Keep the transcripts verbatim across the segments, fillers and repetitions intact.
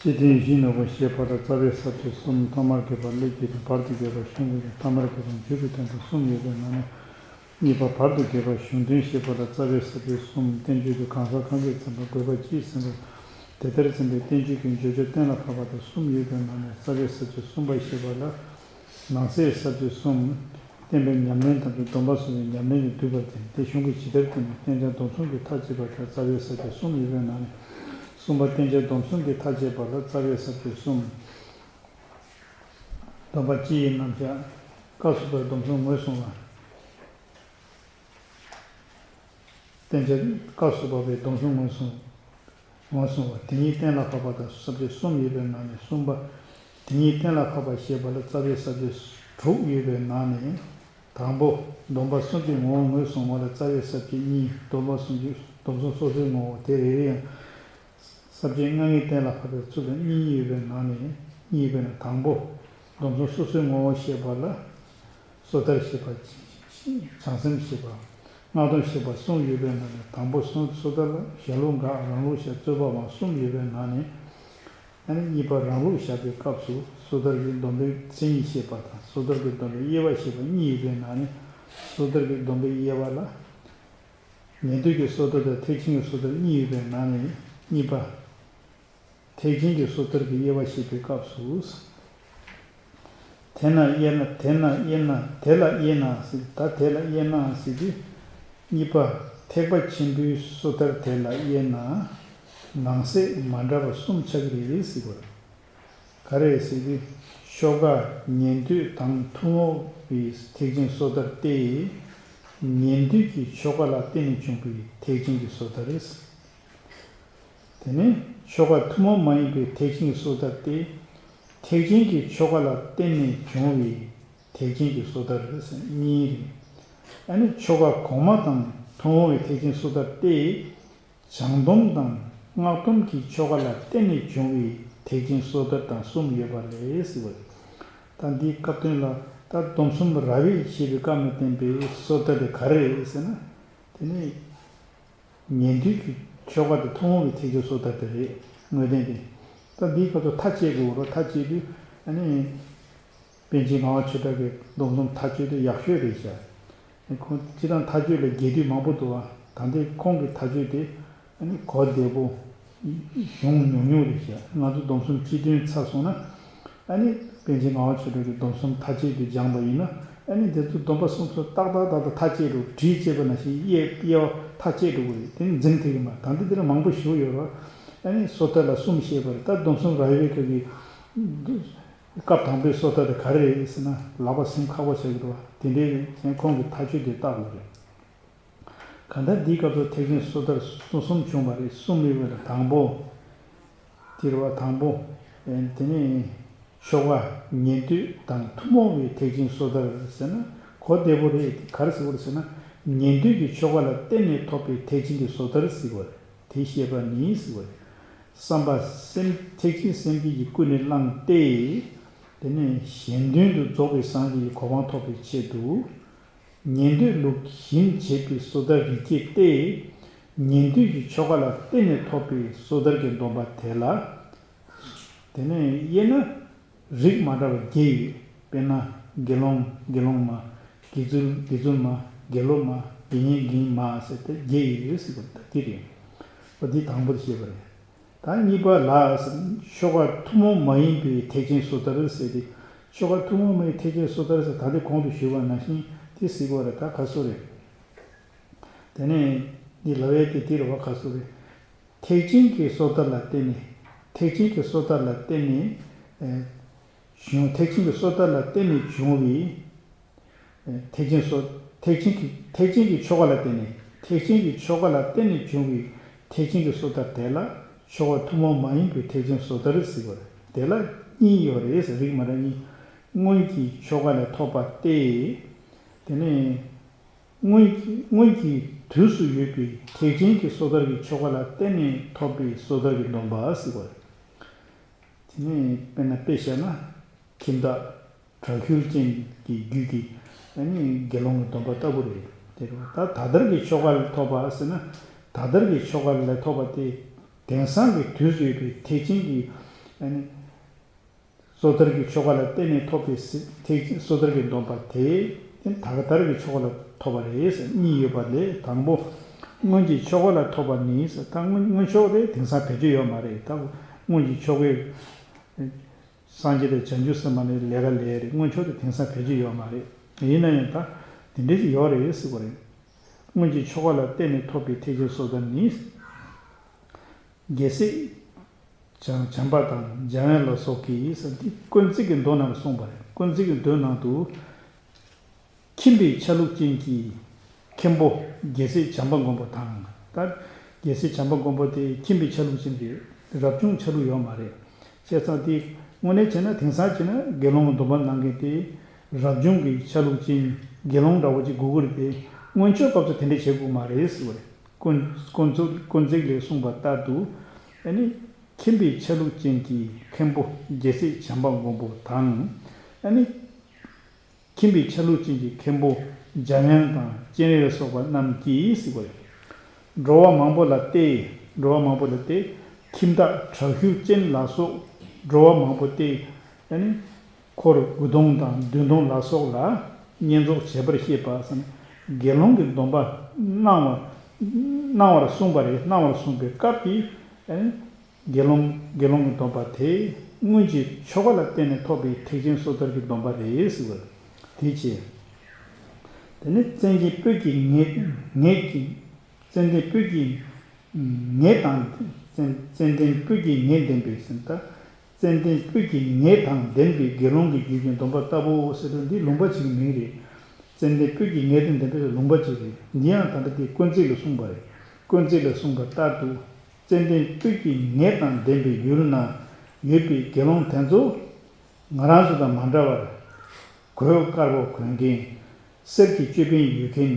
སྤྱི་དོན་བཞི་ནོར་བུ་ཞེས་པ་ལ་རྩ་བའི་ས་བཅད་གསུམ། ཐོག་མར་གྱུར་པ་ཀླད་ཀྱི་དོན། བར་དུ་གྱུར་པ་གཞུང་གི་དོན། ཐ་མར་གྱུར་པ་མཇུག་གི་དོན་དུ་གསུམ་ཡོད་པའི་ནང་ནས། གཉིས་པ་བར་དུ་གྱུར་པ་གཞུང་དོན་ཞེས་པ་ལ་རྩ་བའི་ས་བཅད་གསུམ། བསྟན་བཅོས་དེ་གང་ཟག་གང་གིས་འཛིན་པ། དགོས་པ་ཅིས་ཟིན་པ། དེ་ལྟར་འཛིན་པའི་བསྟན་བཅོས་ཀྱི་བརྗོད་བྱ་གཏན་ལ་ཕབ་པ་དང་གསུམ་ཡོད་པའི་ནང་ནས། རྩ་བའི་ས་བཅད་གསུམ་པ་ཞེས་པ་ལ། ནང་གསེས་ས་བཅད་གསུམ། བསྟན་པའི་ཉམས་ལེན་དང་པོའི་སྡོམ་པ་གསུམ་པའི་ཉམས་ལེན་གྱིས་བསྡུས་པ་སྟེ། དེ་གཞུང་གིས་ཇི་ལྟར་བསྟན་ནས་བསྟན་བྱ་སྡོམ་གསུམ་གྱིས་མཐའ་དཔྱད་པ་ལྟར། རྩ་བའི་ས་བཅད་གསུམ་ཡོད་པའི་ནང་ནས། གསུམ་པ་བསྟན་བྱ་སྡོམ་གསུམ་གྱིས་མཐའ་དཔྱད་པ་ལ་རྩ་བའི་ས་བཅད་གསུམ། སྡོམ་པ་སྤྱི་ཡི་རྣམ་གཞག། སྐབས་སུ་བབས་པའི་སྡོམ་གསུམ་ངོས་བཟུང་བ། བསྟན་བྱ་སྐབས་སུ་བབས་པའི་སྡོམ་གསུམ་ངོས་བཟུང་། ངོས་བཟུང་བ། དེ་ཉིད་གཏན་ལ་ཕབ་པ་དང་ས་བཅད་གསུམ་ཡོད་པའི་ནང་ནས། གསུམ་པ། དེ་ཉིད་གཏན་ལ་ཕབ་པ་ཞེས་པ་ལ་རྩ་བའི་ས་བཅད་དྲུག་ཡོད་པའི་ནང་ནས། དང་པོ། སྡོམ་པ་གསུམ་གྱི་ངོ་བོ་ངོས་བཟུང་བ་ལ་རྩ་བའི་ས་བཅད་གཉིས། སྡོམ་པ་གསུམ་གྱི་སྡོམ་གསུམ་སོ་སོའི་ངོ་བོ། དེ་རེ་རེ་ཡང་ས་བཅད་ལྔ་ངེས་གཏན་ལ་ཕབ་པའི་ཚུལ་ལ་གཉིས་ཡོད་པའི་ནང་ནས། གཉིས་ཡོད་པའི་ནང་དང་པོ། སྡོམ་གསུམ་སོ་སོའི་ངོ་བོ་ཞེས་པ་ལ། སོ་ཐར་ཞེས་པ། བྱང་སེམས་ཞེས་པ། སྔགས་སྡོམ་ཞེས་པ་གསུམ་ཡོད་པའི་ནང་ནས། དང་པོ་སོ་སོ་ཐར་ལ་གཞལ་ལུགས་འགག་རང་ལུགས་བཞག་རྩོད་པ་མང་གསུམ་ཡོད་པའི་ནང་ནས། ཨ་ནི་གཉིས་པ་རང་ལུགས་བཞག་པའི་སྐབས་སུ་སོ་ཐར་གྱི་སྡོམ་པའི་མཚན་ཉིད་བཤད་པ་དང་། སོ་ཐར་གྱི་སྡོམ་པའི་དབྱེ་བ་བཤད་པ་གཉིས་ཡོད་པའི་ནང་ནས། སོ་ཐར་གྱི་སྡོམ་པའི་དབྱེ་བ་ལ། ཉན་ཐོས་ཀྱི་སོ་ཐར་དང་ཐེག་ཆེན་གྱི་སོ་ཐར་གཉིས་ཡོད་པའི་ནང་ནས། གཉིས་པ། ཐེག་ཆེན་གྱི་སོ་ཐར་གྱི་དབྱེ་བ་བཤད་པའི་སྐབས་སུ། དེ་ན་དབྱེ་ན། དེ་ན་དབྱེ་ན། དེ་ལ་དབྱེ་ན་ཟེར། ད་དེ་ལ་དབྱེ་ན་ཟེར་དུས། གཉིས་པ། ཐེག་པ་ཆེན་པོའི་སོ་ཐར་དེ་ལ་དབྱེ་ན། ནང་གསེས་མ་འདྲ་བ་གསུམ་ཆགས་ཀྱི་རེད་ཟེར་བ། ག་རེ་ཟེར་དུས། ཆོ་ག་ཉན་ཐོས་དང་ཐུན་མོང་བའི་ཐེག་ཆེན་སོ་ཐར་ཏེ། ཉན་ཐོས་ཀྱི་ཆོ་ག་ལ་བརྟེན་ནས་བྱུང་བའི་ཐེག་ཆེན་གྱི་སོ་ཐར། དེ་ནས་ཆོ་ག་ཐུན་མོང་མ་ཡིན་པའི་ཐེག་ཆེན་གྱི་སོ་ཐར་ཏེ། ཐེག་ཆེན་གྱི་ཆོ་ག་ལ་བརྟེན་ནས་བྱུང་བའི་ཐེག་ཆེན་གྱི་སོ་ཐར་གཉིས་རེད། ཨ་ནི་ཆོ་ག་གོང་མ་དང་ཐུན་མོང་བའི་ཐེག་ཆེན་སོ་ཐར་ཏེ། བྱང་སྡོམ་དང་སྔགས་སྡོམ་གྱི་ཆོ་ག་ལ་བརྟེན་ནས་བྱུང་བའི་ཐེག་ཆེན་སོ་ཐར་དང་གསུམ་ཡོད་པ་རེད་ཟེར་བ་རེད། ད་འདིའི་སྐབས་དོན་ལ། ད་སྡོམ་གསུམ་རབ་དབྱེ་ཞེས་པའི་སྐབས་ནས་བསྟན་པའི་སོ་ཐར་དེ་ག་རེ་རེད་ཟེར་ན། དེ་ནི་ཉན་ཐོས་ཀྱི་ཆོ་ག་དེ་ཐུན་མོང་བའི་ཐེག་ཆེན་སོ་ཐར་དེ་རེད། དངོས་བསྟན་དེ། ད་འདིའི་སྐབས་སུ་མཐའ་དཔྱད་དགོས་རེད། མཐའ་དཔྱད་དུས་ཨ་ནི། པཎ་ཆེན་ངག་དབང་ཆོས་གྲགས་ཀྱིས་སྡོམ་གསུམ་མཐའ་དཔྱད་དེ་ཡག་ཤོས་རེད་ཤག་ཁོང་སྤྱིར་བཏང་མཐའ་དཔྱད་ལ་རྒྱས་བསྡུས་མང་པོ་འདུག་བ། ད་ལྟའི་ཁོང་གི་མཐའ་དཔྱད་དེ་ཨ་ནི་གོ་བདེ་པོ། གཞུང་ཉུང་ཉུང་རེད་ཤག་ང་ཚོ་སྡོམ་གསུམ་སྤྱི་དོན་ཚར་སོང་ན། ཨ་ནི་པཎ་ཆེན་ངག་དབང་ཆོས་གྲགས་ཀྱི་སྡོམ་གསུམ་མཐའ་དཔྱད་དེ་སྦྱངས་པ་ཡིན་ན། ཨ་ནི་དེ་ཚོ་སྡོམ་པ་གསུམ་ཚོ་ཏག་ཏག་ཏག་ཏག་མཐའ་དཔྱད་འགྲོ། བྲིས་བྱས་པ་ནང་བཞིན་དབྱེ་དབྱེ་བ་མཐའ་དཔྱད་འགྲོ་གི་རེད། དེ་ནི་འཛིང་ཐུབ་ཀྱི་མ་རེད། ད་འདི་འདིར་མང་པོ་ཞུ་ཡོད་རེད། ཨ་ནི་སོ་ཐར་ལ་གསུམ་བཤད་པ་རེད། ད་སྡོམ་གསུམ་རབ་དབྱེ་སྐབས་ཀྱི། སྐབས་དང་པོའི་སོ་ཐར་དེ་ག་རེ་རེད་ཟེར་ན། ལག་པ་སེམས་ཁག་པོ་བྱ་གི་འདུག་བ། དེ་འདྲའི་རེད། ཁོང་གི་མཐའ་དཔྱད་དེ་བཏགས་དགོས་རེད། གང་ལྟར་འདིའི་སྐབས་སུ་ཐེག་ཆེན་སོ་ཐར་གསུམ་གསུམ་བྱུང་བ་རེད། གསུམ་ཡོད་པ་ལ་དང་པོ། དེ་རེད་བ། དང་པོ། ཨེ། དེ་ནས་ཆོ་ག་ཉན་ཐོས་དང་ཐུན་མོང་བའི་ཐེག་ཆེན་སོ་ཐར་ཟེར་ན་གོ་བདེ་པོ་རེད། ག་རེ་ཟེར་བ་རེད་ཟེར་ན། ཉན་ཐོས་ཀྱི་ཆོ་ག་ལ་བརྟེན་ནས་ཐོབ་པའི་ཐེག་ཆེན་གྱི་སོ་ཐར་ཟེར་བ་རེད། དེ་བཤད་པ་ནི་ཟེར་བ་རེད། བསམ་པ་སེམས། ཐེག་ཆེན་སེམས་བསྐྱེད་ཀྱིས་ཀུན་ནས་བསླངས་ཏེ། དེ་ནས་གཞན་དོན་དུ་རྫོགས་པའི་སངས་རྒྱས་ཀྱི་གོ་འཕང་ཐོབ་པའི་ཆེད་དུ། ཉན་ཐོས་ལུགས་བཞིན་བྱེད་པའི་སོ་ཐར་རིགས་བརྒྱད་དེ། ཉན་ཐོས་ཀྱི་ཆོ་ག་ལ་བརྟེན་ནས་ཐོབ་པའི་སོ་ཐར་གྱི་སྡོམ་པ་དེ་ལ། དེ་ནས་དབྱེ་ན། རིགས་མ་འདྲ་བ་བརྒྱད་ཡོད། དཔེར་ན། དགེ་སློང་། དགེ་སློང་མ། དགེ་ཚུལ། དགེ་ཚུལ་མ། དགེ་སློབ་མ། དགེ་བསྙེན། དགེ་བསྙེན་མ་ཟེར་ཏེ་བརྒྱད་ཡོད་ཟེར་བ་ད་འདི་རེད། འོ་འདི་དང་པོར་བཤད་པ་རེད། ད་གཉིས་པ་ལ་ཟེར། ཆོ་ག་ཐུན་མོང་མ་ཡིན་པའི་ཐེག་ཆེན་སོ་ཐར་ཟེར་ཏེ། ཆོ་ག་ཐུན་མོང་མ་ཡིན་ཐེག་ཆེན་སོ་ཐར་ཟེར། ད་འདི་གོང་དུ་ཞུས་པ་ནང་བཞིན་དེ་ཟེར་གྱི་ཡོད་རེད། ད་ག་སོ་རེད། དེ་ནས་འདི་ལབ་ཡས་དེ་དེ་རེད་བ། ག་སོ་རེད། ཐེག་ཆེན་གྱི་སོ་ཐར་ལ་བརྟེན་ནས། ཐེག་ཆེན་གྱི་སོ་ཐར་ལ་བརྟེན་ནས། ཨེ། བྱུང་། ཐེག་ཆེན་གྱི་སོ་ཐར་ལ་བརྟེན་ནས་བྱུང་བའི། ཨེ། ཐེག་ཆེན་སོ། ཐེག་ཆེན་གྱི། ཐེག་ཆེན་གྱི་ཆོ་ག་ལ་བརྟེན་ནས། ཐེག་ཆེན་གྱི་ཆོ་ག་ལ་བརྟེན་ནས་བྱུང་བའི་ཐེག་ཆེན་གྱི་སོ་ཐར་དེ་ལ་ཆོ་ག་ཐུན་མོང་མ་ཡིན་པའི་ཐེག་ཆེན་སོ་ཐར་ཟེར་བ་རེད། དེ་ལ་གཉིས་ཡོད་རེད་ཟེར། རིགས་མ་འདྲ་གཉིས། སྔོན་གྱི་ཆོ་ག་ལས་ཐོབ་པ་སྟེ། དེ་ནས་སྔོན་གྱི། སྔོན་གྱི་དུས་སུ་ཡོད་པའི་ཐེག་ཆེན་གྱི་སོ་ཐར་གྱི་ཆོ་ག་ལ་བརྟེན་ནས་ཐོབ་པའི་སོ་ཐར་གྱི་སྡོམ་པ་ཟེར་བ་རེད། དེ་ནས་དཔེར་ན་དཔེ་བཞག་ན། ཁྱིམ་བདག་དྲག་ཤུལ་ཅན་གྱི་རྒྱུད་ཀྱི་ཨ་ནི་དགེ་སློང་གི་སྡོམ་པ་ལྟ་བུ་རེད། དེ་རེད་བ། ད་ད་ལྟར་གྱི་ཆོ་ག་ལས་ཐོབ་པ་ཟེར་ན། ད་ལྟར་གྱི་ཆོ་ག་ལས་ཐོབ་པ་དེ། དེང་སང་གི་དུས་སུ་ཡོད་པའི་ཐེག་ཆེན་གྱི་ ཨ་ནི་སོ་ཐར་གྱི་ཆོ་ག་ལ་བརྟེན་ནས་ཐོབ་པའི་སི་ཐེག་སོ་ཐར་གྱི་སྡོམ་པ་དེ་དེ་ད་ག་ཐར་གྱི་ཆོ་ག་ལ་ཐོབ་པ་རེད་ཟེར་གཉིས་ཡོད་པ་ལས། དང་པོ་སྔོན་གྱི་ཆོ་ག་ལ་ཐོབ་པ་ནི་ཟེར། ད་སྔོན་སྔོན་ཆོ་ག་དེ་དེང་སང་བེད་སྤྱོད་ཡོད་མ་རེད། ད་སྔོན་གྱི་ཆོ་གའི་སངས་རྒྱས་དང་བྱང་ཆུབ་སེམས་དཔའ་ནི་ལས་ཀ་ལས་རེད། སྔོན་ཆོ་ག་དེ་དེང་སང་བེད་སྤྱོད་ཡོད་མ་རེད། ཡིན་ན་ཡང་ད་དེ་འདྲ་ཞིག་ཡོད་རེད་ཟེར་བ་རེད། སྔོན་གྱི་ཆོ་ག་ལ་བརྟེན་ནས་ཐོབ་པའི་ཐེག་ཆེན་སོ་ཐར་ནི། རྒྱལ་སྲས་བྱམས་བྱམས་པ་དང་འཇམ་དབྱངས་ལ་སོགས་ཀྱིས་ཟེར་འདི་དཀོན་བརྩེགས་ཀྱི་མདོ་ནང་གསུངས་པ་རེད། དཀོན་བརྩེགས་ཀྱི་མདོ་ནང་དུ་ཁྱིམ་པའི་ཆ་ལུགས་ཅན་གྱི་མཁན་པོ་རྒྱལ་སྲས་བྱམས་པ་མགོན་པོ་དང་། ད་རྒྱལ་སྲས་བྱམས་པ་མགོན་པོ་དེ་ཁྱིམ་པའི་ཆ་ལུགས་ཅན་གྱི་རབ་བྱུང་ཆ་ལུགས་ཡོད་མ་རེད། བྱས་ཙང་དེ་དངོས་གནས་བྱས་ན་དེང་སང་བྱས་ན་དགེ་སློང་གི་སྡོམ་པ་གནང་མཁན་དེ་རབ་བྱུང་གི་ཆ་ལུགས་ཅན་དགེ་སློང་འདྲ་བོ་ཅིག་དགོས་ཀྱི་རེད་དེ། སྔོན་ཆོས་སྐབས་སུ་དེ་འདྲ་བྱེད་དགོས་མ་རེད་ཟེར་བ་རེད། དཀོན་དཀོན་མཆོག་དཀོན་བརྩེགས་ལས་གསུངས་པ་ལྟར་དུ། ཨ་ནི་ཁྱིམ་པའི་ཆ་ལུགས་ཅན་གྱི་མཁན་པོ་རྒྱལ་སྲས་བྱམས་པ་མགོན་པོ་དང་། ཨ་ནི་ཁྱིམ་པའི་ཆ་ལུགས་ཅན་གྱི་མཁན་པོ་འཇམ་དབྱངས་དང་སྤྱན་རས་ལ་སོགས་པ་རྣམས་ཀྱིས་ཟེར་བ་རེད། འགྲོ་བ་མང་པོ་ལ་བལྟས། འགྲོ་བ་མང་པོ་ལ་བལྟས། ཁྱིམ་བདག་དྲག་ཤུལ་ཅན་ལ་སོགས་འགྲོ་བ་མང་པོ་བལྟས། ཨ་ནི་འཁོར་དགུ་སྟོང་དང་བདུན་སྟོང་ལ་སོགས་ལ་བསྙེན་རྫོགས་བྱེད་པར་བཤད་པ་ཟེར་ནས་དགེ་སློང་གི་སྡོམ་པ་གནང་བ་གནང་བར་གསུངས་པ་རེད། གནང་བར་གསུངས་པའི་སྐབས་ཀྱི་ཨ་ནི་དགེ་སློང་དགེ་སློང་གི་སྡོམ་པ་དེ་སྔོན་གྱི་ཆོ་ག་ལ་བརྟེན་ནས་ཐོབ་པའི་ཐེག་ཆེན་སོ་ཐར་གྱི་སྡོམ་པ་རེད་ཟེར་བ་དེ་བྱས། དེ་ནས་ཙན་དན་སྤོས་ཀྱི་ངད་ངད་ཀྱི། ཙན་དན་སྤོས་ཀྱི་ངད་དང་། ཙན་ཙན་དན་སྤོས་ཀྱི་ངད་ལྡན་པའི་ཟེར་ད། ཙན་དན་སྤོས་ཀྱི་ངད་དང་ལྡན་པའི་དགེ་སློང་གི་རྒྱུད་ཀྱི་སྡོམ་པ་ལྟ་བུའོ་ཟེར་དུས་འདི་ལུང་པ་ཅིག་གི་མིང་རེད། ཙན་དན་སྤོས་ཀྱི་ངད་དང་ལྡན་པའི་ལུང་པ་ཅིག་རེད། འདི་ཡང་ད་ལྟ་དེ་དཀོན་བརྩེགས་ལ་གསུངས་པ་རེད། དཀོན་བརྩེགས་ལ་གསུངས་པ་ལྟར་དུ། ཙན་དན་སྤོས་ཀྱི་ངད་དང་ལྡན་པའི་ཡུལ་ན་ཡོད་པའི་དགེ་སློང་དེ་ཚོ་ང་རང་ཚོ་དང་མ་འདྲ་བར། གོས་དཀར་པོ་གོན་མཁན། གསེར་གྱི་ཅོད་པན་ཡོད་མཁན།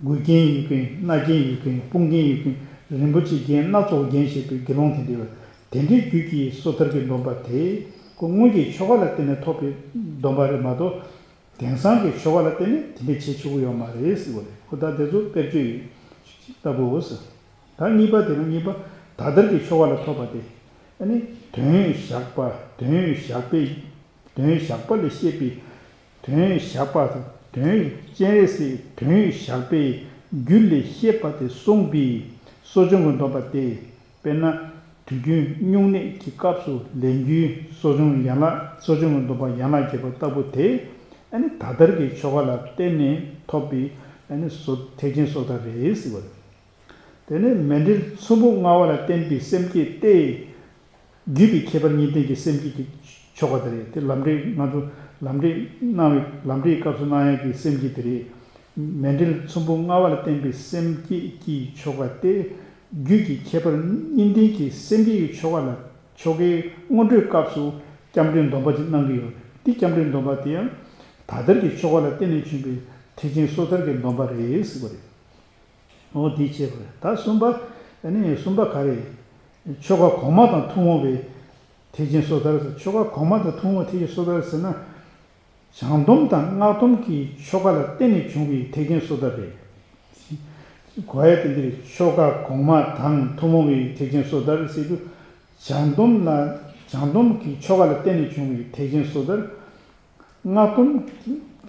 མགུལ་རྒྱན་ཡོད་མཁན། སྣ་རྒྱན་ཡོད་མཁན། དཔུང་རྒྱན་ཡོད་མཁན། རིན་པོ་ཆེ་རྒྱན་སྣ་ཚོགས་རྒྱན་བྱས་པའི་དགེ་སློང་དེ་འདྲ་བ། དེ་འདྲའི་རྒྱུད་ཀྱི་སོ་ཐར་གྱི་སྡོམ་པ་དེ་ཁོ་སྔོན་གྱི་ཆོ་ག་ལ་བརྟེན་ནས་ཐོབ་པའི་སྡོམ་པ་རེད་མ་གཏོགས། དེང་སང་གི་ཆོ་ག་ལ་བརྟེན་ནས་དེ་འདྲ་བྱེད་ཆོག་གི་ཡོད་མ་རེད་ཟེར་བ་རེད། ཁོ་ད་དེ་ཚོ་དཔེར་བརྗོད་ཡིན་ལྟ་བུའོ་ཟེར། ད་གཉིས་པ་དེ་ནི་གཉིས་པ་ད་ལྟར་གྱི་ཆོ་ག་ལ་ཐོབ་པ་དེ། ཨ་ནི་དོན་བཞག་པ་དོན་བཞག་པའི་དོན་བཞག་པ་ལས་བཤད་པའི་དོན་བཞག་པ་དོན་སྤྱན་རས་གཟིགས་དོན་བཞག་པའི་རྒྱུད་ལས་བཤད་པ་དེ་གསུངས་པའི་གསོ་སྦྱོང་གི་སྡོམ་པ་སྟེ། དཔེར་ན་དུས་རྒྱུན་སྨྱུང་གནས་ཀྱི་སྐབས་སུ་ལེན་རྒྱུའི་གསོ་སྦྱོང་ཡན་ལག་གསོ་སྦྱོང་གི་སྡོམ་པ་ཡན་ལག་བརྒྱད་པ་ལྟ་བུ་དེ། ཨ་ནི་ད་ལྟར་གྱི་ཆོ་ག་ལ་བརྟེན་ནས་ཐོབ་པའི་ཨ་ནི་སོ་ཐེག་ཆེན་སོ་ཐར་རེད་ཟེར་བ་རེད། དེ་ནས་མཎྜལ་ཚོམ་བུ་མངའ་བ་ལ་བརྟེན་པའི་སེམས་བསྐྱེད་དེ། བརྒྱུད་པའི་ཁྱད་པར་གཉིས་ལྡན་གྱི་སེམས་བསྐྱེད་ཀྱི་ཆོ་ག་དེ་རེད། དེ་ལམ་འབྲས་ང་ཚོ་ལམ་འབྲས་གནང་བའི་ལམ་འབྲས་སྐབས་སུ་གནང་ཡག་གི་སེམས་བསྐྱེད་དེ་རེད། མཎྜལ་ཚོམ་བུ་མངའ་བ་ལ་བརྟེན་པའི་སེམས་བསྐྱེད་ཀྱི་ཆོ་ག་སྟེ། བརྒྱུད་ཀྱི་ཁྱད་པར་གཉིས་ལྡན་གྱི་སེམས་བསྐྱེད་ཀྱི་ཆོ་ག་ལ་ཆོ་གའི་སྔོན་འགྲོའི་སྐབས་སུ་སྐྱབས་འགྲོའི་སྡོམ་པ་ཅིག་གནང་གི་ཡོད་རེད། དེ་སྐྱབས་འགྲོའི་སྡོམ་པ་དེ་ཡང་ད་ལྟར་གྱི་ཆོ་ག་ལ་བརྟེན་ནས་བྱུང་བའི་ཐེག་ཆེན་སོ་ཐར་གྱི་སྡོམ་པ་རེད་ཟེར་བ་རེད། འོ་དེ་བྱས་པ་རེད། ད་གསུམ་པ། ཨ་ནི་གསུམ་པ་ག་རེ། ཆོ་ག་གོང་མ་དང་ཐུན་མོང་བའི་ཐེག་ཆེན་སོ་ཐར་ཟེར། ཆོ་ག་གོང་མ་དང་ཐུན་མོང་བའི་ཐེག་ཆེན་སོ་ཐར་ཟེར་ན། བྱང་སྡོམ་དང་སྔགས་སྡོམ་གྱི་ཆོ་ག་ལ་བརྟེན་ནས་བྱུང་བའི་ཐེག་ཆེན་སོ་ཐར་རེད། གོ་ཡ་དེ་འདིར་ཆོ་ག་གོང་མ་དང་ཐུན་མོང་བའི་ཐེག་ཆེན་སོ་ཐར་ཟེར་དུས། བྱང་སྡོམ་ལ་བྱང་སྡོམ་གྱི་ཆོ་ག་ལ་བརྟེན་ནས་བྱུང་བའི་ཐེག་ཆེན་སོ་ཐར། སྔགས་སྡོམ་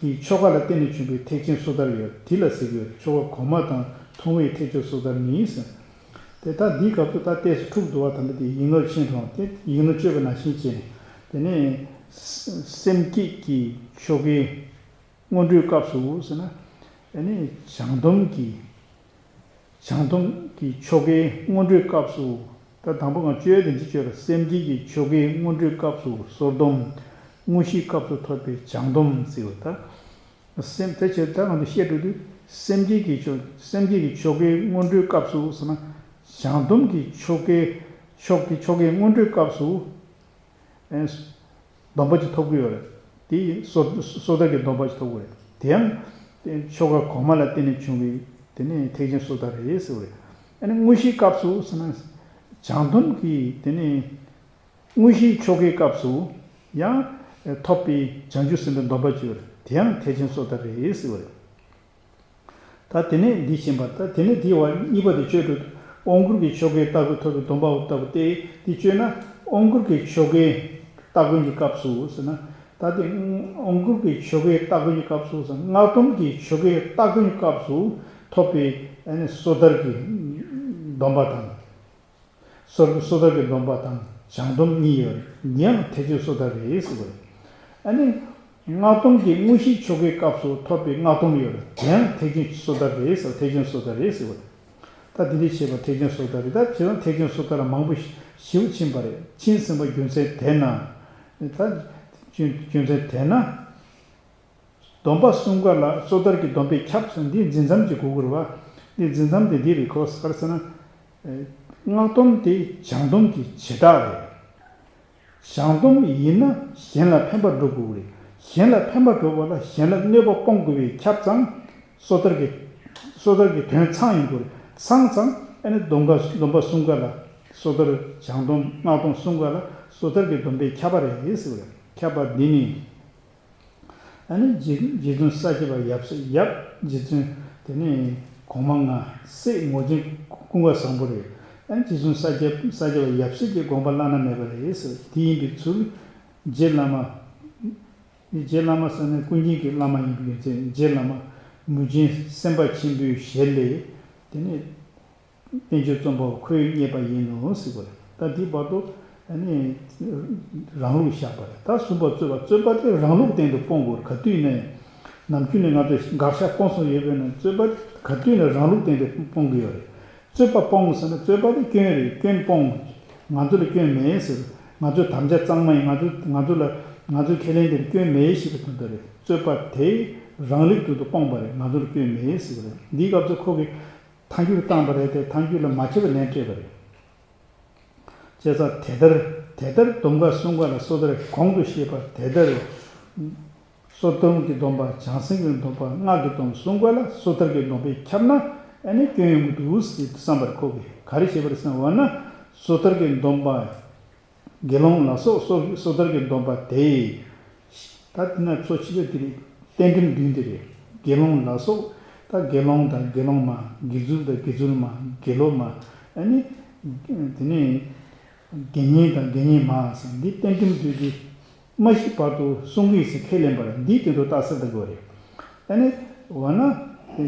གྱི་ཆོ་ག་ལ་བརྟེན་ནས་བྱུང་བའི་ཐེག་ཆེན་སོ་ཐར་ཡོད། དེ་ལ་ཟེར་གྱི་ཡོད། ཆོ་ག་གོང་མ་དང་ཐུན་མོང་བའི་ཐེག་ཆེན་སོ་ཐར་གཉིས་ཟེར། དེ་ལྟར་འདིའི་སྐབས་སུ་ད་ལྟས་སུ་འཁྲུག་འདུག་བ། ད་འདི་དེ་ཡིག་ནོར་ཕྱིན་སོང་། དེ་ཡིག་ནོར་བཅོས་པ་ནང་བཞིན་བྱས་ནས། དེ་ནས་སེམས་བསྐྱེད་ཀྱི་ཆོ་གའི་སྔོན་འགྲོའི་སྐབས་སུ་ཟེར་ན། དེ་ནས་བྱང་སྡོམ་གྱི། བྱང་སྡོམ་གྱི་ཆོ་གའི་སྔོན་འགྲོའི་སྐབས་སུ། ད་དང་པོ་ང་བཅོས་དེ་འདི་བཅོས་ལ། སེམས་བསྐྱེད་ཀྱི་ཆོ་གའི་སྔོན་འགྲོའི་སྐབས་སུ་སོར་སྡོམ། དངོས་གཞིའི་སྐབས་སུ་ཐོབ་པའི་བྱང་སྡོམ་ཟེར་བ་ད། སེམས་དེ་བྱས་ད་ང་ཚོ་བཤད་འགྲོ་དུས་སེམས་བསྐྱེད་ཀྱི་ཆོ་སེམས་བསྐྱེད་ཀྱི་ཆོ་གའི་སྔོན་འགྲོའི་སྐབས་སུ་ཟེར་ན། བྱང་སྡོམ་གྱི་ཆོ་གའི་ཆོ་གི་ཆོ་གའི་སྔོན་འགྲོའི་སྐབས་སུ། སྡོམ་པ་ཅིག་ཐོབ་ཀྱི་ཡོད་རེད། དེ་སོ་སོ་ཐར་གྱི་སྡོམ་པ་ཅིག་ཐོབ་ཀྱི་རེད། དེ་ཡང་ཆོ་ག་གོང་མ་ལ་བརྟེན་ནས་བྱུང་བའི་དེ་ནི་ཐེག་ཆེན་སོ་ཐར་རེད་ཟེར་བ་རེད། ཨ་ནི་དངོས་གཞིའི་སྐབས་སུ་ཟེར་ན། བྱང་སྡོམ་གྱི་དེ་ནི་དངོས་གཞིའི་ཆོ་གའི་སྐབས་སུ་ཡང་ཐོབ་པའི་བྱང་ཆུབ་སེམས་དཔའི་སྡོམ་པ་ཅིག་ཡོད་རེད། དེ་ཡང་ཐེག་ཆེན་སོ་ཐར་རེད་ཟེར་བ་རེད། ད་དེ་ནས་འདི་ཕྱིན་པ། ད་དེ་ནས་འདི་བར་གཉིས་པ་དེ་བཅོས་འགྲོ་དུས། དབང་བསྐུར་གྱི་ཆོ་གའི་ལྟ་བུ་ཐོབ་པའི་སྡོམ་པའོ་ལྟ་བུ་སྟེ། འདི་བཅོས་ན། དབང་བསྐུར་གྱི་ཆོ་གའི་སྟ་གོན་གྱི་སྐབས་སུ་ཟེར་ན། ད་དེ་དབང་བསྐུར་གྱི་ཆོ་གའི་སྟ་གོན་གྱི་སྐབས་སུ་ཟེར་ན། སྔགས་སྡོམ་གྱི་ཆོ་གའི་སྟ་གོན་གྱི་སྐབས་སུ་ཐོབ་པའི་ཨ་ནི་སོ་ཐར་གྱི་སྡོམ་པ་དང་། སོ་སོ་ཐར་གྱི་སྡོམ་པ་དང་སྦྱང་སྡོམ་གཉིས་ཡོད་རེད། འདི་ཡང་ཐེག་ཆེན་སོ་ཐར་རེད་ཟེར་བ་རེད། ཨ་ནི་སྔགས་སྡོམ་གྱི་དངོས་གཞིའི་ཆོ་གའི་སྐབས་སུ་ཐོབ་པའི་སྔགས་སྡོམ་ཡོད་རེད། དེ་ཡང་ཐེག་ཆེན་སོ་ཐར་རེད་ཟེར། ཐེག་ཆེན་སོ་ཐར་རེད་ཟེར་བ་རེད། ད་དེ་འདྲའི་བྱས་པ་ཐེག་ཆེན་སོ་ཐར་རེད། ད་བྱས་ཙང་ཐེག་ཆེན་སོ་ཐར་ལ་མང་པོ་ཞེ་པོ་ཕྱིན་པ་རེད། ཕྱིན་ཟིན་པ་རྒྱུ་མཚན་དེས་ན། ད་རྒྱུ་རྒྱུ་མཚན་དེས་ན། སྡོམ་པ་གསུམ་ཀ་ལ་སོ་ཐར་གྱི་སྡོམ་པས་ཁྱབ་ཟེར། འདི་འཛིན་མཚམས་ཅིག་དགོས་ཀྱི་རེད་བ། འདི་འཛིན་མཚམས་དེ་འདི་རེད། ཁོ་ག་རེ་ཟེར་ན། ཨེ། སྔགས་སྡོམ་དེ་སྦྱང་སྡོམ་གྱི་བྱེ་བྲག་རེད། སྦྱང་སྡོམ་ཡིན་ན་གཞན་ལ་ཕན་པ་སྒྲུབ་དགོས་རེད། གཞན་ལ་ཕན་པ་སྒྲུབ་པ་ལ་གཞན་ལ་གནོད་པ་སྤོང་དགོས་པས་ཁྱབ་ཙང་། སོ་ཐར་གྱི་སོ་ཐར་གྱི་དོན་ཚང་ཡོང་དགོས་རེད། ཚང་ཙང་ཨ་ནི་སྡོམ་པ་སྡོམ་པ་གསུམ་ཀ་ལ། སོ་ཐར་སྦྱང་སྡོམ་སྔགས་སྡོམ་གསུམ་ཀ་ལ་སོ་ཐར་གྱི་སྡོམ་པས་ཁྱབ་པ་རེད་ཟེར་བ་རེད། ཁྱབ་པ་འདི་ནི། ཨ་ནི་རྗེ་རྗེ་བཙུན་ས་སྐྱ་པ་ཡབ་སྲས་ཡབ། རྗེ་བཙུན་དེ་ནས་གོང་མ་ལྔ་སྲས་ངོར་ཆེན་ཀུན་དགའ་བཟང་པོ་རེད། ཨ་ནི་རྗེ་བཙུན་ས་སྐྱ་ས་སྐྱ་པ་ཡབ་སྲས་ཀྱི་དགོངས་པ་བླ་ན་མེད་པ་རེད་ཟེར། དེ་ཡིན་པའི་ཚུལ། རྗེ་བླ་མ། རྗེ་བླ་མ་ཟེར་ནས་ཀུན་མཁྱེན་གྱི་བླ་མ་ཡིན་པའི་རྒྱུ་མཚན། རྗེ་བླ་མ་མུས་ཆེན་སེམས་དཔའ་ཆེན་པོའི་ཞལ་ལས། དེ་ནས། བསྟན་བཅོས་རྩོམ་པ་པོ་ཁོས་རྙེད་པ་ཡིན་ནོ་ཟེར་བ་རེད། ད་འདི་བར་དུ་ཨ་ནི་རང་ལུགས་བཞག་པ་རེད། ད་གསུམ་པ་རྩོད་པ། རྩོད་པ་དེ་རང་ལུགས་སྟེང་དུ་སྤོང་དགོས་རེད། ག་དུས་ནས་ནམ་རྒྱུན་ནས་ང་ཚོས་དགག་བཞག་སྤོང་བསམ་ཡོད་པས་ན། རྩོད་པ་ག་དུས་ནས་རང་ལུགས་སྟེང་དུ་སྤོང་གི་ཡོད་རེད། རྩོད་པ་སྤོང་ཟེར་ན་རྩོད་པ་དེ་སྐྱོན་རེད། སྐྱོན་སྤོང་། ང་ཚོ་ལ་སྐྱོན་མེད་ཟེར། ང་ཚོའི་དམ་བཅའ་གཙང་མ་ཡིན། ང་ཚོ་ང་ཚོ་ལ་ང་ཚོའི་ཁས་ལེན་དེར་སྐྱོན་མེད་ཞེས་པའི་དོན་དག་རེད། རྩོད་པ་དེ་རང་ལུགས་ལྟར་དུ་སྤོང་བ་རེད། ང་ཚོ་ལ་སྐྱོན་མེད་ཟེར་བ་རེད། འདིའི་སྐབས་སུ་ཁོ་གིས། ཐལ་འགྱུར་བཏང་བ་རེད་དེ། ཐལ་འགྱུར་ལ་མ་ཆགས་པའི་ལན་སྤྲད་པ་རེད། བྱས་ཙང་དེ་ལྟར་དེ་ལྟར་སྡོམ་ཀ་གསུམ་ཀ་ལ་སོ་ཐར་གོང་དུ་བཤད་པ་དེ་ལྟར། སོ་སྡོམ་གྱི་སྡོམ་པ། བྱང་སེམས་ཀྱི་སྡོམ་པ། སྔགས་ཀྱི་སྡོམ་པ་གསུམ་ཀ་ལ་སོ་ཐར་གྱི་སྡོམ་པས་ཁྱབ་ན་ཨ་ནི་སྐྱོན་ཡོང་གི་འདུག་ཟེར་བསམ་པར་ཁོ་གིས་ག་རེ་བྱས་པ་རེད་ཟེར་ན། འོ་ན་སོ་ཐར་གྱི་སྡོམ་པ། དགེ་སློང་ལ་སོགས་སོ་སོ་ཐར་གྱི་སྡོམ་པ་དེ། ད་དེ་ན་ཚོ་ཕྱི་པོ་དེ་རེད། རྟེན་འབྲེལ་བདུན་དེ་རེད། དགེ་སློང་ལ་སོགས། ད་དགེ་སློང་དང་དགེ་སློང་མ། དགེ་ཚུལ་དང་དགེ་ཚུལ་མ། དགེ་སློབ་མ། ཨ་ནི། དེ་ནས་དགེ་བསྙེན་དང་དགེ་བསྙེན་མ་ཟེར། འདི་རྟེན་འབྲེལ་བདུན་དེ་མ་ཤི་བར་དུ་སྲུང་གི་ཡིན་ཟེར་ཁས་ལེན་པ་རེད། འདིའི་སྟེང་དུ་རྟགས་གསལ་བཏབ་དགོས་རེད། ཨ་ནི། འོ་ན།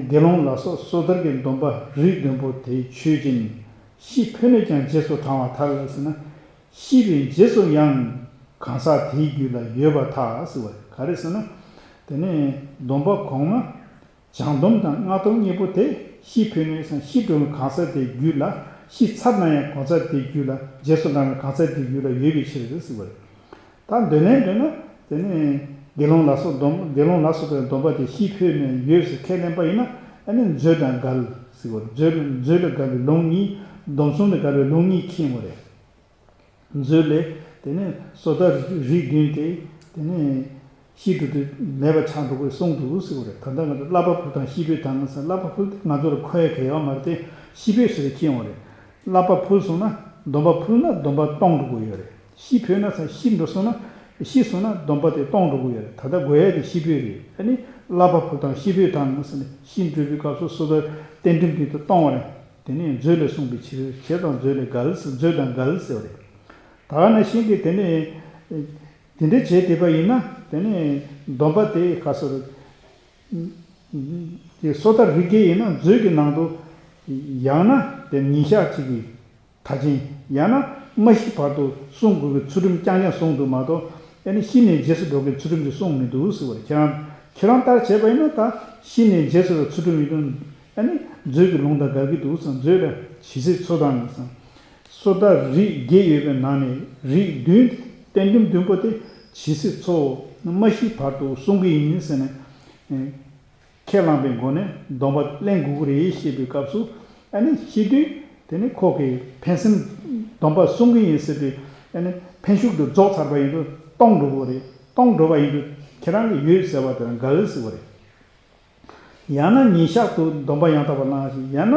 དགེ་སློང་ལ་སོགས་སོ་ཐར་གྱི་སྡོམ་པ་རིགས་བདུན་པོ་དེ་ཆོས་ཅན། ཤི་འཕོས་ནས་ཀྱང་རྗེས་སུ་འབྲང་བར་ཐལ་ཟེར་ན། ཤི་བའི་རྗེས་སུ་ཡང་གང་ཟག་དེའི་རྒྱུད་ལ་ཡོད་པར་ཐལ་ཟེར་བ་རེད། ག་རེ་ཟེར་ན། དེ་ནས་སྡོམ་པ་གོང་མ་སྦྱང་སྡོམ་དང་སྔགས་སྡོམ་གཉིས་པོ་དེ་ཤི་འཕོས་ནས་སང་ཤི་འགྲོ་བའི་གང་ཟག་དེའི་རྒྱུད་ལ། ཤི་ཚར་ན་ཡང་གང་ཟག་དེའི་རྒྱུད་ལ། རྗེས་སུ་འབྲང་བའི་གང་ཟག་དེའི་རྒྱུད་ལ་ཡོད་པའི་ཕྱིར་ཟེར་བ་རེད། ད་འདོད་ལན་འདོད་ན་དེ་ནས་དགེ་སློང་ལ་སོགས་སྡོམ། དགེ་སློང་ལ་སོགས་པའི་སྡོམ་པ་དེ་ཤི་འཕོས་ནས་ཡོད་ཟེར་ཁས་ལེན་པ་ཡིན་ན། ཨ་ནི་མཛོད་དང་འགལ་ཟེར་བ་རེད། མཛོད་ལ་མཛོད་ལ་འགལ་བའི་ལུང་གཉིས། སྡོམ་གསུམ་ལ་འགལ་བའི་ལུང་གཉིས་འཁྱེར་ཡོང་བ་རེད། མཛོད་ལས། དེ་ནས་སོ་ཐར་རིགས་བདུན་དེ། དེ་ནས་ཤི་འགྲོ་དུས་མེད་པ་ཆགས་འགྲོ་དགོས་གསུངས་འདུག་ཟེར་བ་རེད། ད་ལྟ་ང་ཚོ་བསླབ་པ་ཕུལ་དང་ཤི་འཕོས་དང་ཟེར། བསླབ་པ་ཕུལ་དེ་ང་ཚོ་ལ་མཁོ་ཡ་གལ་ཡོད་མ་རེད་དེ། ཤི་འཕོས་ཟེར་ཏེ་འཁྱེར་ཡོང་བ་རེད། བསླབ་པ་ཕུལ་སོང་ན། སྡོམ་པ་ཕུལ་ན་སྡོམ་པ་གཏོང་འགྲོ་དགོས་ཡོད་རེད། ཤི་འཕོས་ན་ཟེར། ཤི་འགྲོ་སོང་ན། ཤི་སོང་ན་སྡོམ་པ་དེ་གཏོང་འགྲོ་དགོས་ཡོད་རེད། ད་ལྟ་དགོས་ཡ་དེ་ཤི་འཕོས་རེད། ཨ་ནི་བསླབ་པ་ཕུལ་དང་ཤི་འཕོས་དང་ཟེར་ནས། ཤི་འགྲོ་བའི་སྐབས་སུ་སོ་ཐར་རྟེན་འབྲེལ་བདུན་དེ་གཏོང་བ་རེད། དེ་ནས་མཛོད་ལས་གསུངས་པའི་ཕྱིར། བྱས་ཙང་མཛོད་ལས་འགལ་ཟེར། མཛོད་དང་འགལ་ཟེར་བ་རེད། ད་ག་ནང་བཞིན་གྱི་དེ་ནས་དེ་འདྲ་བྱས་བསྡད་པ་ཡིན་ན། དེ་ནས་སྡོམ་པ་དེ་ག་ཟེར། དེ་སོ་ཐར་རིགས་བརྒྱད་ཡིན་ན་མཛོད་ཀྱི་ནང་དུ་ཡང་ན་དེ་ཉིན་ཞག་གཅིག་གི་མཐའ་ཅན། ཡང་ན་མ་ཤི་བར་དུ་སྲུང་དགོས་པའི་ཚུལ་ཁྲིམས་རྐྱང་རྐྱང་གསུངས་འདུག་མ་གཏོགས། ཨ་ནི་ཤི་ནས་རྗེས་སུ་འགྲོ་མཁན་ཚུལ་ཁྲིམས་དེ་གསུངས་མི་འདུག་ཟེར་བ་རེད། ཁྱེད་རང་ཁྱེད་རང་ལྟར་བྱས་པ་ཡིན་ན། ད་ཤི་ནས་རྗེས་སུ་འགྲོ་ཚུལ་ཁྲིམས་ཡིན་དོན། ཨ་ནི་མཛོད་ཀྱི་ལུང་དང་འགལ་གྱི་འདུག་ཟེར། མཛོད་ལ་ཇི་སྲིད་འཚོ་དང་ཟེར། སོ་ཐར་རིགས་བརྒྱད་ཡོད་པའི་ནང་ནས་རིགས་བདུན། རྟེན་འབྲེལ་བདུན་པོ་དེ་ཇི་སྲིད་འཚོ། མ་ཤི་བར་དུ་སྲུང་གི་ཡིན་ཟེར་ནས། ཁས་བླངས་པའི་སྒོ་ནས་སྡོམ་པ་ལེན་དགོས་ཀྱི་རེད་ཞེས་པའི་སྐབས་སུ། ཨ་ནི་ཤི་དུས་དེ་ནི་ཁོ་གིས་ཕན་སེམས་སྡོམ་པ་སྲུང་གི་ཡིན་ཟེར་བའི། ཨ་ནི་ཕན་ཤུགས་དེ་རྫོགས་ཚར་བ་ཡིན་དུས་གཏོང་འགྲོ་དགོས་རེད། གཏོང་འགྲོ་བ་ཡིན་དུས་ཁྱེད་རང་གིས་ཡོད་ཟེར་བ་དེ་དང་འགལ་ཟེར་བ་རེད། ཡང་ན་ཉིན་ཞག་ཏུ་སྡོམ་པ་ཡང་དག་པར་བླངས་ཤིང་། ཡང་ན་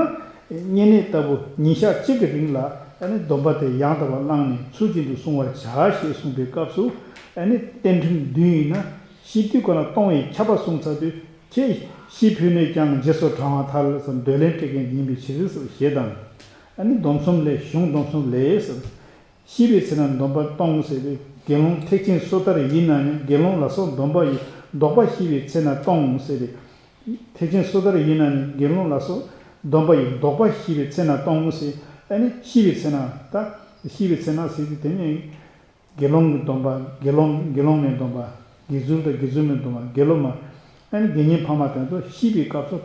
བསྙེན་གནས་ལྟ་བུ་ཉིན་ཞག་གཅིག་གི་རིང་ལ། ཨ་ནི་སྡོམ་པ་དེ་ཡང་དག་པར་བླངས་ནས་ཚུལ་བཞིན་དུ་བསྲུང་བར་བྱ་ཞེས་གསུངས་པའི་སྐབས་སུ། ཨ་ནི་རྟེན་ཁྲིམས་བདུན་ཡིན་ན། ཤི་དུས་ཀ་ལ་གཏོང་བའི་ཁྱབ་པ་གསུངས་ཚར་དུས། ཁྱེད་ཤི་འཕོས་ནས་ཀྱང་རྗེས་སུ་འབྲང་བར་ཐལ་ཟེར་འདོད་ལན་སྤྲད་མཁན་ཡིན་པའི་ཕྱིར་ཟེར་ཞེས་དང་། ཨ་ནི་སྡོམ་གསུམ་ལས། གཞུང་སྡོམ་གསུམ་ལས་ཟེར། ཤེས་པའི་ཚེ་ན་སྡོམ་པ་གཏོང་ཟེར་ཏེ། དགེ་སློང་ཐེག་ཆེན་སོ་ཐར་ཡིན་ན་ནི་དགེ་སློང་ལ་སོགས་སྡོམ་པ་ཡི་ལྡོག་པ་ཤེས་པའི་ཚེ་ན་གཏོང་ཟེར་ཏེ། ཐེག་ཆེན་སོ་ཐར་ཡིན་ན་ནི་དགེ་སློང་ལ་སོགས་སྡོམ་པ་ཡི་ལྡོག་པ་ཤེས་པའི་ཚེ་ན་གཏོང་ཟེར། ཨ་ནི་ཤེས་པའི་ཚེ་ན་ད་ཤེས་པའི་ཚེ་ན་ཟེར་ཏེ། དེ་ནི་དགེ་སློང་གི་སྡོམ་པ། དགེ་སློང་དགེ་སློང་མའི་སྡོམ་པ། དགེ་ཚུལ་དང་དགེ་ཚུལ་མའི་སྡོམ་པ། དགེ་སློབ་མ། ཨ་ནི་དགེ་བསྙེན་ཕ་མ་དེ་ཚོ་ཤེས་པའི་སྐབས་སུ་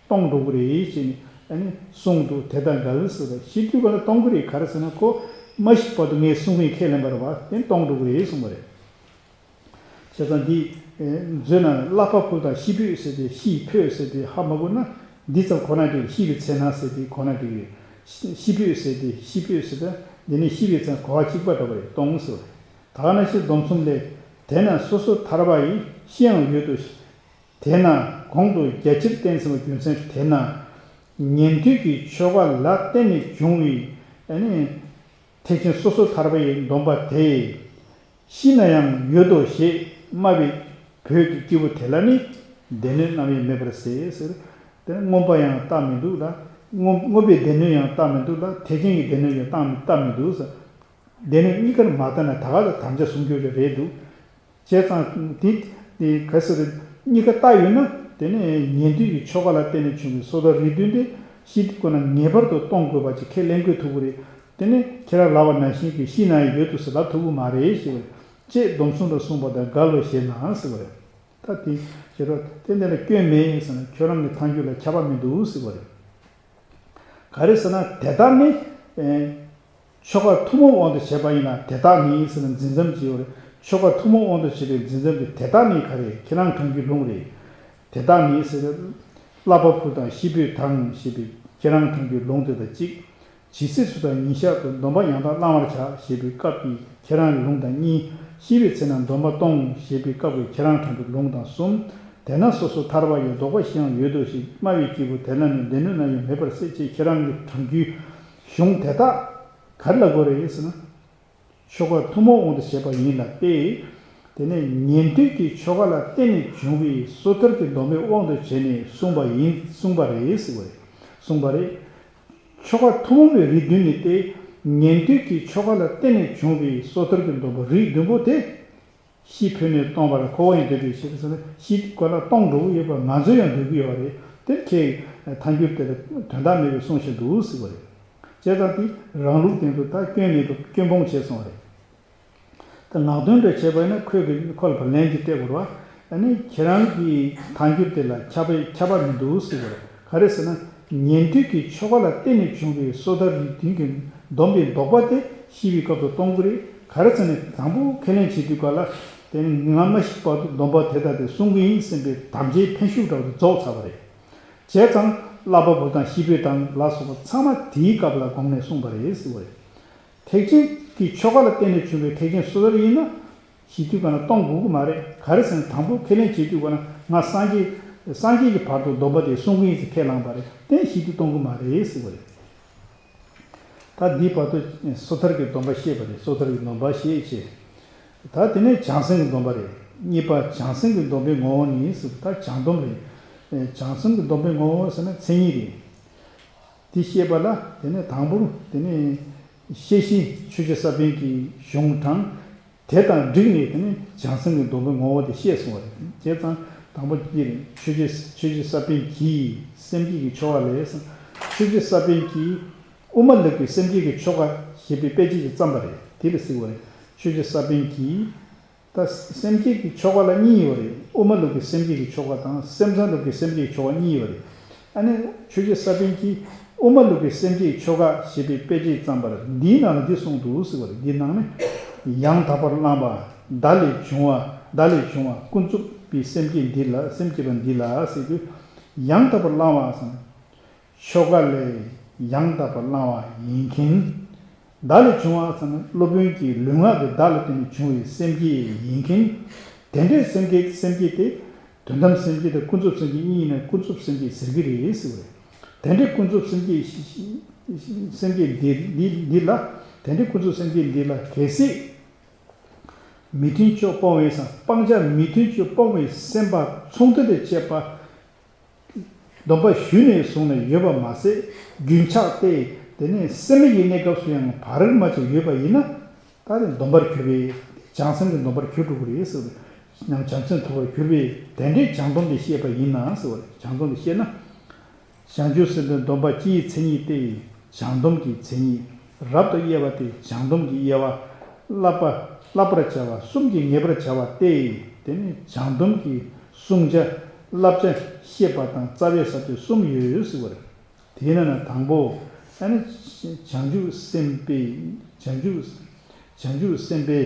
གཏོང་འགྲོ་གི་རེད་ཅེས་ནི་ཨ་ནི་གསུངས་འདུག། དེ་ལྟར་འགལ་ཟེར་བ། ཤེས་དུས་ག་ལ་གཏོང་གི་རེད། ག་རེ་ཟེར་ན་ཁོ་མ་ཤི་བར་དུ་ངས་སྲུང་གིན་ཁས་ལེན་པ་རེད་བ། དེ་གཏོང་འགྲོ་གི་རེད་གསུངས་པ་རེད། བྱས་ཙང་འདི་མཛོད་ནང་བསླབ་པ་ཕུལ་དང་ཤི་འབོད་ཟེར་ཏེ། ཤི་འབོད་ཟེར་ཏེ་ཧ་མ་གོ་ན་འདི་ཙམ་གོ་ན་འགྲིག། ཤི་བའི་ཚེ་ན་ཟེར་ཏེ་གོ་ན་འགྲིག་རེད། ཤི་འབོད་ཟེར་ཏེ། ཤི་འབོད་ཟེར་ཏེ་འདི་ནི་ཤི་བའི་ཚེ་གོ་བ་གཅིག་པ་འདྲ་བ་རེད། གཏོང་ཟེར་བ་རེད། ད་ག་ནང་བཞིན་སྡོམ་གསུམ་ལས། དེས་ན་སོ་སོ་ཐར་པ་ཡི་ཤི་ཡང་ཡོད་དོ། དེས་ན་གོང་དུ་རྒྱ་ཆེར་བསྟན་ཟིན་པ་རྒྱུ་མཚན། དེས་ན་ཉན་ཐོས་ཀྱི་ཆོ་ག་ལ་བརྟེན་ནས་བྱུང་བའི་ཨ་ནི་ཐེག་ཆེན་སོ་སོ་ཐར་པ་ཡི་སྡོམ་པ་དེ་ཤི་ན་ཡང་ཡོད་དོ་ཞེས་སྨྲ་བའི་བོད་ཀྱི་སྐྱེས་བུ་དེ་ལ་ནི་སྡེ་སྣོད་རྣམ་གཡེང་མེད་པར་ཟད་ཟེར། དེ་ནི་མངོན་པ་ཡང་རྟགས་མི་འདུག་ལ། མངོན་མངོན་པའི་སྡེ་སྣོད་ཡང་རྟགས་མི་འདུག་ལ། ཐེག་ཆེན་གྱི་སྡེ་སྣོད་ཡང་རྟགས་མི་རྟགས་མི་འདུག་ཟེར། སྡེ་སྣོད་གཉིས་ཀར་མ་བལྟས་ན་ད་ག་ལ་དམ་བཅའ་བཟུང་རྒྱུ་རེད་འདུག། བྱས་ཙང་དེ་དེ་ག་ཟེར་རེད། གཉིས་ཀ་བལྟ་ཡོད་ན། དེ་ནས་ཉན་ཐོས་ཀྱི་ཆོ་ག་ལ་བརྟེན་ནས་བྱུང་བའི་སོ་ཐར་རིགས་བདུན་དེ་ཤི་དུས་ག་ན་ངེས་པར་དུ་གཏོང་དགོས་པ་ཅིག་ཁས་ལེན་དགོས་ཐུག་གི་རེད། དེ་ནས་ཁྱེད་རང་ལབ་པ་ནང་བཞིན་གྱི་ཤི་ན་ཡང་ཡོད་དོ་ཟེར་ལབ་ཐུབ་ཀྱི་མ་རེད་ཞེས་པ་རེད། ཅེས་སྡོམ་གསུམ་ལ་གསུངས་པ་དང་འགལ་ལོ་ཞེ་ན་ཟེར་བ་རེད། ད་དེ་བྱེད་རོགས་དེ་འདི་ལ་སྐྱོན་མེད་ཟེར་ན་ཁྱོད་རང་གི་ཐལ་འགྱུར་ལ་ཁྱབ་པ་མི་འདུག་ཟེར་བ་རེད། ག་རེ་ཟེར་ན་དེ་དག་ནི། ཨེ། ཆོ་ག་ཐུན་མོང་དབང་དུ་བྱས་པ་ཡིན་ན་དེ་དག་ནི་ཟེར་ན་འཛིན་མཚམས་ཅིག་ཡོད་རེད། ཆོ་ག་ཐུན་མོང་དབང་དུ་བྱས་པའི་འཛིན་མཚམས་ཀྱི་དེ་དག་ནི་ག་རེ། ཁྱེད་རང་གང་གི་ལུང་རེད། དེ་དག་ནི་ཟེར་ན། བསླབ་པ་ཕུལ་དང་ཤི་འབོད་དང་ཞེས་པའི་ཁྱེད་རང་གང་གི་ལུང་དེ་དང་གཅིག། ཇི་སྲིད་སུ་དང་ཉིན་ཞག་ཏུ་སྡོམ་པ་ཡང་དག་བླང་བར་བྱ་ཞེས་པའི་སྐབས་ཀྱི་ཁྱེད་རང་གི་ལུང་དང་གཉིས། ཤི་བའི་ཚེ་ན་སྡོམ་པ་གཏོང་ཞེས་པའི་སྐབས་ཀྱི་ཁྱེད་རང་གང་གི་ལུང་དང་གསུམ། དེས་ན་སོ་སོ་ཐར་པ་ཡི་ལྡོག་པ་ཤེས་ཡང་ཡོད་དོ་ཞེས་སྨྲ་བའི་སྐྱེས་བུ་དེ་ལ་ནི་སྡེ་སྣོད་རྣམ་གཡེང་མེད་པར་ཟད་ཅེས་ཁྱེད་རང་གི་དྲང་རྒྱུའི་གཞུང་དེ་དག་ག་རེ་ལ་གོ་རེད་ཟེར་ན། ཆོ་ག་ཐུན་མོང་དབང་དུ་བྱས་པ་ཡིན་ལ་སྟེ། དེ་ནས་ཉན་ཐོས་ཀྱི་ཆོ་ག་ལ་བརྟེན་ནས་བྱུང་བའི་སོ་ཐར་གྱི་སྡོམ་པའི་དབང་དུ་བྱས་ནས་གསུངས་པ་ཡིན། གསུངས་པ་རེད་ཟེར་བ་རེད། གསུངས་པ་རེད། ཆོ་ག་ཐུན་མོང་བའི་རིགས་བདུན་ནི་སྟེ། ཉན་ཐོས་ཀྱི་ཆོ་ག་ལ་བརྟེན་ནས་བྱུང་བའི་སོ་ཐར་གྱི་སྡོམ་པ་རིགས་བདུན་པོ་དེ། ཤི་འབོད་ནས་གཏོང་བར་ཁོ་བོ་ཡང་འདོད་པའི་ཕྱིར་ཟེར་ན། ཤི་དུས་ག་ལ་གཏོང་འགྲོ་གི་ཡོད་པ་ང་ཚོས་ཡང་འདོད་ཀྱི་ཡོད་རེད། དེ་ཁྱེད་ཐལ་འགྱུར་དེ་ལ་དོན་དག་མེད་པའི་གསུང་བཞིན་འདུག་ཟེར་བ་རེད། བྱས་ཙང་དེ་རང་ལུགས་སྟེང་དུ་ད་སྐྱོན་མེད་པ་སྐྱོན་སྤོང་བྱས་སོང་བ་རེད། ད་ངག་འདོན་འདྲ་བྱས་པ་ཡིན་ན་ཁོས་ཀྱི་ཁོ་ལ་བར་ལན་གྱི་སྤྲད་དགོས་རེད་བ། ཨ་ནི་ཁྱེད་རང་གི་ཐལ་འགྱུར་དེ་ལ་ཁྱབ་པ་ཁྱབ་པ་མི་འདུག་ཟེར་བ་རེད། ག་རེ་ཟེར་ན། ཉན་ཐོས་ཀྱི་ཆོ་ག་ལ་བརྟེན་ནས་བྱུང་བའི་སོ་ཐར་རིགས་བདུན་གྱི་སྡོམ་པའི་ལྡོག་པ་དེ་ཤི་བའི་སྐབས་སུ་གཏོང་གི་རེད། ག་རེ་ཟེར་ན་དང་པོ་ཁས་ལེན་བྱེད་དུས་ག་ལ། དེ་ནི་ང་མ་ཤི་བར་དུ་སྡོམ་པ་དེ་དག་དེ་སྲུང་གི་ཡིན་བསམ་པའི་དམ་བཅའི་འཕེན་ཤུགས་འདྲ་བོ་དེ་རྫོགས་ཚར་བ་རེད། བྱས་ཙང་བསླབ་པ་ཕུལ་དང་ཤི་འབོད་དང་ལ་སོགས་པ་ཚང་མ་དེའི་སྐབས་ལ་དགོངས་ནས་གསུངས་པ་རེད་ཟེར་བ་རེད། ཐེག་ཆེན་གྱི་ཆོ་ག་ལ་བརྟེན་ནས་བྱུང་བའི་ཐེག་ཆེན་སོ་ཐར་ཡིན་ན། ཤི་དུས་ག་ན་གཏོང་དགོས་ཀྱི་མ་རེད། ག་རེ་ཟེར་ན་དང་པོ་ཁས་ལེན་བྱེད་དུས་ག་ན་ང་སངས་རྒྱས་སངས་རྒྱས་ཀྱི་བར་དུ་སྡོམ་པ་དེ་སྲུང་གི་ཡིན་ཟེར་ཁས་བླངས་པ་རེད། དེ་ཤི་དུས་གཏོང་གི་མ་རེད་ཟེར་བ་རེད། ད་འདིའི་བར་དུ་སོ་ཐར་གྱི་སྡོམ་པ་བཤད་པ་རེད། སོ་ཐར་གྱི་སྡོམ་པ་བཤད་བྱས། ད་དེ་ནས་བྱང་སེམས་ཀྱི་སྡོམ་པ་རེད། གཉིས་པ་བྱང་སེམས་ཀྱི་སྡོམ་པའི་ངོ་བོ་ནི་ཟེར། ད་བྱང་སྡོམ་རེད། བྱང་སེམས་ཀྱི་སྡོམ་པའི་ངོ་བོ་ཟེར་ན་མཚན་ཉིད་རེད། དེ་བཤད་པ་ལ་དེ་ནས་དང་པོར་དེ་ནས་ཤེས་བཞིན་ཆོས་རྗེ་ས་པཎ་གྱི་གཞུང་དྲངས། དེ་དང་འགྲིག་ནས་དེ་ནས་བྱང་སེམས་ཀྱི་སྡོམ་པའི་ངོ་བོ་དེ་བཤད་སོང་བ་རེད། བྱས་ཙང་དང་པོ་འདི་རེད། ཆོས་རྗེ་ཆོས་རྗེ་ས་པཎ་གྱིས་སེམས་བསྐྱེད་ཀྱི་ཆོ་ག་ལས། ཆོས་རྗེ་ས་པཎ་གྱིས་དབུ་མ་ལུགས་ཀྱི་སེམས་བསྐྱེད་ཀྱི་ཆོ་ག་ཞེས་པའི་དཔེ་ཆ་ཅིག་བརྩམས་པ་རེད། དེ་ལ་གཟིགས་པ་རེད། ཆོས་རྗེ་ས་པཎ་གྱིས། ད་སེམས་བསྐྱེད་ཀྱི་ཆོ་ག་ལ་གཉིས་ཡོད་རེད། དབུ་མ་ལུགས་ཀྱི་སེམས་བསྐྱེད་ཀྱི་ཆོ་ག་དང་སེམས་ཙམ་ལུགས་ཀྱི་སེམས་བསྐྱེད་ཀྱི་ཆོ་ག་གཉིས་ཡོད་རེད། ཨ་ནི་ཆོས་རྗེ་ས་པཎ་གྱིས་དབུ་མ་ལུགས་ཀྱི་སེམས་བསྐྱེད་ཀྱི་ཆོ་ག་ཞེས་པའི་དཔེ་ཆའི་བརྩམས་པར་འདིའི་ནང་ལ་འདི་གསུངས་འདུག་ཟེར་བ་རེད། འདིའི་ནང་ནས་ཡང་དག་པར་བླངས་པ། བརྡ་ལས་བྱུང་བ། བརྡ་ལས་བྱུང་བ་ཀུན་རྫོབ་པའི་སེམས་བསྐྱེད་འདི་ལ་སེམས་བསྐྱེད་པ་འདི་ལ་ཟེར་དུས། ཡང་དག་པར་བླངས་པ་ཟེར་ན། ཆོ་ག་ལས་ཡང་དག་པར་བླངས་པ་ཡིན་མཁན། བརྡ་ལས་བྱུང་བ་ཟེར་ན་སློབ་དཔོན་གྱི་ལུས་ངག་གི་བརྡ་ལ་བརྟེན་ནས་བྱུང་བའི་སེམས་བསྐྱེད་ཡིན་མཁན། དེ་འདྲའི་སེམས་བསྐྱེད་སེམས་བསྐྱེད་དེ་དོན་དམ་སེམས་བསྐྱེད་དང་ཀུན་རྫོབ་སེམས་བསྐྱེད་གཉིས་ཡིན་ན་ཀུན་རྫོབ་སེམས་བསྐྱེད་ཟེར་གྱི་རེད་ཟེར་བ་རེད། དེ་འདྲའི་ཀུན་རྫོབ་སེམས་བསྐྱེད་སེམས་བསྐྱེད་འདི་འདི་འདི་ལ། དེ་འདྲའི་ཀུན་རྫོབ་སེམས་བསྐྱེད་འདི་ལ་གལ་སྲིད་མི་མཐུན་ཕྱོགས་སྤོང་བའི་སང་སྤང་བྱ་མི་མཐུན་ཕྱོགས་སྤོང་བའི་སེམས་པ་ཚོགས་འདུ་དང་བཅས་པ། སྡོམ་པ་ཞུས་ནས་བཟུང་ནས་ཡོད་པ་མ་ཟད་རྒྱུན་ཆགས་ཏེ་དེ་ནས་སད་མི་གི་གནས་སྐབས་སུ་ཡང་བར་མ་ཆད་ཡོད་པ་ཡིན་ན་ ད་རེས་སྡོམ་པར་གྱུར་པས། བྱང་སེམས་ཀྱི་སྡོམ་པར་གྱུར་འགྲོ་གི་རེད་ཟེར་བ་རེད། ཡང་བྱང་སེམས་ཐོབ་པར་གྱུར་པས་དེ་འདྲའི་བྱང་སྡོམ་དེ་བཤད་པ་ཡིན་ན་ཟེར་བ་རེད། བྱང་སྡོམ་དེ་བཤད་ན། བྱང་ཆུབ་སེམས་དཔའི་སྡོམ་པ་སྤྱིའི་མཚན་ཉིད་དེ། བྱང་སྡོམ་གྱི་མཚན་ཉིད། རབ་ཏུ་དབྱེ་བ་སྟེ་བྱང་སྡོམ་གྱི་དབྱེ་བ། བསླབ་པ་བསླབ་པར་བྱ་བ་གསུམ་གྱིས་ངེས་པར་བྱ་བ་སྟེ། དེ་ནི་བྱང་སྡོམ་གྱི་བསྲུང་བྱ། བསླབ་བྱ། བཤད་པ་དང་རྩ་བའི་ས་བཅད་གསུམ་ཡོད་ཟེར་བ་རེད། དེས་ན་ན་དང་པོ། ཨ་ནི་བྱང་ཆུབ་སེམས་དཔའི། བྱང་ཆུབ། བྱང་ཆུབ་སེམས་དཔའི་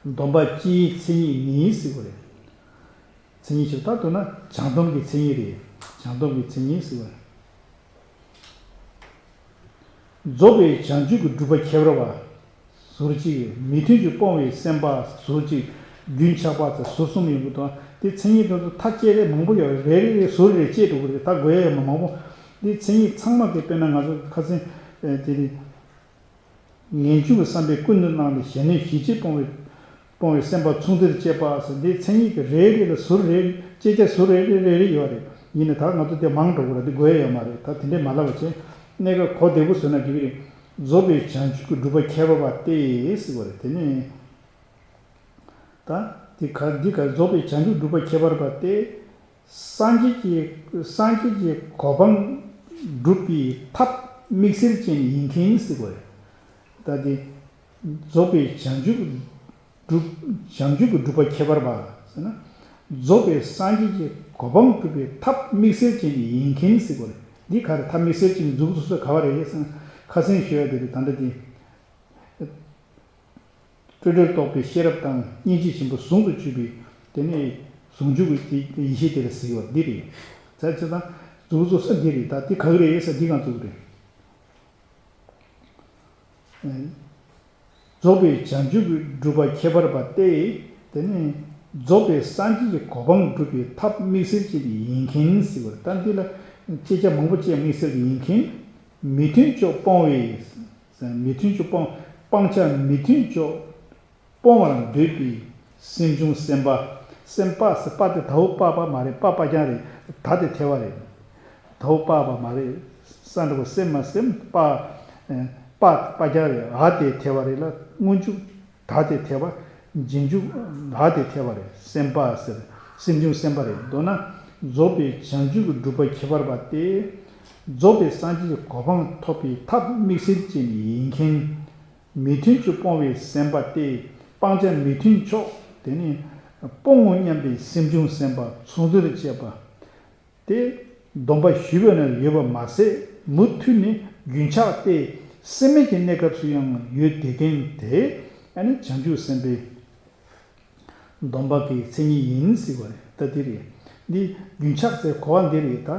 སྡོམ་པ་སྤྱིའི་མཚན་ཉིད་ནི་ཟེར་བ་རེད། མཚན་ཉིད་ཞིག་ད་དུ་ན་བྱང་སྡོམ་གྱི་མཚན་ཉིད་རེད། བྱང་སྡོམ་གྱི་མཚན་ཉིད་ཟེར་བ་རེད། རྫོགས་པའི་བྱང་ཆུབ་ཀྱི་སྒྲུབ་པ་ཁྱད་པར་བ། ཟུར་གཅིག་མི་མཐུན་ཕྱོགས་སྤོང་བའི་སེམས་དཔའ་ཟུར་གཅིག་རྒྱུན་ཆགས་པ་ཚ་ཟུར་གསུམ་ཡོང་གི་འདུག་དེ་མཚན་ཉིད་དེ་ཚོ་མཐའ་དཔྱད་རེ་མང་པོ་ཡོད་རེད། རེ་རེ་ཟུར་རེ་དཔྱད་འགྲོ་གི་རེད། ད་དགོས་ཡ་ཡོད་མ་མང་པོ། འདི་མཚན་ཉིད་ཚང་མ་དེ་དཔེར་ན་ང་ཚོ་ཁ་སང་དེ་རེད། ངེས་འབྱུང་གི་བསམ་པས་ཀུན་ཏུ་བསླངས་ནས་གཞན་གནོད་གཞི་བྱེད་སྤོང་བའི་སྤོང་བའི་སེམས་དཔའ་མཚུངས་བསྡུར་བཅས་པ་ཟེར། འདིའི་མཚན་ཉིད་ཀྱི་རེ་རེ་ལ་ཟུར་རེ་རེ་དཔྱད་བྱ་ཟུར་རེ་རེ་རེ་རེ་ཡོད་རེད། ཡིན་ནའི་ད་ང་ཚོ་དེ་མང་འགྲོ་གི་རེད། འདི་དགོས་ཡ་ཡོད་མ་རེད། ད་དེ་འདྲས་མ་ལབ་པ་བྱས། གནད་འགག་གོ་བདེ་པོ་བཟོས་ན་འགྲིག་གི་རེད། རྫོགས་པའི་བྱང་ཆུབ་ཀྱི་སྒྲུབ་པ་ཁྱད་པར་བ་སྟེ་ཟེར་བ་རེད། དེ་ནས་ད་འདི་ག་འདི་ག་རྫོགས་པའི་བྱང་ཆུབ་སྒྲུབ་པ་ཁྱད་པར་བ་སྟེ། སངས་རྒྱས་ཀྱི་སངས་རྒྱས་ཀྱི་གོ་འཕང་སྒྲུབ་པའི་ཐབས་དམིགས་བསལ་ཅན་ཡིན་མཁན་ཟེར་བ་རེད། ད་དེ་རྫོགས་པའི་བྱང་ཆུབ་སྒྲུབ། བྱང་ཆུབ་ཀྱི་སྒྲུབ་པ་ཁྱད་པར་བ་ཟེར་ན། རྫོགས་པའི་སངས་རྒྱས་ཀྱི་གོ་འཕང་སྒྲུབ་པའི་ཐབས་དམིགས་བསལ་ཅན་ཡིན་མཁན་ཟེར་བ་རེད། འདི་ག་རེ་ཐབས་དམིགས་བསལ་ཅན་མཛུབ་ཚུགས་སུ་ག་བ་རེད་ཟེར་ན། ཁ་སང་ཞུ་ཡ་དེ་རེད། ད་ལྟ་དེ། སྤྲོས་བྲལ་རྟོགས་པའི་ཤེས་རབ་དང་སྙིང་རྗེ་ཆེན་པོ་ཟུང་དུ་སྤྱོད་པའི་དེ་ནས་ཟུང་འཇུག་གི་ཡེ་ཤེས་དེ་ལ་ཟེར་བ་འདི་རེད། ད་ཅི་ད་མཛུབ་ཚུགས་ས་འདི་རེད། ད་འདི་ག་གི་རེད་ཟེར་འདི་གང་ཚུགས་རེད། རྫོགས་པའི་བྱང་ཆུབ་ཀྱི་སྒྲུབ་པ་ཁྱད་པར་བ་སྟེ། དེ་ནི་རྫོགས་པའི་སངས་རྒྱས་ཀྱི་གོ་འཕང་སྒྲུབ་པའི་ཐབས་དམིགས་བསལ་ཅན་ཡིན་མཁན་ཟེར་བ་རེད། ད་འདི་ལ་དཔྱད་བྱ་མང་པོ་དཔྱད་དམིགས་བསལ་ཡིན་མཁན། མི་མཐུན་ཕྱོགས་སྤོང་བའི། མི་མཐུན་ཕྱོགས་སྤོང་། སྤང་བྱ་མི་མཐུན་ཕྱོགས་སྤོང་བར་འདོད་པའི་སེམས་བྱུང་སེམས་པ། སེམས་པ་ཟེར་པ་དེ་དའོ་པ་པ་མ་རེད། པ་པ་རྐྱང་རེད། ད་དེ་ཐལ་བ་རེད། དའོ་པ་པ་མ་རེད། ས་འགྲེང་བུ་སེ་མ་སེམས། པ། པ་པ་རྐྱང་རེད། འ་དེ་ཐལ་བ་རེད་ལ། སྔོན་འཇུག་ད་དེ་ཐལ་བ། རྗེས་འཇུག་འ་དེ་ཐལ་བ་རེད། སེམས་པ་ཟེར། སེམས་བྱུང་སེམས་པ་རེད། མདོར་ན་རྫོགས་པའི་བྱང་ཆུབ་ཀྱི་སྒྲུབ་པ་ཁྱད་པར་བ་སྟེ། རྫོགས་པའི་སངས་རྒྱས་ཀྱི་གོ་འཕང་ཐོབ་པའི་ཐབས་དམིགས་བསལ་ཅན་ཡིན་མཁན། མི་མཐུན་ཕྱོགས་སྤོང་བའི་སེམས་པ་སྟེ། སྤང་བྱ་མི་མཐུན་ཕྱོགས་དེ་ནི་སྤོང་ངོ་སྙམ་པའི་སེམས་བྱུང་སེམས་པ་མཚུངས་བསྡུར་བཅས་པ་སྟེ། སྡོམ་པ་ཞུས་པ་ན་ཡོད་པ་མ་ཟད་མུ་མཐུད་ནས་རྒྱུན་ཆགས་ཏེ་སྲེད་མེད་ཀྱི་གནས་སྐབས་སུ་ཡང་ཡོད་དེ་མཁན་དེ་ཨ་ནི་བྱང་ཆུབ་སེམས་དཔའི་སྡོམ་པ་གི་མཚན་ཉིད་ཡིན་ཟེར་བ་རེད། ད་འདི་རེད། འདི་རྒྱུན་ཆགས་ཟེར་གོ་བ་འདི་རེད། ད་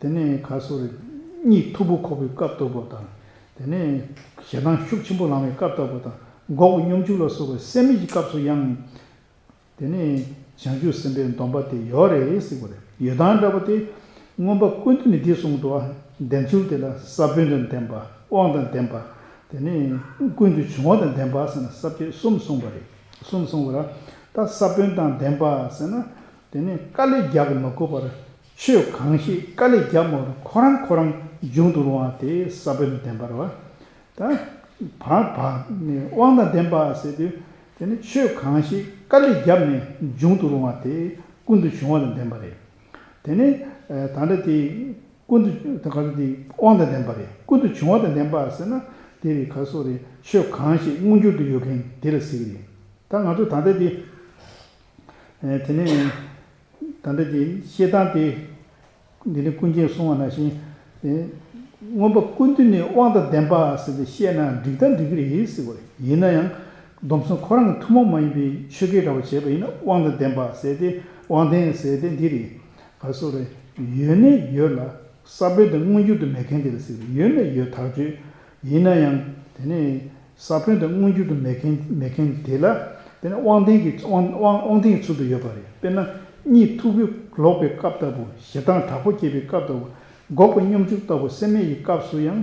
དེ་ནས་ག་སོ་རེད། གཉིད་མཐུག་པོ་ཁུག་པའི་སྐབས་ལྟ་བུ་དང་། དེ་ནས་ཞེ་སྡང་ཤུགས་ཆེན་པོ་ལངས་པའི་སྐབས་ལྟ་བུ་དང་། འགོག་པའི་སྙོམས་འཇུག་ལ་སོགས་པའི་སྲེད་མེད་ཀྱི་སྐབས་སུ་ཡང་། དེ་ནས་བྱང་ཆུབ་སེམས་དཔའི་སྡོམ་པ་དེ་ཡོད་རེད་ཟེར་བ་རེད། ཡོད་དང་འདྲ་བ་དེ་མངོན་པ་ཀུན་བཏུས་ནས་འདི་གསུངས་འདུག་བ། བདེན་ཚུལ་དེ་ལ་ས་བོན་དང་ལྡན་པ། དབང་དང་ལྡན་པ། དེ་ནས་ཀུན་ཏུ་བྱུང་བ་དང་ལྡན་པ་ཟེར་ན་ས་བཅད་གསུམ་གསུངས་པ་རེད། གསུམ་གསུངས་པ་ར། ད་ས་བོན་དང་ལྡན་པ་ཟེར་ན། དེ་ནས་དཀའ་ལས་རྒྱག་མ་དགོས་པར་ཆོས་གང་ཤེས་དཀའ་ལས་རྒྱག་མ་དགོས་པར་ཁོ་རང་ཁོ་རང་འབྱུང་དུ་རུང་བ་དེ་ས་བོན་དང་ལྡན་པ་རེད་བ། ད་བར་བར་ནས་དབང་དང་ལྡན་པ་ཟེར་དུས་དེ་ནི་ཆོས་གང་ཞིག་དཀའ་ལས་བརྒྱབ་ནས་འབྱུང་དུ་རུང་བ་དེ་ཀུན་ཏུ་བྱུང་བ་དང་ལྡན་པ་རེད། དེ་ནི་ད་ལྟ་དེ་ཀུན་ཏུ་ད་ག་ཚོད་དེ་དབང་དང་ལྡན་པ་རེད། ཀུན་ཏུ་བྱུང་བ་དང་ལྡན་པ་ཟེར་ན་དེ་རེད། ག་སོགས་རེད། ཆོས་གང་ཞིག་མངོན་གྱུར་དུ་ཡོད་མཁན་དེ་ལ་ཟེར་གི་རེད། ད་ང་ཚོ་ད་ལྟ་དེ་དེ་ནི། ད་ལྟ་དེ་བཤད་སྟངས་དེ། འདི་ནི་ཀུན་མཁྱེན་གསུང་བ་ནང་བཞིན། དེ་མངོན་པ་ཀུན་བཏུས་ནས་དབང་དང་ལྡན་པ་ཟེར་ཏེ་བཤད་ན་འགྲིག་ད་འགྲིག་གི་རེད་ཟེར་བ་རེད། ཡིན་ན་ཡང་སྡོམ་གསུམ་ཁོ་རང་གི་ཐུན་མོང་མ་ཡིན་པའི་ཆོས་སྐད་འདྲ་བ་བྱས་པ་ཡིན་ན་དབང་དང་ལྡན་པ་ཟེར་ཏེ་དབང་ལྡན་ཟེར་ཏེ་འདི་རེད། ག་སོགས་རེད། ཡོད་ནི་ཡོད་ལ་ས་བོན་དེ་མངོན་གྱུར་དུ་མེད་མཁན་དེ་ལ་ཟེར་གི་རེད། ཡོད་ནི་ཡོད་ཐག་ཆོད། ཡིན་ན་ཡང་དེ་ནི། ས་བོན་དེ་མངོན་གྱུར་དུ་མེད་མཁན་མེད་མཁན་དེ་ལ་དེ་ནི་དབང་ལྡན་གྱི་དབང་དབང་དབང་ལྡན་གྱི་ཚུལ་དུ་ཡོད་པ་རེད། དཔེར་ན་གཉིད་མཐུག་པོས་ལོག་པའི་སྐབས་ལྟ་བུ། ཞེ་སྡང་དྲག་པོ་སྐྱེས་པའི་སྐབས་ལྟ་བུ། འགོག་པའི་སྙོམས་འཇུག་ལྟ་བུ་སྲེད་མེད་ཀྱི་སྐབས་སུ་ཡང་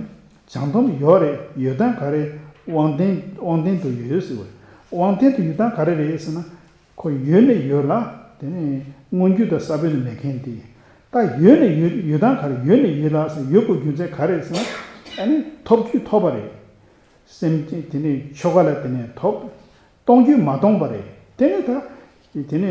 བྱང་སྡོམ་ཡོད་རེད། ཡོད་སྟངས་ག་རེ། དབང་ལྡན་དབང་ལྡན་དུ་ཡོད་ཟེར་བ་རེད། དབང་ལྡན་དུ་ཡོད་སྟངས་ག་རེ་རེད་ཟེར་ན། ཁོ་ཡོད་ནས་ཡོད་ལ། དེ་ནི་མངོན་གྱུར་དང་ས་བོན་དུ་མེད་མཁན་དེ། ད་ཡོད་ནས་ཡོད་ཡོད་སྟངས་ག་རེ། ཡོད་ནས་ཡོད་ལ་ཟེར། ཡོད་དགོས་རྒྱུ་མཚན་ག་རེ་ཟེར་ན། ཨ་ནི་ཐོབ་རྒྱུས་ཐོབ་པ་རེད། སེམས་ཅན་དེ་ནས་ཆོ་ག་ལ་དེ་ནས་ཐོབ། གཏོང་རྒྱུས་མ་གཏོང་བ་རེད། དེ་ནས་ད་དེ་ནས་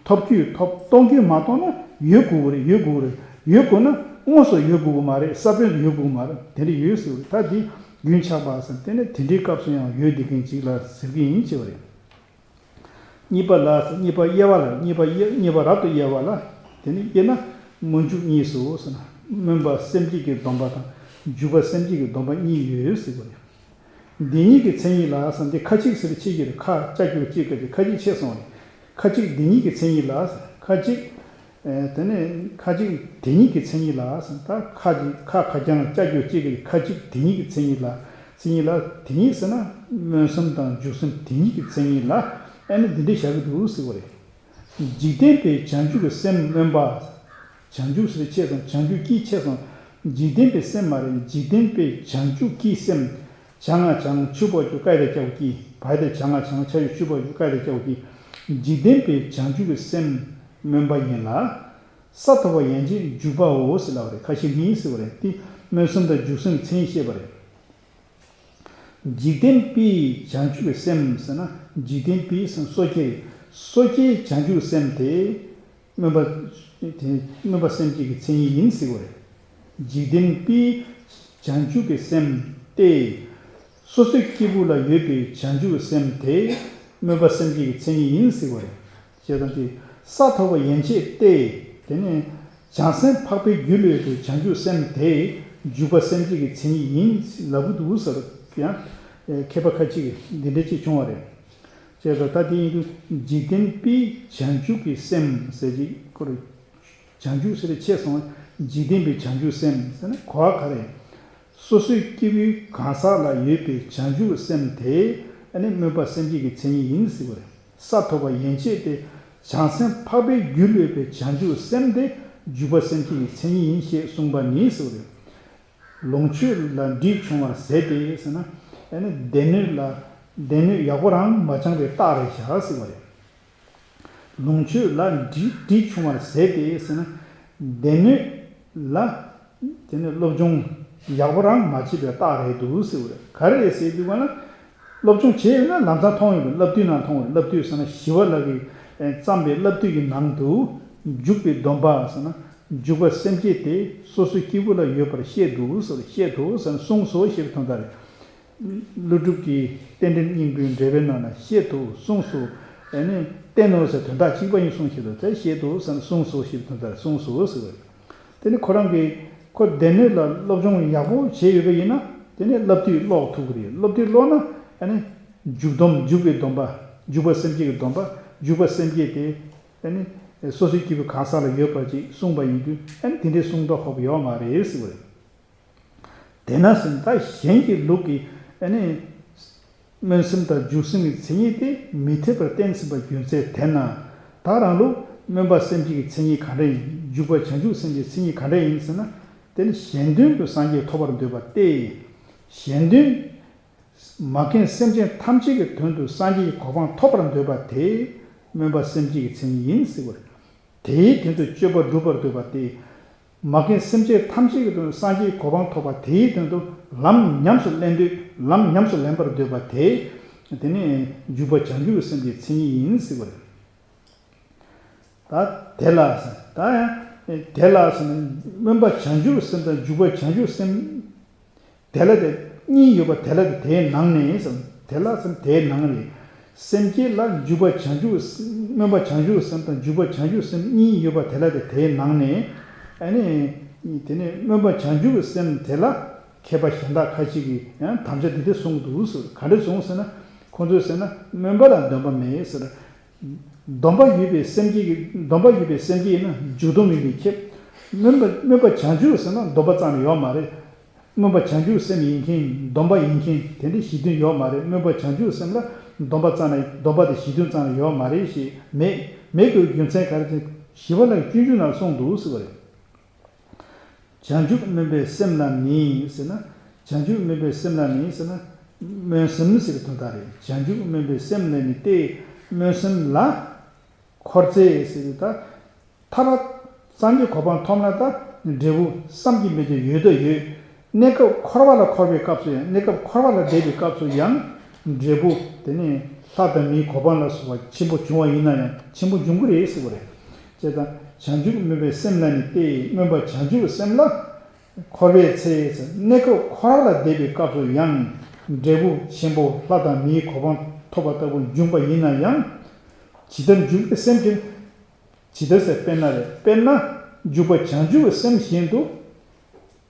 ཐོབ་རྒྱུས་ཐོབ། གཏོང་རྒྱུས་མ་གཏོང་ན་ཡོད་དགོས་རེད། ཡོད་དགོས་རེད། ཡོད་དགོས་ན་དངོས་སུ་ཡོད་དགོས་མ་རེད། ས་བོན་དུ་ཡོད་དགོས་མ་རེད། དེ་འདྲ་ཡོད་ཟེར་བ་རེད། ད་འདི་རྒྱུན་ཆགས་པ་ཟེར། དེ་ནས་དེ་འདྲའི་སྐབས་སུ་ཡང་ཡོད་བསྡད་མཁན་ཅིག་ལ་ཟེར་གྱི་ཡིན་ཅེས་པ་རེད། གཉིས་པ་ལ་ཟེར། གཉིས་པ་དབྱེ་བ་ལ། གཉིས་པ་དབྱེ། གཉིས་པ་རབ་ཏུ་དབྱེ་བ་ལ། དེ་ནི་དབྱེ་ན་སྨོན་འཇུག་གཉིས་སོ་ཟེར་ན། སྨོན་པ་སེམས་བསྐྱེད་ཀྱི་སྡོམ་པ་དང་འཇུག་པ་སེམས་བསྐྱེད་ཀྱི་སྡོམ་པ་གཉིས་ཡོད་ཟེར་བ་རེད། འདི་ཉིད་ཀྱི་མཚན་ཉིད་ལ་ཟེར་ན། འདི་ཁ་ཅིག་ཟེར་ཕྱེ་རྒྱུ་རེད། ཁ་ཅ་ཀྱུ་ཅི་ཀ་ཅི། ཁ་ཅིག་ཕྱེ་སོང་བ་རེད། ཁ་ཅིག་འདི་ཉིད་ཀྱི་མཚན་ཉིད་ལ་ཟེར། ཁ་ཅིག་ཨེ། དེ་ནས་ཁ་ཅིག་དེ་ཉིད་ཀྱི་མཚན་ཉིད་ལ་ཟེར། ད་ཁ་ཅིག་ཁ་ཁ་རྐྱང་ལ་ཅ་ཀྱུ་ཅི་ཀ་ཅི། ཁ་ཅིག་དེ་ཉིད་ཀྱི་མཚན་ཉིད་ལ། མཚན་ཉིད་ལ། དེ་ཉིད་ཟེར་ན་སྨོན་སེམས་དང་འཇུག་སེམས་དེ་ཉིད་ཀྱི་མཚན་ཉིད་ལ། ཨ་ནི་འདི་འདྲ་བཞག་གི་འདུག་ཟེར་བ་རེད། འཇིག་རྟེན་པའི་བྱང་ཆུབ་ཀྱི་སེམས་སྨོན་པ། བྱང་ཆུབ་ཟེར་ཕྱེ་སོང་། བྱང་ཆུབ་ཀྱི་ཕྱེ་སོང་། འཇིག་རྟེན་པའི་སེམས་མ་རེད། འཇིག་རྟེན་པའི་བྱང་ཆུབ་ཀྱི་སེམས། བྱང་ང་བྱང་ཆུབ་པར་གྱུར་ཀ་ཡ་བཏགས་ཀྱ་གུ་ཀྱི། བ་ཡ་བཏགས་བྱ་ང་བྱང་། ཆ་ཡུ་ཆུབ་པར་གྱུར་ཀ་ཡ་བཏགས་ཀྱ་གུ་ཀྱི། འཇིག་རྟེན་པའི་བྱང་ཆུབ་ཀྱི་སེམས་སྨོན་པ་ཡིན་ལ། ས་ཐོབ་པ་ཡན་ཆད་འཇུག་པའོ་ཟེར་ལབ་པ་རེད། ཁ་ཞེ་གཉིས་ཟེར་བ་རེད། དེ་སྨོན་སེམས་དང་འཇུག་སེམས་མཚན་ཉིད་བཤད་པ་རེད། འཇིག་རྟེན་པའི་བྱང་ཆུབ་ཀྱི་སེམས་ཟེར་ན། འཇིག་རྟེན་པའི་སེམས་སོ་སྐྱེ་རེད། སོ་སྐྱེའི་བྱང་ཆུབ་སེམས་དེ་སྨོན་པ། དེ་སྨོན་པ་སེམས་བསྐྱེད་ཀྱི་མཚན་ཉིད་ཡིན་ཟེར་བ་རེད། འཇིག་རྟེན་པའི་བྱང་ཆུབ་ཀྱི་སེམས་ཏེ། སོ་སོའི་སྐྱེས་བུ་ལ་ཡོད་པའི་བྱང་ཆུབ་ཀྱི་སེམས་དེ་སྨོན་པ་སེམས་བསྐྱེད་ཀྱི་མཚན་ཉིད་ཡིན་ཟེར་བ་རེད། ཞེས་དང་དེ། ས་ཐོབ་པ་ཡན་ཆད་ཏེ། དེ་ནས་བྱང་སེམས་འཕགས་པའི་རྒྱུད་ལ་ཡོད་པའི་བྱང་ཆུབ་སེམས་དེ་འཇུག་པ་སེམས་བསྐྱེད་ཀྱི་མཚན་ཉིད་ཡིན་ལབ་ཀྱི་འདུག་ཟེར། ཡང་མཁས་པ་ཁ་ཅིག་གིས་འདི་འདྲ་ཅིག་བྱུང་བ་རེད། ཅེས་དང་། ད་དེ་ཡིན་དུས་འཇིག་རྟེན་པའི་བྱང་ཆུབ་ཀྱི་སེམས་ཟེར་གྱི་ཁོ་རེ། བྱང་ཆུབ་ཟེར་ཕྱེ་སོང་། འཇིག་རྟེན་པའི་བྱང་ཆུབ་སེམས་ཟེར་ན་གོ་བ་ག་རེ། སོ་སོའི་སྐྱེ་བོའི་གང་ཟག་ལ་ཡོད་པའི་བྱང་ཆུབ་སེམས་དེ་ཨ་ནི་སྨོན་པ་སེམས་བསྐྱེད་ཀྱི་མཚན་ཉིད་ཡིན་ཟེར་བ་རེད། ས་ཐོབ་པ་ཡན་ཆད་དེ་བྱང་སེམས་འཕགས་པའི་རྒྱུད་ལ་ཡོད་པའི་བྱང་ཆུབ་སེམས་དེ་འཇུག་པ་སེམས་བསྐྱེད་ཀྱི་མཚན་ཉིད་ཡིན་ཞེས་གསུངས་པ་ནི་ཟེར་བ་རེད། ལོངས་སྤྱོད་ལ་འདྲིས་ཆུང་བར་ཟད་དེ་ཟེར་ན། ཨ་ནི་སྡེ་སྣོད་ལ། སྡེ་སྣོད་ཡག་པོ་རང་མ་སྦྱངས་པའི་རྟགས་རེད་བཞག་ཟེར་བ་རེད། ལོངས་སྤྱོད་ལ་འདྲིས་འདྲིས་ཆུང་བར་ཟད་དེ་ཟེར་ན། སྡེ་སྣོད་ལ། དེ་ནས་སློབ་སྦྱོང་ཡག་པོ་རང་མ་བྱས་པའི་རྟགས་རེད་འདུག་ཟེར་བ་རེད། ག་རེ་རེད་ཟེར་དུས་ག་ན། སློབ་སྦྱོང་བྱས་ཡོད་ན་ལམ་སང་མཐོང་ཡོད་པའི་བསླབ་བཏུས་ནང་མཐོང་བ་རེད། བསླབ་བཏུས་ཟེར་ན་ཞི་བ་ལྷ་གིས་བརྩམས་པའི་བསླབ་བཏུས་ཀྱི་ནང་དུ། འཇུག་པའི་སྡོམ་པ་ཟེར་ན། འཇུག་པ་སེམས་བསྐྱེད་དེ་སོ་སོའི་སྐྱེས་བུ་ལ་ཡོད་པར་བཤད་འདུག་ཟེར། བཤད་དོ་ཟེར་ན་གསུངས་སོ་ཞེས་པའི་དོན་དག་རེད། ཀླུ་སྒྲུབ་ཀྱི་རྟེན་འབྲེལ་སྙིང་པོའི་འགྲེལ་པའི་ནང་ན་བཤད་དོ་གསུངས་སོ། ཨ་ནི་བསྟན་ནོ་ཟེར་དོན་དག་གཅིག་པ་ཡིན་གསུངས་ཤེས་དོ། དེ་བཤད་དོ་ཟེར་ན་གསུངས་སོ་ཞེས་པའི་དོན་དག་རེད། གསུངས་སོ་ཟེར་བ་རེད། དེ་ནི་ཁོ་རང་གིས་ཁོ་སྡེ་སྣོད་ལ་སློབ་སྦྱོང་ཡག་པོ་བྱས་ཡོད་པ་ཡིན་ན། དེ་ནི་བསླབ་བཏུས་ཀློག་ཐུབ་ཀྱི་རེད། བསླབ་བཏུས་ཀློག་ན་ཨ་ནི་འཇུག་སྡོམ། འཇུག་པའི་སྡོམ་པ། འཇུག་པ་སེམས་བསྐྱེད་ཀྱི་སྡོམ་པ། འཇུག་པ་སེམས་བསྐྱེད་དེ་ཨ་ནི་སོ་སོའི་སྐྱེས་བུ་གང་ཟག་ལ་ཡོད་པ་ཅིག་གསུངས་པ་ཡིན་དུས། ཨ་ནི་དེ་འདྲའི་གསུང་མདོག་ཁ་པོ་ཡོད་མ་རེད་ཟེར་བ་རེད། དེས་ན་ཟེར་ན། ད་གཞན་གྱི་ལུགས་ཀྱི་ཨ་ནི་སྨོན་སེམས་དང་འཇུག་སེམས་ཀྱི་མཚན་ཉིད་དེ་མི་འཐད་པར་བསྟན་ཟིན་པ་རྒྱུ་མཚན་དེས་ན། ད་རང་ལུགས་སྨོན་པ་སེམས་བསྐྱེད་ཀྱི་མཚན་ཉིད་ག་འདྲ་ཡིན། འཇུག་པ་བྱང་ཆུབ་སེམས་ཀྱི་མཚན་ཉིད་ག་འདྲ་ཡིན་ཟེར་ན། དེ་ནི་གཞན་དོན་དུ་སངས་རྒྱས་ཐོབ་པར་འདོད་པ་སྟེ། གཞན་དོན། མ་རྒན་སེམས་ཅན་ཐམས་ཅད་ཀྱི་དོན་དུ་སངས་རྒྱས་ཀྱི་གོ་འཕང་ཐོབ་པར་འདོད་པ་དེ་སྨོན་པ་སེམས་བསྐྱེད་ཀྱི་མཚན་ཉིད་ཡིན་ཟེར་བ་རེད། དེའི་དོན་དུ་སྤྱོད་པ་སྒྲུབ་པར་འདོད་པ་སྟེ། མ་རྒན་སེམས་ཅན་ཐམས་ཅད་ཀྱི་དོན་དུ་སངས་རྒྱས་གོ་འཕང་ཐོབ་པ་དེའི་དོན་དུ་ལམ་ཉམས་སུ་ལེན་འདོད། ལམ་ཉམས་སུ་ལེན་པར་འདོད་པ་དེ། དེ་ནི་འཇུག་པ་བྱང་ཆུབ་སེམས་ཀྱི་མཚན་ཉིད་ཡིན་ཟེར་བ་རེད། ད་དེ་ལ་ཟེར། ད་ཡང་དེ་ལ་ཟེར་ན། སྨོན་པ་བྱང་ཆུབ་སེམས་དང་འཇུག་པ་བྱང་ཆུབ་སེམས། དེ་ལ་དེ་གཉིས་ཡོད་པ་དེ་ལ་དེ་དེའི་ནང་ནས་ཟེར། དེ་ལ་ཟེར་ན་དེའི་ནང་རེད། སེམས་བསྐྱེད་ལ་འཇུག་པ་བྱང་ཆུབ། སྨོན་པ་བྱང་ཆུབ་སེམས་དང་འཇུག་པ་བྱང་ཆུབ་སེམས་གཉིས་ཡོད་པ་དེ་ལ་དེ་དེའི་ནང་ནས། ཨ་ནི་དེ་ནས་སྨོན་པ་བྱང་ཆུབ་སེམས་དེ་ལ་མཁས་པ་གཞན་དག་ཁ་ཅིག་གིས་ཡང་དམ་བཅའ་འདི་འདྲ་གསུངས་འདུག་ཟེར། ག་འདྲ་གསུངས་ཟེར་ན། ཁོང་ཚོས་ཟེར་ན་སྨོན་པ་ལ་སྡོམ་པ་མེད་ཟེར། སྡོམ་པ་ཡོད་པའི་སེམས་བསྐྱེད་ཀྱི། སྡོམ་པ་ཡོད་པའི་སེམས་བསྐྱེད་ཡིན་ན་འཇུག་སྡོམ་ཡིན་པས་ཁྱབ། སྨོན་པ། སྨོན་པ་བྱང་ཆུབ་ཟེར་ན་སྡོམ་པ་རྩ་ནས་ཡོད་མ་རེད། སྨོན་པ་བྱང་ཆུབ་སེམས་ཡིན་མཁན། སྡོམ་པ་ཡིན་མཁན་དེ་འདྲའི་གཞི་མཐུན་ཡོད་མ་རེད། སྨོན་པ་བྱང་ཆུབ་སེམས་ལ་སྡོམ་པ་རྩ་ནས། སྡོམ་པ་དེ་གཞི་མཐུན་རྩ་ནས་ཡོད་མ་རེད་ཞེས། མེད། མེད་དགོས་རྒྱུ་མཚན་ག་རེ་ཟེར་ན། ཞི་བ་ལྷའི་སྤྱོད་འཇུག་ནང་གསུངས་འདུག་ཟེར་བ་རེད། བྱང་ཆུབ་སྨོན་པའི་སེམས་ལ་ནི་ཟེར་ན། བྱང་ཆུབ་སྨོན་པའི་སེམས་ལ་ནི་ཟེར་ན། སྨོན་སེམས་ཟེར་བའི་དོན་དག་རེད། བྱང་ཆུབ་སྨོན་པའི་སེམས་ལ་ནི་སྟེ། སྨོན་སེམས་ལ། འཁོར་འདས་ཟེར་བའི་ད། ཐར་པ་སངས་རྒྱས་གོ་འཕང་ཐོབ་ན་ད་འབྲས་བུ་བསམ་གྱིས་མི་ཁྱབ་ཡོད་དང་ཡོད། གནས་སྐབས་འཁོར་བ་ལ་འཁོར་བའི་སྐབས་སུ་ཡང་། གནས་སྐབས་འཁོར་བ་ལ་འདས་པའི་སྐབས་སུ་ཡང་འབྲས་བུ་དེ་ནི་ལྷ་དང་མིའི་གོ་འཕང་ལ་སོགས་པ་ཆེན་པོ་བྱུང་བ་ཡིན་ན་ཡང་། ཆེན་པོ་འབྱུང་གི་རེད་ཟེར་བ་རེད། ཅེས་དང་། བྱང་ཆུབ་སྨོན་པའི་སེམས་ལ་ནི་སྟེ། སྨོན་པ་བྱང་ཆུབ་སེམས་ལ་འཁོར་བའི་ཚེ། གནས་སྐབས་འཁོར་བ་ལ་འདས་པའི་སྐབས་སུ་ཡང་འབྲས་བུ་ཆེན་པོ་ལྷ་དང་མིའི་གོ་འཕང་ཐོབ་པ་ལྟ་བུ་འབྱུང་བ་ཡིན་ན་ཡང་། ཇི་ལྟར་འཇུག་པའི་སེམས་ཀྱིས། ཇི་ལྟར་ཟེར། དཔེར་ན་རེད། དཔེར་ན་འཇུག་པ་བྱང་ཆུབ་ཀྱི་སེམས་བཞིན་དུ་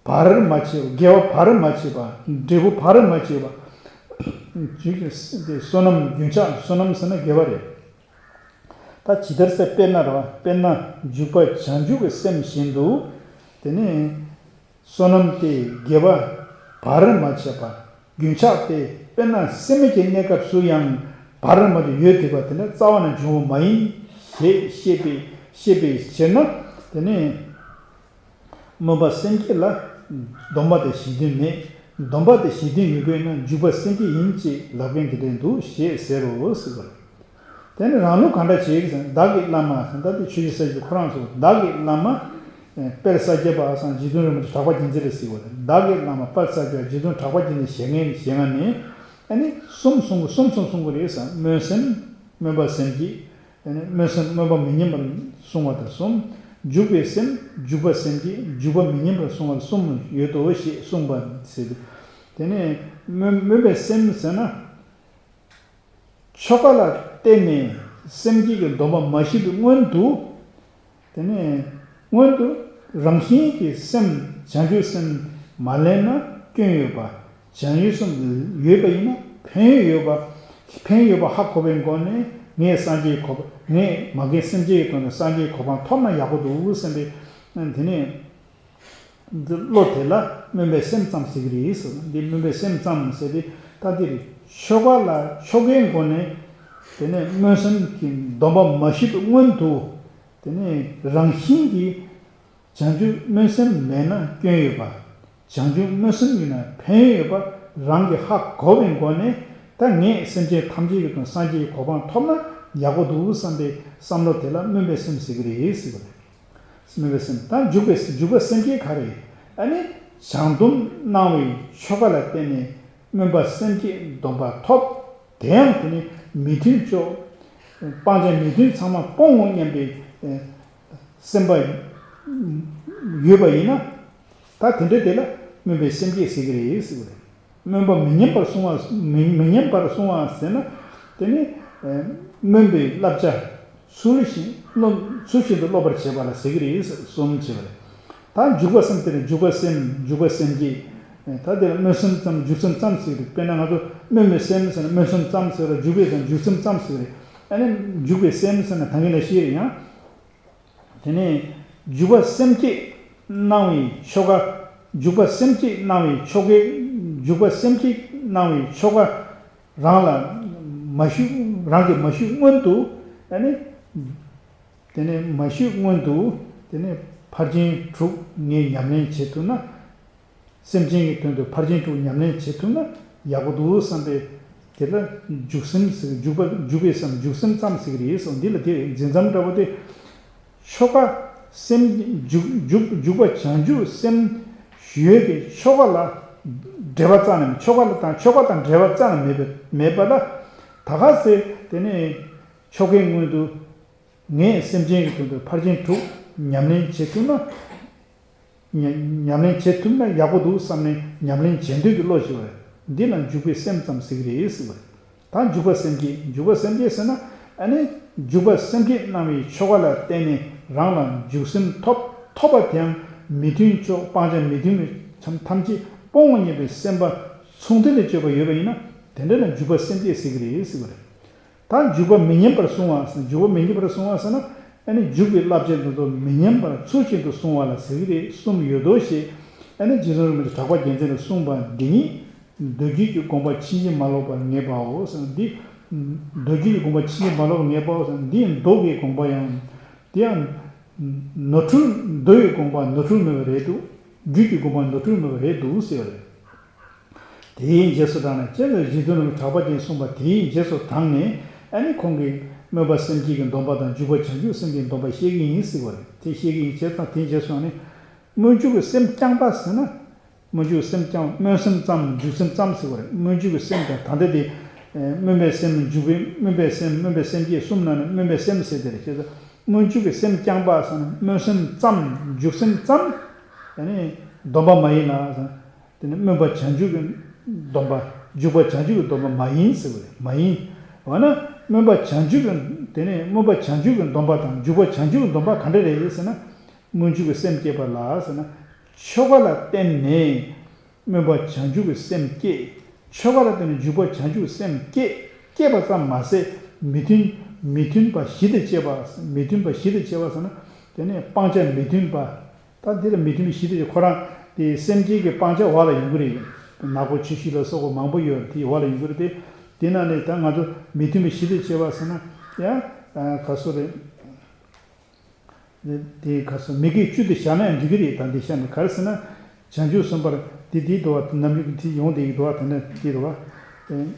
བར་མ་ཆད་པ། དགེ་བ་བར་མ་ཆད་པ། འབྲས་བུ་བར་མ་ཆད་པ། འཇུག་པའི་སེམས་དེ་བསོད་ནམས་རྒྱུན་ཆགས། བསོད་ནམས་ཟེར་ན་དགེ་བ་རེད། ད་ཇི་ལྟར་ཟེར། དཔེར་ན་རེད་བ། དཔེར་ན་འཇུག་པ་བྱང་ཆུབ་ཀྱི་སེམས་བཞིན་དུ། དེ་ནི་བསོད་ནམས་དེ་དགེ་བ་བར་མ་ཆད་པ། རྒྱུན་ཆགས་ཏེ། དཔེར་ན་སད་མི་གི་གནས་སྐབས་སུ་ཡང་བར་མ་དུ་ཡོད་བསྡད་པ་དེ་ནི་རྩ་བ་ནས་འབྱུང་བ་མ་ཡིན་ཞེས་ཤེས་པའི་ཤེས་པའི་ཕྱིར་ན། དེ་ནི་སྨོན་པ་སེམས་བསྐྱེད་ལ་སྡོམ་པ་དང་གཞི་མཐུན་མེད། སྡོམ་པ་དང་གཞི་མཐུན་ཡོད་དགོས་ན་འཇུག་པ་སེམས་བསྐྱེད་ཡིན་ཅེས་ལབ་མཁན་དེ་འདྲ་འདུག་ཞེས་ཟེར་རོ་ཟེར་བ་རེད། དེ་ནི་རང་ལུགས་གང་འདྲ་བྱེད་ཀྱི་ཟེར་ན། བདག་གི་བླ་མ་ཟེར་ན་ད་དེ་ཆོས་རྗེ་ས་སྐྱ་ཁོ་རང་ཚོ། བདག་གི་བླ་མ་དཔལ་ས་སྐྱ་པ་སམ་རྗེ་བཙུན་རིན་པོ་ཆེ་གྲགས་པ་རྒྱལ་མཚན་རེད་ཟེར་བ་དང་། བདག་གི་བླ་མ་དཔལ་ས་སྐྱ་རྗེ་བཙུན་གྲགས་པ་རྒྱལ་མཚན་ཞེ་ལྔའི་ཞལ་སྔ་ནས་ཨ་ནི་གསུམ་གསུང་གི། གསུམ་གསུམ་གསུང་གི་རེད་ཟེར། སྨོན་སེམས། སྨོན་པ་སེམས་བསྐྱེད། ཨ་ནི་སྨོན་སེམས། སྨོན་པ་མི་ཉམས་པར་བསྲུང་བ་དང་གསུམ། འཇུག་པའི་སེམས། འཇུག་པ་སེམས་བསྐྱེད། འཇུག་པ་མི་ཉམས་པར་བསྲུང་བ། གསུམ་ཡོད་དོ་ཞེས་གསུངས་པ་ཟེར། དེ་ནས་སྨོན་སྨོན་པའི་སེམས་ཟེར་ན། ཆོ་ག་ལ་བརྟེན་ནས་སེམས་བསྐྱེད་ཀྱི་སྡོམ་པ་མ་ཞུས་པའི་སྔོན་དུ། དེ་ནས་སྔོན་དུ་རང་བཞིན་གྱིས་སེམས། བྱང་ཆུབ་སེམས་མ་ལེན་ན་སྐྱོན་ཡོད་པ། བྱང་ཆུབ་སེམས་ཡོད་པ་ཡིན་ན་ཕན་ཡོན་ཡོད་པ། ཕན་ཡོད་པ་ཧ་གོ་བའི་སྒོ་ནས། ངས་སངས་རྒྱས་གོ། ངས་མ་རྒན་སེམས་ཅན་གྱི་དོན་དུ་སངས་རྒྱས་གོ་འཕང་ཐོབ་ན་ཡག་པོ་འདུག་བསམ་པའི། དེ་ནས། འདི་བློ་དེ་ལ་སྨོན་པའི་སེམས་ཙམ་ཟེར་གྱི་རེད་ཟེར། འདི་སྨོན་པའི་སེམས་ཙམ་ཟེར་ཏེ། ད་འདིར་ཆོ་ག་ལ་ཆོ་གའི་སྒོ་ནས། དེ་ནས་སྨོན་སེམས་ཀྱི་སྡོམ་པ་མ་ཞུས་པའི་སྔོན་དུ། དེ་ནས་རང་བཞིན་གྱིས་བྱང་ཆུབ་སྨོན་སེམས་མེད་ན་སྐྱོན་ཡོད་པ། བྱང་ཆུབ་སྨོན་སེམས་ཡོད་ན་ཕན་ཡོན་ཡོད་པ་རང་གིས་ཧ་གོ་བའི་སྒོ་ནས། ད་ངས་སེམས་ཅན་ཐམས་ཅད་ཀྱི་དོན་སངས་རྒྱས་ཀྱི་གོ་འཕང་ཐོབ་ན་ཡག་པོ་འདུག་བསམ་པའི་བསམ་བློ་དེ་ལ་སྨོན་པའི་སེམས་ཟེར་གྱི་རེད་ཟེར་བ་རེད། སྨོན་པའི་སེམས། ད་འཇུག་པའི། འཇུག་པ་སེམས་བསྐྱེད་ག་རེ། ཨ་ནི་བྱང་སྡོམ་གནང་བའི་ཆོ་ག་ལ་བརྟེན་ནས་སྨོན་པ་སེམས་བསྐྱེད་སྡོམ་པ་ཐོབ། དེ་ཡང་དེ་ནི་མི་མཐུན་ཕྱོགས། སྤང་བྱ་མི་མཐུན་ཚང་མ་སྤོང་ངོ་སྙམ་པའི་སེམས་པ་ཡོད་པ་ཡིན་ན། ད་དེ་འདྲ་དེ་ལ་སྨོན་པའི་སེམས་བསྐྱེད་ཟེར་གྱི་རེད་ཟེར་བ་རེད། སྨོན་པ་མི་ཉམས་པར་བསྲུང་བ། མི་མི་ཉམས་པར་བསྲུང་བ་ཟེར་ན། དེ་ནི་སྨོན་པའི་བསླབ་བྱ་ཚུལ་བཞིན་སློབ། ཚུལ་བཞིན་དུ་སློབ་པར་བྱེད་པ་ལ་ཟེར་གྱི་རེད་ཟེར། གསུམ་བྱེད་པ་རེད། ད་འཇུག་པ་སེམས། དེ་ནི་འཇུག་པ་སེམས། འཇུག་པ་སེམས་བསྐྱེད། ད་དེ་ལ་སྨོན་སེམས་ཙམ་འཇུག་སེམས་ཙམ་ཟེར་གྱི་རེད། དཔེར་ན་ང་ཚོ་སྨོན་པའི་སེམས་ཟེར་ན་སྨོན་སེམས་ཙམ་ཟེར་ར། འཇུག་པའི་སེམས་འཇུག་སེམས་ཙམ་ཟེར་གྱི་རེད། ཨ་ནི་འཇུག་པའི་སེམས་ཟེར་ན་ད་གིན་ལ་བཤད་རེད་ཡང་། དེ་ནས་འཇུག་པ་སེམས་བསྐྱེད་གནང་བའི་ཆོ་ག། འཇུག་པ་སེམས་བསྐྱེད་གནང་བའི་ཆོ་གའི། འཇུག་པ་སེམས་བསྐྱེད་གནང་བའི་ཆོ་ག་རང་ལ་མ་ཞུས། རང་གིས་མ་ཞུས་སྔོན་དུ། ཨ་ནི་དེ་ནས་མ་ཞུས་སྔོན་དུ། དེ་ནས་ཕར་ཕྱིན་དྲུག་ངས་ཉམས་ལེན་བྱེད་ཐུབ་ན། སེམས་ཅན་གྱི་དོན་དུ་ཕར་ཕྱིན་དྲུག་ཉམས་ལེན་བྱེད་ཐུབ་ན་ཡག་པོ་འདུག་བསམ་པའི། དེ་ལ་འཇུག་སེམས་ཟེར། འཇུག་པ། འཇུག་པའི་སེམས་འཇུག་སེམས་ཙམ་ཟེར་གྱི་རེད་ཟེར། འདི་ལ་དེ་འཛིན་མཚམས་འདྲ་པོ་དེ། ཆོ་ག་སེམས། འཇུག་འཇུག་འཇུག་པ་བྱང་ཆུབ་སེམས་ཡོད་པའི་ཆོ་ག་ལ་འབྲེལ་བ་རྩ་ནས། ཆོ་ག་ལ་དང་ཆོ་ག་དང་འབྲེལ་བ་རྩ་ནས་མེད་པ་མེད་པ་ལ། ད་ག་ཚོད་དེ་ནས་ཆོ་གའི་སྔོན་དུ། ངས་སེམས་ཅན་གྱི་དོན་དུ་ཕར་ཕྱིན་དྲུག་ཉམས་ལེན་བྱེད་ཐུབ་ན། ཉ་ཉམས་ལེན་བྱེད་ཐུབ་ན་ཡག་པོ་འདུག་བསམ་ནས་ཉམས་ལེན་བྱེད་འདོད་ཀྱི་བློ་ཞིག་ཡོད་པ་རེད། འདི་ལ་འཇུག་པའི་སེམས་ཙམ་ཟེར་གྱི་རེད་ཟེར་བ་རེད། ད་འཇུག་པ་སེམས་བསྐྱེད། འཇུག་པ་སེམས་བསྐྱེད་ཟེར་ན། ཨ་ནི་འཇུག་པ་སེམས་བསྐྱེད་གནང་བའི་ཆོ་ག་ལ་བརྟེན་ནས་རང་ལ་འཇུག་སེམས་ཐོབ། ཐོབ་པ་དེའང་མི་མཐུན་ཕྱོགས་སྤང་བྱ་མི་མཐུན་པའི་ཐམས་ཅད་སྤོང་ངོ་སྙམ་པའི་སེམས་པ་མཚུངས་ལྡན་དུ་སྤྱོད་པ་ཡོད་པ་ཡིན་ན། དེ་འདྲ་ལ་འཇུག་པ་སེམས་བསྐྱེད་ཟེར་གྱི་རེད་ཟེར་བ་རེད། ད་འཇུག་པ་མི་ཉམས་པར་བསྲུང་བ་ཟེར། འཇུག་པ་མི་ཉམས་པར་བསྲུང་བ་ཟེར་ན། ཨ་ནི་འཇུག་པའི་བསླབ་བྱ་འདི་ཚོ་མི་ཉམས་པར་ཚུལ་བཞིན་དུ་བསྲུང་བ་ལ་ཟེར་གྱི་རེད། གསུམ་ཡོད་དོ་ཞེས། ཨ་ནི་རྗེ་བཙུན་རིན་པོ་ཆེ་གྲགས་པ་རྒྱལ་མཚན་ལ་གསུངས་པ་འདི་ཉིད། མདོ་རྒྱུད་ཀྱི་དགོངས་པ་ཕྱིན་ཅི་མ་ལོག་པར་ངེས་པའོ་ཟེར། འདི་མདོ་རྒྱུད་ཀྱི་དགོངས་པ་ཕྱིན་ཅི་མ་ལོག་པར་ངེས་པའོ་ཟེར། འདི་མདོ་གི་དགོངས་པ་ཡང་། དེ་ཡང་ནོར་འཁྲུལ། མདོ་ཡི་དགོངས་པ་ནོར་འཁྲུལ་མེད་པ་རེད་འདུག་རྒྱུད་ཀྱི་དགོངས་པ་ནོར་འཁྲུལ་མེད་པ་རེད་འདུག་ཟེར་བ་རེད། དེའི་རྗེས་སུ་འབྲངས་ནས། སྤྱན་རས་གཟིགས་དོན་གྲུབ་གྲགས་པ་ཅན་གསུངས་པ་དེའི་རྗེས་སུ་འབྲངས་ནས། ཨ་ནི་ཁོང་གིས་སྨོན་པ་སེམས་བསྐྱེད་ཀྱི་སྡོམ་པ་དང་འཇུག་པ་བྱང་ཆུབ་སེམས་ཀྱི་སྡོམ་པ་བཤད་ཀྱི་ཡིན་ཟེར་བ་རེད། དེ་བཤད་ཀྱི་ཡིན། བྱས་ཙང་དེའི་རྗེས་སུ་ནི། སྨོན་འཇུག་གི་སེམས་བསྐྱངས་པ་ཟེར་ན། སྨོན་འཇུག་སེམས་བསྐྱངས། སྨོན་སེམས་ཙམ་འཇུག་སེམས་ཙམ་ཟེར་བ་རེད། སྨོན་འཇུག་གི་སེམས་དང་། ད་ལྟ་དེ་སྨོན་པའི་སེམས། འཇུག་པའི། སྨོན་པའི་སེམས། སྨོན་པའི་སེམས་བསྐྱེད་གསུམ་ནང་ནས་སྨོན་པའི་སེམས་ཟེར་དེ་རེད། བྱས་ཙང་སྨོན་འཇུག་གི་སེམས་བསྐྱངས་པ་ཟེར་ན་སྨོན་སེམས་ཙམ་འཇུག་སེམས་ཙམ། ཨ་ནི་སྡོམ་པ་མ་ཡིན་ལ་ཟེར། དེ་ནི་སྨོན་པ་བྱང་ཆུབ་ཀྱི་སྡོམ་པ། འཇུག་པ་བྱང་ཆུབ་ཀྱི་སྡོམ་པ་མ་ཡིན་ཟེར་བ་རེད། མ་ཡིན། འོ་ན་སྨོན་པ་བྱང་ཆུབ་ཀྱི། དེ་ནི་སྨོན་པ་བྱང་ཆུབ་ཀྱི་སྡོམ་པ་དང་འཇུག་པ་བྱང་ཆུབ་ཀྱི་སྡོམ་པ་ག་འདྲ་རེད་ཟེར་ན། སྨོན་འཇུག་གི་སེམས་བསྐྱེད་པ་ལ་ཟེར་ན། ཆོ་ག་ལ་བརྟེན་ནས་སྨོན་པ་བྱང་ཆུབ་ཀྱི་སེམས་བསྐྱེད། ཆོ་ག་ལ་བརྟེན་ནས་འཇུག་པ་བྱང་ཆུབ་ཀྱི་སེམས་བསྐྱེད། བསྐྱེད་པ་ཙམ་མ་ཟད་མི་མཐུན། མི་མཐུན་པ་བཞི་དང་བཅས་པ། མི་མཐུན་པ་བཞི་དང་བཅས་པ་ཟེར་ན། དེ་ནས་སྤང་བྱ་མི་མཐུན་པ། ད་འདི་ལ་མི་མཐུན་པ་བཞི་དང་བཅས། ཁོ་རང་དེ་སེམས་བསྐྱེད་ཀྱི་སྤང་བྱ་འོག་ལ་ཡོང་གི་རེད། ནག་པོ་ཆུ་བཞི་ལ་སོགས་པ་མང་པོ་ཡོད། དེའི་འོག་ལ་ཡོང་གི་རེད་དེ། དེ་ནང་ནས་ད་ང་ཚོ་མི་མཐུན་པ་བཞི་དང་བཅས་པ་ཟེར་ན་ཡང་ག་སོ་རེད། དེ་ག་སོ་མི་དགེ་བཅུ་དེ་བཞག་ན་ཡང་འགྲིག་གི་རེད། ད་འདི་བཤད་ན་ག་རེ་ཟེར་ན། བྱང་ཆུབ་སེམས་དཔའ་དེ། དེའི་འདུལ་བ་ནམ་རྒྱུན་གྱི་དེ་ཡོང་བསྡད་ཀྱི་འདུལ་བ་དེ་འདྲ་དེ་རེད་བ།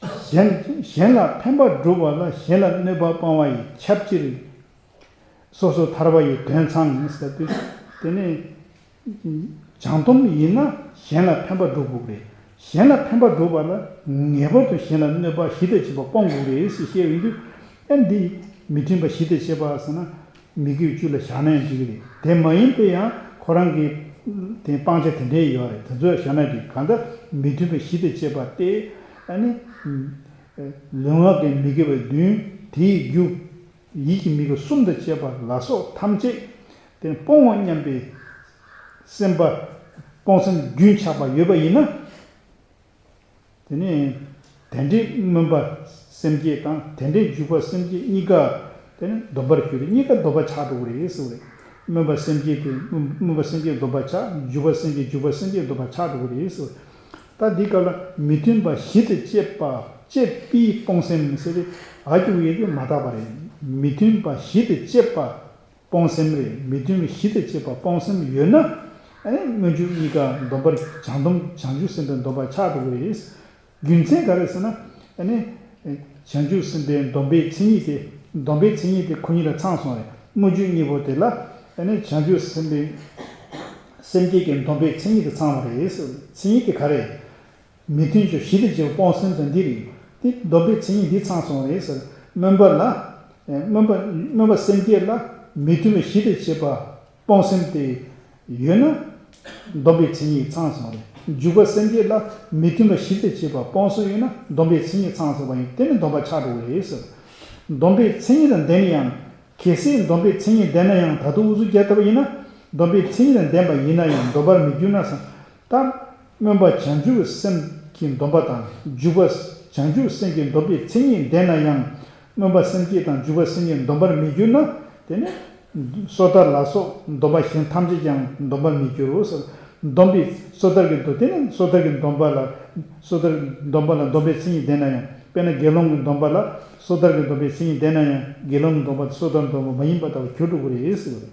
གཞན། གཞན་ལ་ཕན་པ་བསྒྲུབ་པ་ལ། གཞན་ལ་གནོད་པ་སྤང་བ་ཡི། ཆབས་ཅིག་སོ་སོ་ཐར་པ་ཡི་དོན་ཚང་ཟེར་དུས། དེ་ནི་བྱང་སྡོམ་ཡིན་ན་གཞན་ལ་ཕན་པ་བསྒྲུབ་དགོས་རེད། གཞན་ལ་ཕན་པ་བསྒྲུབ་པ་ལ་ངེས་པར་དུ་གཞན་ལ་གནོད་པ་བཞི་དང་བཅས་པ་སྤོང་དགོས་རེད་ཟེར་བཤད་ཡོང་དུས། ཨ་འདི་མི་མཐུན་པ་བཞི་དང་བཅས་པ་ཟེར་ན་མི་དགེ་བཅུ་ལ་བཞག་ན་ཡང་འགྲིག་གི་རེད། དེ་མ་ཡིན་པའི་ཡང་ཁོ་རང་གི་དེ་སྤང་བྱ་དེ་འདྲའི་ཡོད་རེད། དེ་ཚོ་བཞག་ན་འགྲིག། གང་ལྟར་མི་མཐུན་པ་བཞི་དང་བཅས་པ་སྟེ། ཨ་ནི་ལུས་ངག་གི་མི་དགེ་བ་བདུན། དེའི་རྒྱུ་ཡིད་ཀྱི་མི་དགེ་གསུམ་དང་བཅས་པ་ལ་སོགས་ཐམས་ཅད་དེ་སྤོང་ངོ་སྙམ་པའི་སེམས་པ། སྤོང་སེམས་རྒྱུན་ཆགས་པ་ཡོད་པ་ཡིན་ན། དེ་ནས་དེ་འདྲའི་སྨོན་པ་སེམས་བསྐྱེད་དང་དེ་འདྲའི་འཇུག་པ་སེམས་བསྐྱེད་གཉིས་ཀ་དེ་ནི་སྡོམ་པར་གྱུར་ཏེ། གཉིས་ཀ་སྡོམ་པ་ཆགས་འགྲོ་གི་རེད་ཟེར་བ་རེད། སྨོན་པ་སེམས་བསྐྱེད་དེ། སྨོན་པ་སེམས་བསྐྱེད་སྡོམ་པ་ཆགས། འཇུག་པ་སེམས་བསྐྱེད། འཇུག་པ་སེམས་བསྐྱེད་སྡོམ་པ་ཆགས་འགྲོ་གི་རེད་ཟེར་བ་རེད། ད་འདི་སྐབས་ལ་མི་མཐུན་པ་བཞི་དང་བཅས་པ། བཅས་པའི་སྤོང་སེམས་ཟེར་ཏེ་ཨ་ཀྱི་ཡོད་དེ་མ་དག་པ་རེད། མི་མཐུན་པ་བཞི་དང་བཅས་པ་སྤོང་སེམས་རེད། མི་མཐུན་པ་བཞི་དང་བཅས་པ་སྤོང་སེམས་ཡོད་ན། ཨ་ནི་སྨོན་འཇུག་གཉིས་ཀ་སྡོམ་པར། བྱང་སྡོམ་བྱང་ཆུབ་སེམས་དཔའི་སྡོམ་པ་ཆགས་འགྲོ་གི་རེད། རྒྱུ་མཚན་ག་རེ་ཟེར་ན། ཨ་ནི་བྱང་ཆུབ་སེམས་དཔའི་སྡོམ་པའི་མཚན་ཉིད་དེ། སྡོམ་པའི་མཚན་ཉིད་དེ་ཁོ་གཉིས་ལ་ཚང་སོང་རེད། སྨོན་འཇུག་གཉིས་པོ་དེ་ལ། ཨ་ནི་བྱང་ཆུབ་སེམས་དཔའི་སེམས་བསྐྱེད་ཀྱི་སྡོམ་པའི་མཚན་ཉིད་དེ་ཚང་བ་རེད་ཟེར། མཚན་ཉིད་དེ་ག་རེ། མི་མཐུན་ཕྱོགས་བཞི་དང་བཅས་པ་སྤོང་སེམས་ཟེར་འདི་རེད། དེ་སྡོམ་པའི་མཚན་ཉིད་འདི་ཚང་སོང་རེད་ཟེར། སྨོན་པ་ལ། སྨོན་པ། སྨོན་པ་སེམས་བསྐྱེད་ལ་མི་མཐུན་པ་བཞི་དང་བཅས་པ་སྤོང་སེམས་དེ་ཡོད་ན། སྡོམ་པའི་མཚན་ཉིད་ཚང་སོང་རེད། འཇུག་པ་སེམས་བསྐྱེད་ལ་མི་མཐུན་པ་བཞི་དང་བཅས་པ་སྤོང་སེམས་ཡོད་ན་སྡོམ་པའི་མཚན་ཉིད་ཚང་སོང་བ་ཡིན། དེ་ནི་སྡོམ་པ་ཆགས་འགྲོ་གི་རེད་ཟེར། སྡོམ་པའི་མཚན་ཉིད་དང་ལྡན་ཡང་། གལ་སྲིད་སྡོམ་པའི་མཚན་ཉིད་ལྡན་ན་ཡང་། ད་དུང་ཨུ་ཚུགས་རྒྱག་ཐུབ་པ་ཡིན་ན། སྡོམ་པའི་མཚན་ཉིད་དང་ལྡན་པ་ཡིན་ན་ཡང་སྡོམ་པར་མི་འགྱུར་ན་ཟེར། ད་སྨོན་པ་བྱང་ཆུབ་སེམས་ཀྱི་སྡོམ་པ་དང་། འཇུག་པ་བྱང་ཆུབ་སེམས་ཀྱི་སྡོམ་པའི་མཚན་ཉིད་ལྡན་ན་ཡང་། སྨོན་པ་སེམས་བསྐྱེད་དང་འཇུག་པ་སེམས་བསྐྱེད་སྡོམ་པར་མི་འགྱུར་ན། དེ་ནི་སོ་ཐར་ལ་སོགས་སྡོམ་པ་གཞན་ཐམས་ཅད་ཀྱང་སྡོམ་པར་མི་འགྱུར་རོ་ཟེར། སྡོམ་པའི་སོ་ཐར་གྱི་སྡོམ། དེ་ནི་སོ་ཐར་གྱི་སྡོམ་པ་ལ། སོ་ཐར་སྡོམ་པ་ལ་སྡོམ་པའི་མཚན་ཉིད་ལྡན་ན་ཡང་། དཔེར་ན་དགེ་སློང་གི་སྡོམ་པ་ལ་སོ་ཐར་གྱི་སྡོམ་པའི་མཚན་ཉིད་ལྡན་ན་ཡང་། དགེ་སློང་གི་སྡོམ་པ་དེ་སོ་ཐར་སྡོམ་པ་མ་ཡིན་པ་ལྟ་བུར་གྱུར་འགྲོ་གི་རེད་ཟེར་བ་རེད།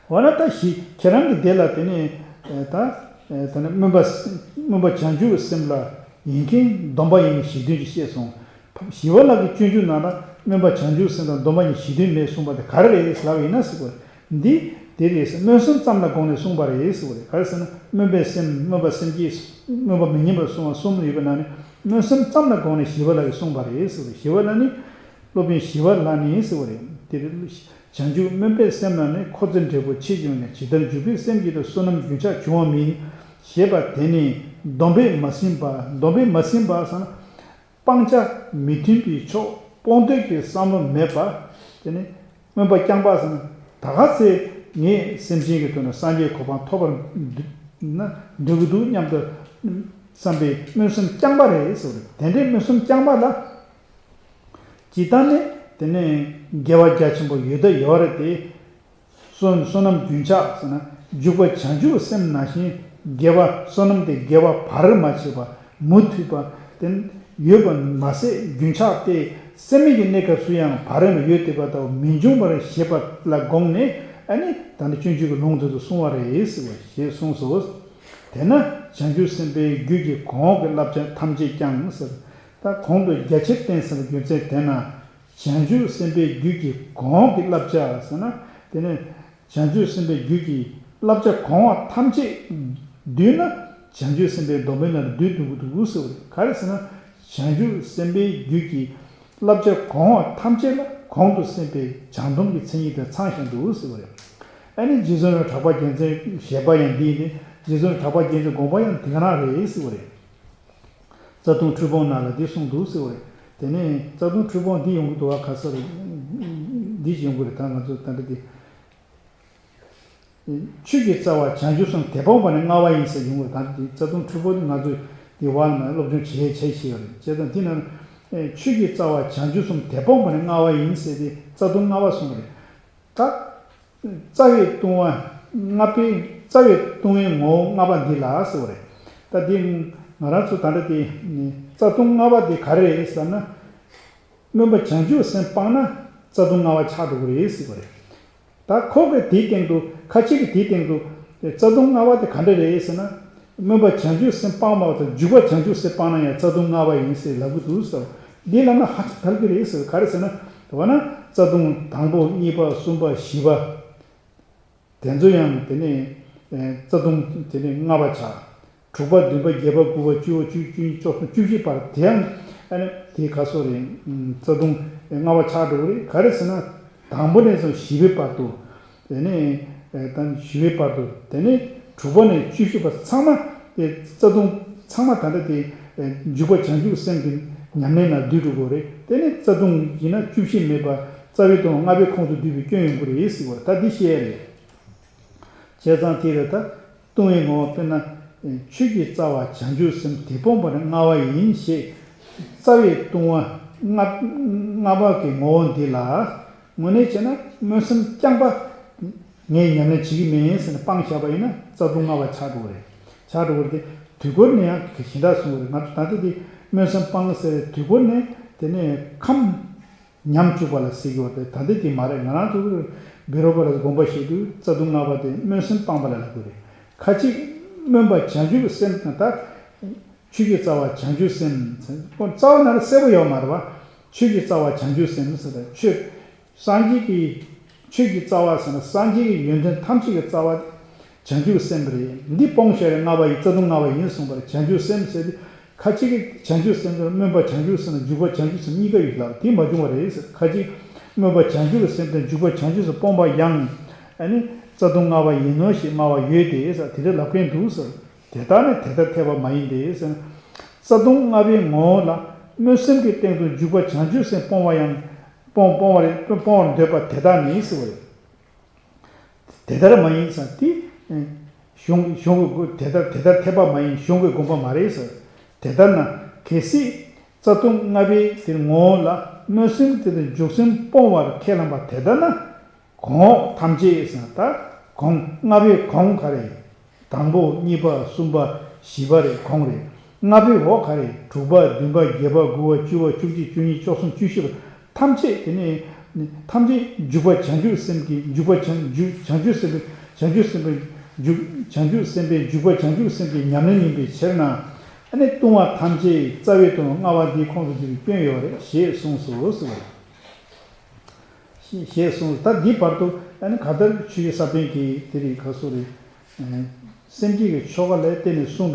འོ་ན་ད་ཞི། ཁྱེད་རང་གི་དེ་ལ་དེ་ནས་ད་ད་ནི་སྨོན་པ། སྨོན་པ་བྱང་ཆུབ་སེམས་ལ་ཡིན་མཁན་སྡོམ་པ་ཡིན་མཁན་བཞི་དོན་ཅིག་བཤད་སོང་། ཞི་བ་ལྷ་གི་སྤྱོད་འཇུག་ནང་ལ་སྨོན་པ་བྱང་ཆུབ་སེམས་དང་སྡོམ་པ་ཡིན་བཞི་དོན་མེད་གསུངས་པ་དེ་ག་རེ་རེད་ལབ་ཡིན་ན་ཟེར་བ་རེད། འདི་དེ་རེད་ཟེར། སྨོན་སེམས་ཙམ་ལ་དགོངས་ནས་གསུངས་པ་རེད་ཟེར་བ་རེད། ག་རེ་ཟེར་ན་སྨོན་པའི་སེམས། སྨོན་པ་སེམས་བསྐྱེད། སྨོན་པ་མི་ཉམས་པར་བསྲུང་བ་གསུམ་ཡོད་པའི་ནང་ནས་སྨོན་སེམས་ཙམ་ལ་དགོངས་ནས་ཞི་བ་ལྷ་གིས་གསུངས་པ་རེད་ཟེར་བ་རེད། ཞི་བ་ལྷ་ནི། སློབ་དཔོན་ཞི་བ་ལྷ་ནི་ཟེར་བ་རེད། དེ་རེད། བྱང་ཆུབ་སྨོན་པའི་སེམས་ལ་ནི། འཁོར་ཚེ་འབྲས་བུ་ཆེ་ཆུང་ནས། ཇི་ལྟར་འཇུག་པའི་སེམས་བསྐྱེད་དང་། བསོད་ནམས་རྒྱུན་ཆགས་འབྱུང་བ་མིན། ཞེས་པ་དེ་ནི་སྡོམ་པས་མ་ཟིན་པ། སྡོམ་པས་མ་ཟིན་པ་ཟེར་ན། སྤང་བྱ་མི་མཐུན་པའི་ཕྱོགས་སྤོང་འདོད་ཀྱི་བསམ་བློ་མེད་པ། དེ་ནི་སྨོན་པ་རྐྱང་པ་ཟེར་ན། ད་ག་ཚེ་ངས་སེམས་ཅན་གྱི་དོན་ལ་སངས་རྒྱས་གོ་འཕང་ཐོབ་པར་འདོད་ན་འདོད་ཀྱི་འདུག་སྙམ་དུ་བསམ་པའི་སྨོན་སེམས་རྐྱང་པ་རེད་ཟེར་བ་རེད། དེ་འདྲའི་སྨོན་སེམས་རྐྱང་པ་ལ། ཇི་ལྟར་ནི་དེ་ནས་དགེ་བ་རྒྱ་ཆེན་པོ་ཡོད་དང་ཡོད་རེད་དེ། བསོད་བསོད་ནམས་རྒྱུན་ཆགས་ཟེར་ན། འཇུག་པ་བྱང་ཆུབ་སེམས་ནང་བཞིན་དགེ་བ། བསོད་ནམས་དེ་དགེ་བ་བར་མ་ཆད་པ། མུ་མཐུད་པ་དེ་ཡོད་པ་མ་ཟད་རྒྱུན་ཆགས་ཏེ་སད་མེད་ཀྱི་གནས་སྐབས་སུ་ཡང་བར་མ་ཡོད་བསྡད་པ་ལྟ་བུ་མི་འབྱུང་བར་བཞེད་པ་ལ་དགོངས་ནས། ཨ་ནི་ད་ནི་སྤྱོད་འཇུག་གི་ལུང་དེ་ཚོ་གསུང་བ་རེད་ཟེར་བ་ཞེས་གསུངས་སོ། དེས་ན་བྱང་ཆུབ་སེམས་དཔའི་རྒྱུད་ཀྱི་གོང་འོག་གི་བསླབ་བྱ་ཐམས་ཅད་ཀྱང་ཟེར། ད་གོང་དུ་རྒྱ་ཆེར་བསྟན་ཟིན་པའི་རྒྱུ་མཚན་དེས་ན། བྱང་ཆུབ་སེམས་དཔའི་རྒྱུད་ཀྱི་གོང་འོག་གི་བསླབ་བྱ་ཟེར་ན། དེ་ནི་བྱང་ཆུབ་སེམས་དཔའི་རྒྱུད་ཀྱི་ བསླབ་བྱ་གོང་འོག་ཐམས་ཅད་བསྡུས་ན་བྱང་ཆུབ་སེམས་དཔའི་སྡོམ་པའི་ནང་ལ་བསྡུས་འདུག་གི་འདུག་ཟེར་བ་རེད། ག་རེ་ཟེར་ན། བྱང་ཆུབ་སེམས་དཔའི་རྒྱུད་ཀྱི་བསླབ་བྱ་གོང་འོག་ཐམས་ཅད་ལ་གོང་དུ་གསུངས་པའི་བྱང་སྡོམ་གྱི་མཚན་ཉིད་དེ་ཚང་ཞིང་འདུག་ཟེར་བ་རེད། ཨ་ནི་རྗེ་བཙུན་གྲགས་པ་རྒྱལ་མཚན་ཞེས་པ་ཡང་འདི་ཡིན་ཏེ། རྗེ་བཙུན་གྲགས་པ་རྒྱལ་མཚན་དགོངས་པ་ཡང་དེ་ག་རང་རེད་ཟེར་བ་རེད། རྩ་ལྟུང་འཁྲུལ་སྤོང་ནང་ལ་འདི་གསུངས་འདུག་ཟེར་བ་རེད། དེ་ནས་རྩ་ལྟུང་འཁྲུལ་སྤོང་འདི་ཡོང་གི་འདུག་བ། ཁ་སང་རེད། འདི་ཡོང་གི་རེད། ད་ང་ཚོ་ད་ལྟ་འདི། ཆོས་ཀྱི་རྩ་བ་བྱང་ཆུབ་གསུམ་དེ་སྤོང་བ་ནི་མངའ་བ་ཡིན་ཟེར་ཡོང་བ། ད་ལྟ་འདི་རྩ་ལྟུང་འཁྲུལ་སྤོང་འདི་ང་ཚོས་འདི་བར་ལ་སློབ་སྦྱོང་བྱེད་བྱེད་བྱེད་ཡོད་རེད། བྱས་ཙང་འདི་ནང་ཆོས་ཀྱི་རྩ་བ་བྱང་ཆུབ་གསུམ་དེ་སྤོང་བ་ནི་མངའ་བ་ཡིན་ཟེར་ཏེ་རྩ་ལྟུང་མངའ་བ་གསུངས་པ་རེད། ད། རྩ་བའི་ལྟུང་བ་ལྔ་པའི་རྩ་བའི་ལྟུང་བའི་ངོ་བོ་ལྔ་པ་འདི་ལ་ཟེར་བ་རེད། ད་འདི་ང་རང་ཚོ་ད་ལྟ་དེ་རྩ་ལྟུང་ལྔ་པ་འདི་ག་རེ་རེད་ཟེར་ན། སྨོན་པ་བྱང་ཆུབ་སེམས་སྤངས་ན་རྩ་ལྟུང་ལྔ་པ་ཆགས་འགྲོ་གི་རེད་ཟེར་བ་རེད། ད་ཁོ་གིས་དེའི་སྟེང་དུ་ཁ་ཅིག་གིས་དེའི་སྟེང་དུ་རྩ་ལྟུང་ལྔ་པ་དེ་ག་འདྲ་རེད་ཟེར་ན། སྨོན་པ་བྱང་ཆུབ་སེམས་སྤངས་པ་དང་འཇུག་པ་བྱང་ཆུབ་སེམས་སྤངས་ན་ཡང་རྩ་ལྟུང་ལྔ་པ་ཡིན་ཟེར་ལབ་ཀྱི་འདུག་ཟེར། འདི་ལབ་ན་ཧ་ཅང་ཐལ་གྱི་རེད་ཟེར། ག་རེ་ཟེར་ན། འོ་ན་རྩ་ལྟུང་དང་པོ་གཉིས་པ་གསུམ་པ་བཞི་པ། དེ་ཚོ་ཡང་དེ་ནས་རྩ་ལྟུང་དེ་ནས་ལྔ་པ་ཆགས། དྲུག་པ་བདུན་པ་བརྒྱད་པ་དགུ་པ་བཅུ་པ་བཅུ་བཅུ་གཉིས་བཅུ་གསུམ་བཅུ་བཞི་བར་དེ་ཡང་ཨ་ནི་དེ་ག་སོགས་རེད། རྩ་ལྟུང་ལྔ་པ་ཆགས་འགྲོ་གི་རེད། ག་རེ་ཟེར་ན། དང་པོ་ནས་བཟུང་བཞི་པའི་བར་དུ། དེ་ནས་ད་བཞི་པའི་བར་དུ། དེ་ནས་དྲུག་པ་ནས་བཅུ་བཞི་བར་ཚང་མ་དེ་རྩ་ལྟུང་ཚང་མ་ད་ལྟ་དེ་འཇུག་པ་བྱང་ཆུབ་སེམས་ཀྱི་ཉམས་ལེན་ལ་འདུས་འགྲོ་གི་རེད། དེ་ནས་རྩ་ལྟུང་ཡིན་ན་བཅུ་བཞི་མེད་པར་རྩ་བའི་ལྟུང་ལྔ་པའི་ཁོངས་སུ་འདུས་པའི་སྐྱོན་ཡོང་གི་རེད་ཟེར་བ་ད་འདི་བཤད་ཡ་རེད། བྱས་ཙང་དེ་ལ་ད་ལྟུང་བའི་ངོ་བོ་དཔེར་ན། ཆོས་ཀྱི་རྩ་བ་བྱང་ཆུབ་སེམས་དེ་སྤོང་བ་ནི་མངའ་བ་ཡིན་ཞེས། རྩ་བའི་ལྟུང་བ་ལྔ་ལྔ་པ་གི་ངོ་བོ་འདི་ལ། དངོས་གནས་བྱས་ན་སྨོན་སེམས་རྐྱང་པ་ངས་ཉམས་ལེན་བྱེད་ཀྱི་མིན་ཟེར་ནས་སྤངས་བཞག་པ་ཡིན་ན་རྩ་ལྟུང་ལྔ་པ་ཆགས་འགྲོ་གི་རེད། ཆགས་འགྲོ་གི་རེད་དེ། དུས་འཁོར་ནས་ཡང་གཞན་དག་གསུངས་པ་རེད། ང་ཚོ་ད་ལྟ་འདི་སྨོན་སེམས་སྤངས་ཟེར་བའི་དུས་འཁོར་ནས་དེ་ནས་ཁམས། ཉམས་བཅུག་པ་ལ་ཟེར་གྱི་ཡོད་རེད། ད་འདི་དེ་མ་རེད། ང་རང་ཚོ་བཻ་རོ་པ་ལ་དགོངས་པ་བཞེས་དུས་རྩ་ལྟུང་ལྔ་པ་དེ་སྨོན་སེམས་སྤངས་པ་ལ་ལབ་དགོས་རེད། ཁ་ཅིག་སྨོན་པ་བྱང་ཆུབ་ཀྱི་སེམས་དང་ད། ཆོས་ཀྱི་རྩ་བ་བྱང་ཆུབ་སེམས། རྩ་བ་ན་ར་གསལ་པོ་ཡོད་མ་རེད་བ། ཆོས་ཀྱི་རྩ་བ་བྱང་ཆུབ་སེམས་ཟེར་ད་ཆོས། སངས་རྒྱས་ཀྱི། ཆོས་ཀྱི་རྩ་བ་ཟེར་ན་སངས་རྒྱས་ཀྱི་ཡོན་ཏན་ཐམས་ཅད་ཀྱི་རྩ་བ། བྱང་ཆུབ་སེམས་རེད། འདི་སྤོང་བྱ་རེད། ལྔ་པ་ཡི་རྩ་ལྟུང་ལྔ་པ་ཡིན་གསུངས་པར་བྱང་ཆུབ་སེམས་ཟེར་ཏེ། ཁ་ཅིག་གིས་བྱང་ཆུབ་སེམས་དང་སྨོན་པ་བྱང་ཆུབ་སེམས་དང་འཇུག་པ་བྱང་ཆུབ་སེམས་གཉིས་ཀ་ཡོད་ལབ་དེ་མ་བྱུང་བ་རེད་ཟེར། ཁ་ཅིག་སྨོན་པ་བྱང་ཆུབ་སེམས་དང་འཇུག་པ་བྱང་ཆུབ་སེམས་སྤོང་བ་ཡང་ཨ་ནི་རྩ་ལྟུང་ལྔ་པ་ཡིན་ནོ་ཞེས་སྨྲ་བ་ཡོད་དེ་ཟེར། དེ་འདྲ་ལབ་མཁན་འདུག་ཟེར། དེ་ལྟར་ནི་དེ་ལྟར་འཐད་པ་མ་ཡིན་ཏེ་ཟེར། རྩ་ལྟུང་ལྔ་པའི་ངོ་བོ་ལ་སྨོན་སེམས་ཀྱི་སྟེང་དུ་འཇུག་པ་བྱང་ཆུབ་སེམས་སྤོང་བ་ཡང་སྤོང་སྤོང་བ་རེད། སྤོང་བར་འདོད་པ་དེ་ལྟར་ནི་ཟེར་བ་རེད། དེ་ལྟར་མ་ཡིན་ཟེར་དེ། གཞུང་གཞུང་གི་དེ་ལྟར་དེ་ལྟར་འཐད་པ་མ་ཡིན། གཞུང་གི་དགོངས་པ་མ་རེད་ཟེར། དེ་ལྟར་ན་གལ་སྲིད་རྩ་ལྟུང་ལྔ་པའི་དེར་ངོ་བོ་ལ་སྨོན་སེམས་དེ་དང་འཇུག་སེམས་སྤོང་བར་ཁས་བླངས་པ་དེ་ལྟར་ན། གོང་འོག་ཐམས་ཅད་ཟེར་ན་ད་གོང་ལྔ་པའི་གོང་ག་རེ། དང་པོ་གཉིས་པ་གསུམ་པ་བཞི་པ་རེ་གོང་རེ། ལྔ་པའི་འོག་ག་རེ། དྲུག་པ་བདུན་པ་བརྒྱད་པ་དགུ་པ་བཅུ་པ་བཅུ་གཅིག་བཅུ་གཉིས་བཅུ་གསུམ་བཅུ་བཞི་པ་ཐམས་ཅད་དེ་ནས་ཐམས་ཅད་འཇུག་པ་བྱང་ཆུབ་སེམས་ཀྱི་འཇུག་པ་བྱང་འཇུག་བྱང་ཆུབ་སེམས་དཔའི་བྱང་ཆུབ་སེམས་དཔའི་འཇུག་བྱང་ཆུབ་སེམས་དཔའི་འཇུག་པ་བྱང་ཆུབ་སེམས་ཀྱི་ཉམས་ལེན་ཡིན་པའི་ཕྱིར་ན། ཨ་ནི་ལྟུང་བ་ཐམས་ཅད་རྩ་བའི་ལྟུང་བ་ལྔ་པ་འདིའི་ཁོངས་སུ་འདུས་པའི་སྐྱོན་ཡོད་རེད་ཞེས་གསུངས་སོ་ཟེར་བ་རེད། ཞེས་གསུངས། ད་འདི་བར་དུ་ཨ་ནི་གང་ལྟར་ཆོས་ཀྱི་ས་བོན་གྱི་དེ་རིགས་ག་སོགས་རེད། སེམས་བསྐྱེད་ཀྱི་ཆོ་ག་ལ་བརྟེན་ནས་གསུངས་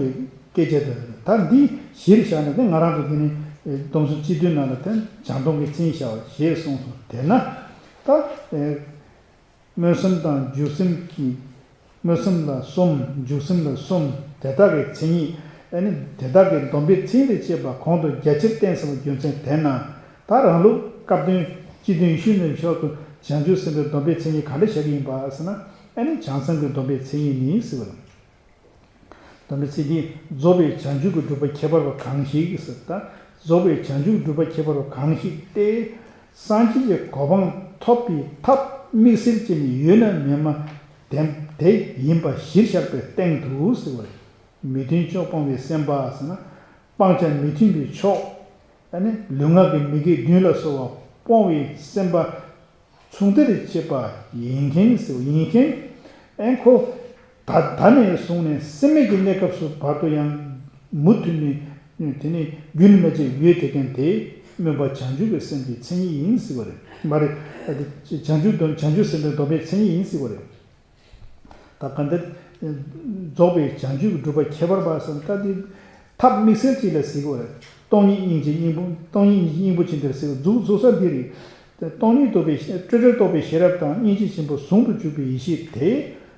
པའི་སྐད་ཆ་དེ་རེད། ད་འདི་གཞིར་བཞག་ནས་དེ་ང་རང་ཚོ་དེ་ནི་སྡོམ་གསུམ་སྤྱི་དོན་ནང་ལ་དེ་བྱང་སྡོམ་གྱི་མཚན་བཞག་པ་ཞེས་གསུངས་སོ། དེས་ན་ད། སྨོན་སེམས་དང་འཇུག་སེམས་ཀྱི། སྨོན་སེམས་ལ་གསུམ། འཇུག་སེམས་ལ་གསུམ། དེ་དག་གི་མཚན་ཉིད། ཨ་ནི་དེ་དག་གི་སྡོམ་པའི་མཚན་ཉིད་དང་བཅས་པ་གོང་དུ་རྒྱ་ཆེར་བསྟན་ཟིན་པའི་རྒྱུ་མཚན་དེས་ན། ད་རང་ལུགས་སྐབས་དོན་སྤྱི་དོན་ཡིད་བཞིན་ནོར་བུའི་ཕྱོགས་སུ་བྱང་ཆུབ་སེམས་དཔའི་སྡོམ་པའི་མཚན་ཉིད་ག་འདྲ་བཞག་གི་ཡིན་པ་ཟེར་ན། ཨ་ནི་བྱང་སེམས་ཀྱི་སྡོམ་པའི་མཚན་ཉིད་ནི་ཟེར་བ་རེད། དམ་པའི་ཚིག་འདི་རྫོགས་པའི་བྱང་ཆུབ་ཀྱི་སྒྲུབ་པ་ཁྱད་པར་བ་གང་ཞིག་ཟེར། ད་རྫོགས་པའི་བྱང་ཆུབ་སྒྲུབ་པ་ཁྱད་པར་བ་གང་ཞིག་སྟེ། སངས་རྒྱས་ཀྱི་གོ་འཕང་ཐོབ་པའི་ཐབས་དམིགས་བསལ་ཅན་ནི་ཡོད་ན་མེད་ན་དེ་དེ་ཡིན་པ་གཞིར་བཞག་པའི་སྟེང་དུ་ཟེར་བ་རེད། མི་མཐུན་ཕྱོགས་སྤོང་བའི་སེམས་དཔའ་ཟེར་ན། སྤང་བྱ་མི་མཐུན་པའི་ཕྱོགས། ཨ་ནི་ལུས་ངག་གི་མི་དགེ་བདུན་ལ་སོགས་པ་སྤོང་བའི་སེམས་དཔའ། མཚུངས་གཏེར་བཅས་པ་ཡིན་མཁན་ཟེར་བ་ཡིན་མཁན། ཨེ་ཁོ། ད་ད་ནས་བཟུང་ནས་སེམས་མེད་ཀྱི་གནས་སྐབས་སུ་བར་དུ་ཡང་མུ་མཐུད་ནས་དེ་ནས་རྒྱུན་མ་ཆད་ཡོད་བསྡད་མཁན་དེ་སྨོན་པ་བྱང་ཆུབ་ཀྱི་སེམས་ཀྱི་མཚན་ཉིད་ཡིན་ཟེར་བ་རེད། མ་རེད། ཨ་དེ་བྱང་ཆུབ་དང་བྱང་ཆུབ་སེམས་དཔའི་སྡོམ་པའི་མཚན་ཉིད་ཡིན་ཟེར་བ་རེད། ད་ག་འདིར་རྫོགས་པའི་བྱང་ཆུབ་ཀྱི་སྒྲུབ་པ་ཁྱད་པར་འབར་ཟེར་ན། ད་འདི་ཐབས་དམིགས་བསལ་ཅིག་ལ་ཟེར་གྱི་ཡོད་རེད། སྟོང་ཉིད་སྙིང་རྗེ་སྙིང་པོ། སྟོང་ཉིད་སྙིང་པོ་ཅན་དེར་ཟེར་གྱི་འདུག་རྫོགས་ས་འདི་རེད། སྟོང་ཉིད་རྟོགས་པའི་སྤྲོས་བྲལ་རྟོགས་པའི་ཤེས་རབ་དང་སྙིང་རྗེ་ཆེན་པོ་ཟུང་དུ་འཇུག་པའི་ཡེ་ཤེས་དེ།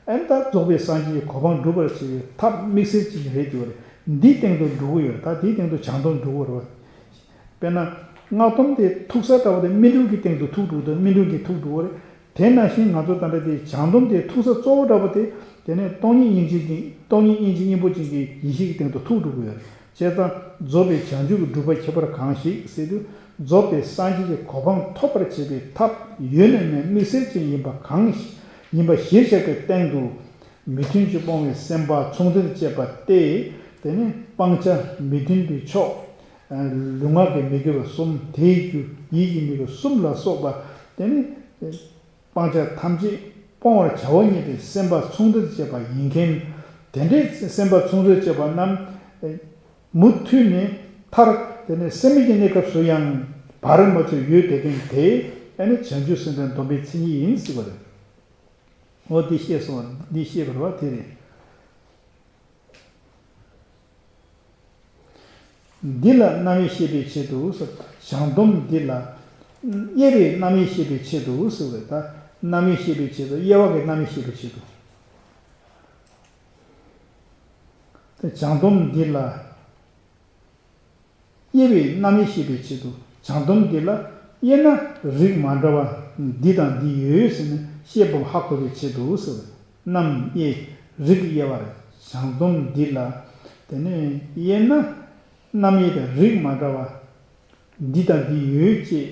ཨ་ནི་ད་རྫོགས་པའི་སངས་རྒྱས་ཀྱི་གོ་འཕང་སྒྲུབ་པར་བྱེད་པའི་ཐབས་དམིགས་བསལ་ཅིག་རེད་འདུག་རེད། འདིའི་སྟེང་དུ་འགྲོ་གི་ཡོད་རེད། ད་དེའི་སྟེང་དུ་བྱང་སྡོམ་འགྲོ་གི་ཡོད་རེད། དཔེར་ན། སྔགས་སྡོམ་དེ་ཐུག་ས་འདྲ་བོ་དེ་སྨིན་གྲོལ་གྱི་སྟེང་དུ་ཐུག་འགྲོ་དང་སྨིན་གྲོལ་གྱི་ཐུག་འགྲོ་བ་རེད། དེ་ནང་བཞིན་ང་ཚོ་ད་ལྟ་དེ་བྱང་སྡོམ་དེ་ཐུག་ས་གཙོ་བོ་འདྲ་བོ་དེ། དེ་ནས་སྟོང་ཉིད་སྙིང་རྗེ་ཅན། སྟོང་ཉིད་སྙིང་རྗེ་སྙིང་པོ་ཅན་གྱི་ཡེ་ཤེས་ཀྱི་སྟེང་དུ་ཐུག་འགྲོ་གི་ཡོད་རེད། བྱས་ཙང་རྫོགས་པའི་བྱང་ཆུབ་ཀྱི་སྒྲུབ་པ་ཁྱད་པར་གང་ཞིག་ཟེར་དུས། རྫོགས་པའི་སངས་རྒྱས་ཀྱི་གོ་འཕང་ཐོབ་པར་བྱེད་པའི་ཐབས་ཡོད་ནས་མེད་དམིགས་བསལ་ཅན་ཡིན་པ་གང་ཞིག་ཡིན་པ་གཞིར་བཞག་པའི་སྟེང་དུ། མི་མཐུན་ཕྱོགས་སྤོང་བའི་སེམས་དཔའ་མཚུངས་ལྡན་བཅས་པ་སྟེ། དེ་ནི་སྤང་བྱ་མི་མཐུན་པའི་ཕྱོགས། ལུས་ངག་གི་མི་དགེ་བ་གསུམ། དེའི་རྒྱུ་ཡིད་ཀྱི་མི་དགེ་བ་གསུམ་ལ་སོགས་པ། དེ་ནི་སྤང་བྱ་ཐམས་ཅད་སྤོང་བར་བྱའོ་སྙམ་པའི་སེམས་དཔའ་མཚུངས་ལྡན་བཅས་པ་ཡིན་མཁན། དེ་འདྲའི་སེམས་དཔའ་མཚུངས་ལྡན་བཅས་པ་རྣམས་མུ་མཐུད་ནས་མཐར། དེ་ནི་སད་མི་གི་གནས་སྐབས་སུ་ཡང་བར་མ་ཆད་ཡོད་བསྡད་མཁན་དེ། ཨ་ནི་བྱང་ཆུབ་སེམས་དཔའི་སྡོམ་པའི་མཚན་ཉིད་ཡིན་ཟེར་བ་རེད། འོ་འདི་ཤེས་སོང་། འདི་ཤེས་པར་བ་དེ་རེད། འདི་ལ་རྣམ་དབྱེ་ཤེས་པའི་ཆེད་དུ་ཟེར། བྱང་སྡོམ་འདི་ལ་དབྱེ་བའི་རྣམ་དབྱེ་ཤེས་པའི་ཆེད་དུ་ཟེར་བས། ད་རྣམ་དབྱེ་ཤེས་པའི་ཆེད་དུ། དབྱེ་བ་གི་རྣམ་དབྱེ་ཤེས་པའི་ཆེད་དུ། ད་བྱང་སྡོམ་འདི་ལ། དབྱེ་བའི་རྣམ་དབྱེ་ཤེས་པའི་ཆེད་དུ། བྱང་སྡོམ་འདི་ལ་དབྱེ་ན་རིགས་མ་འདྲ་བ་འདི་དང་འདི་ཡོད་ཟེར་ནས་ཤེས་པ་ཧ་གོ་བའི་ཆེད་དུ་ཟེར་བས། རྣམ་དབྱེ་རིགས་དབྱེ་བར། བྱང་སྡོམ་འདི་ལ། དེ་ནས་དབྱེ་ན་རྣམ་དབྱེ་དང་རིགས་མ་འདྲ་བ་འདི་དང་འདི་ཡོད་ཅེས་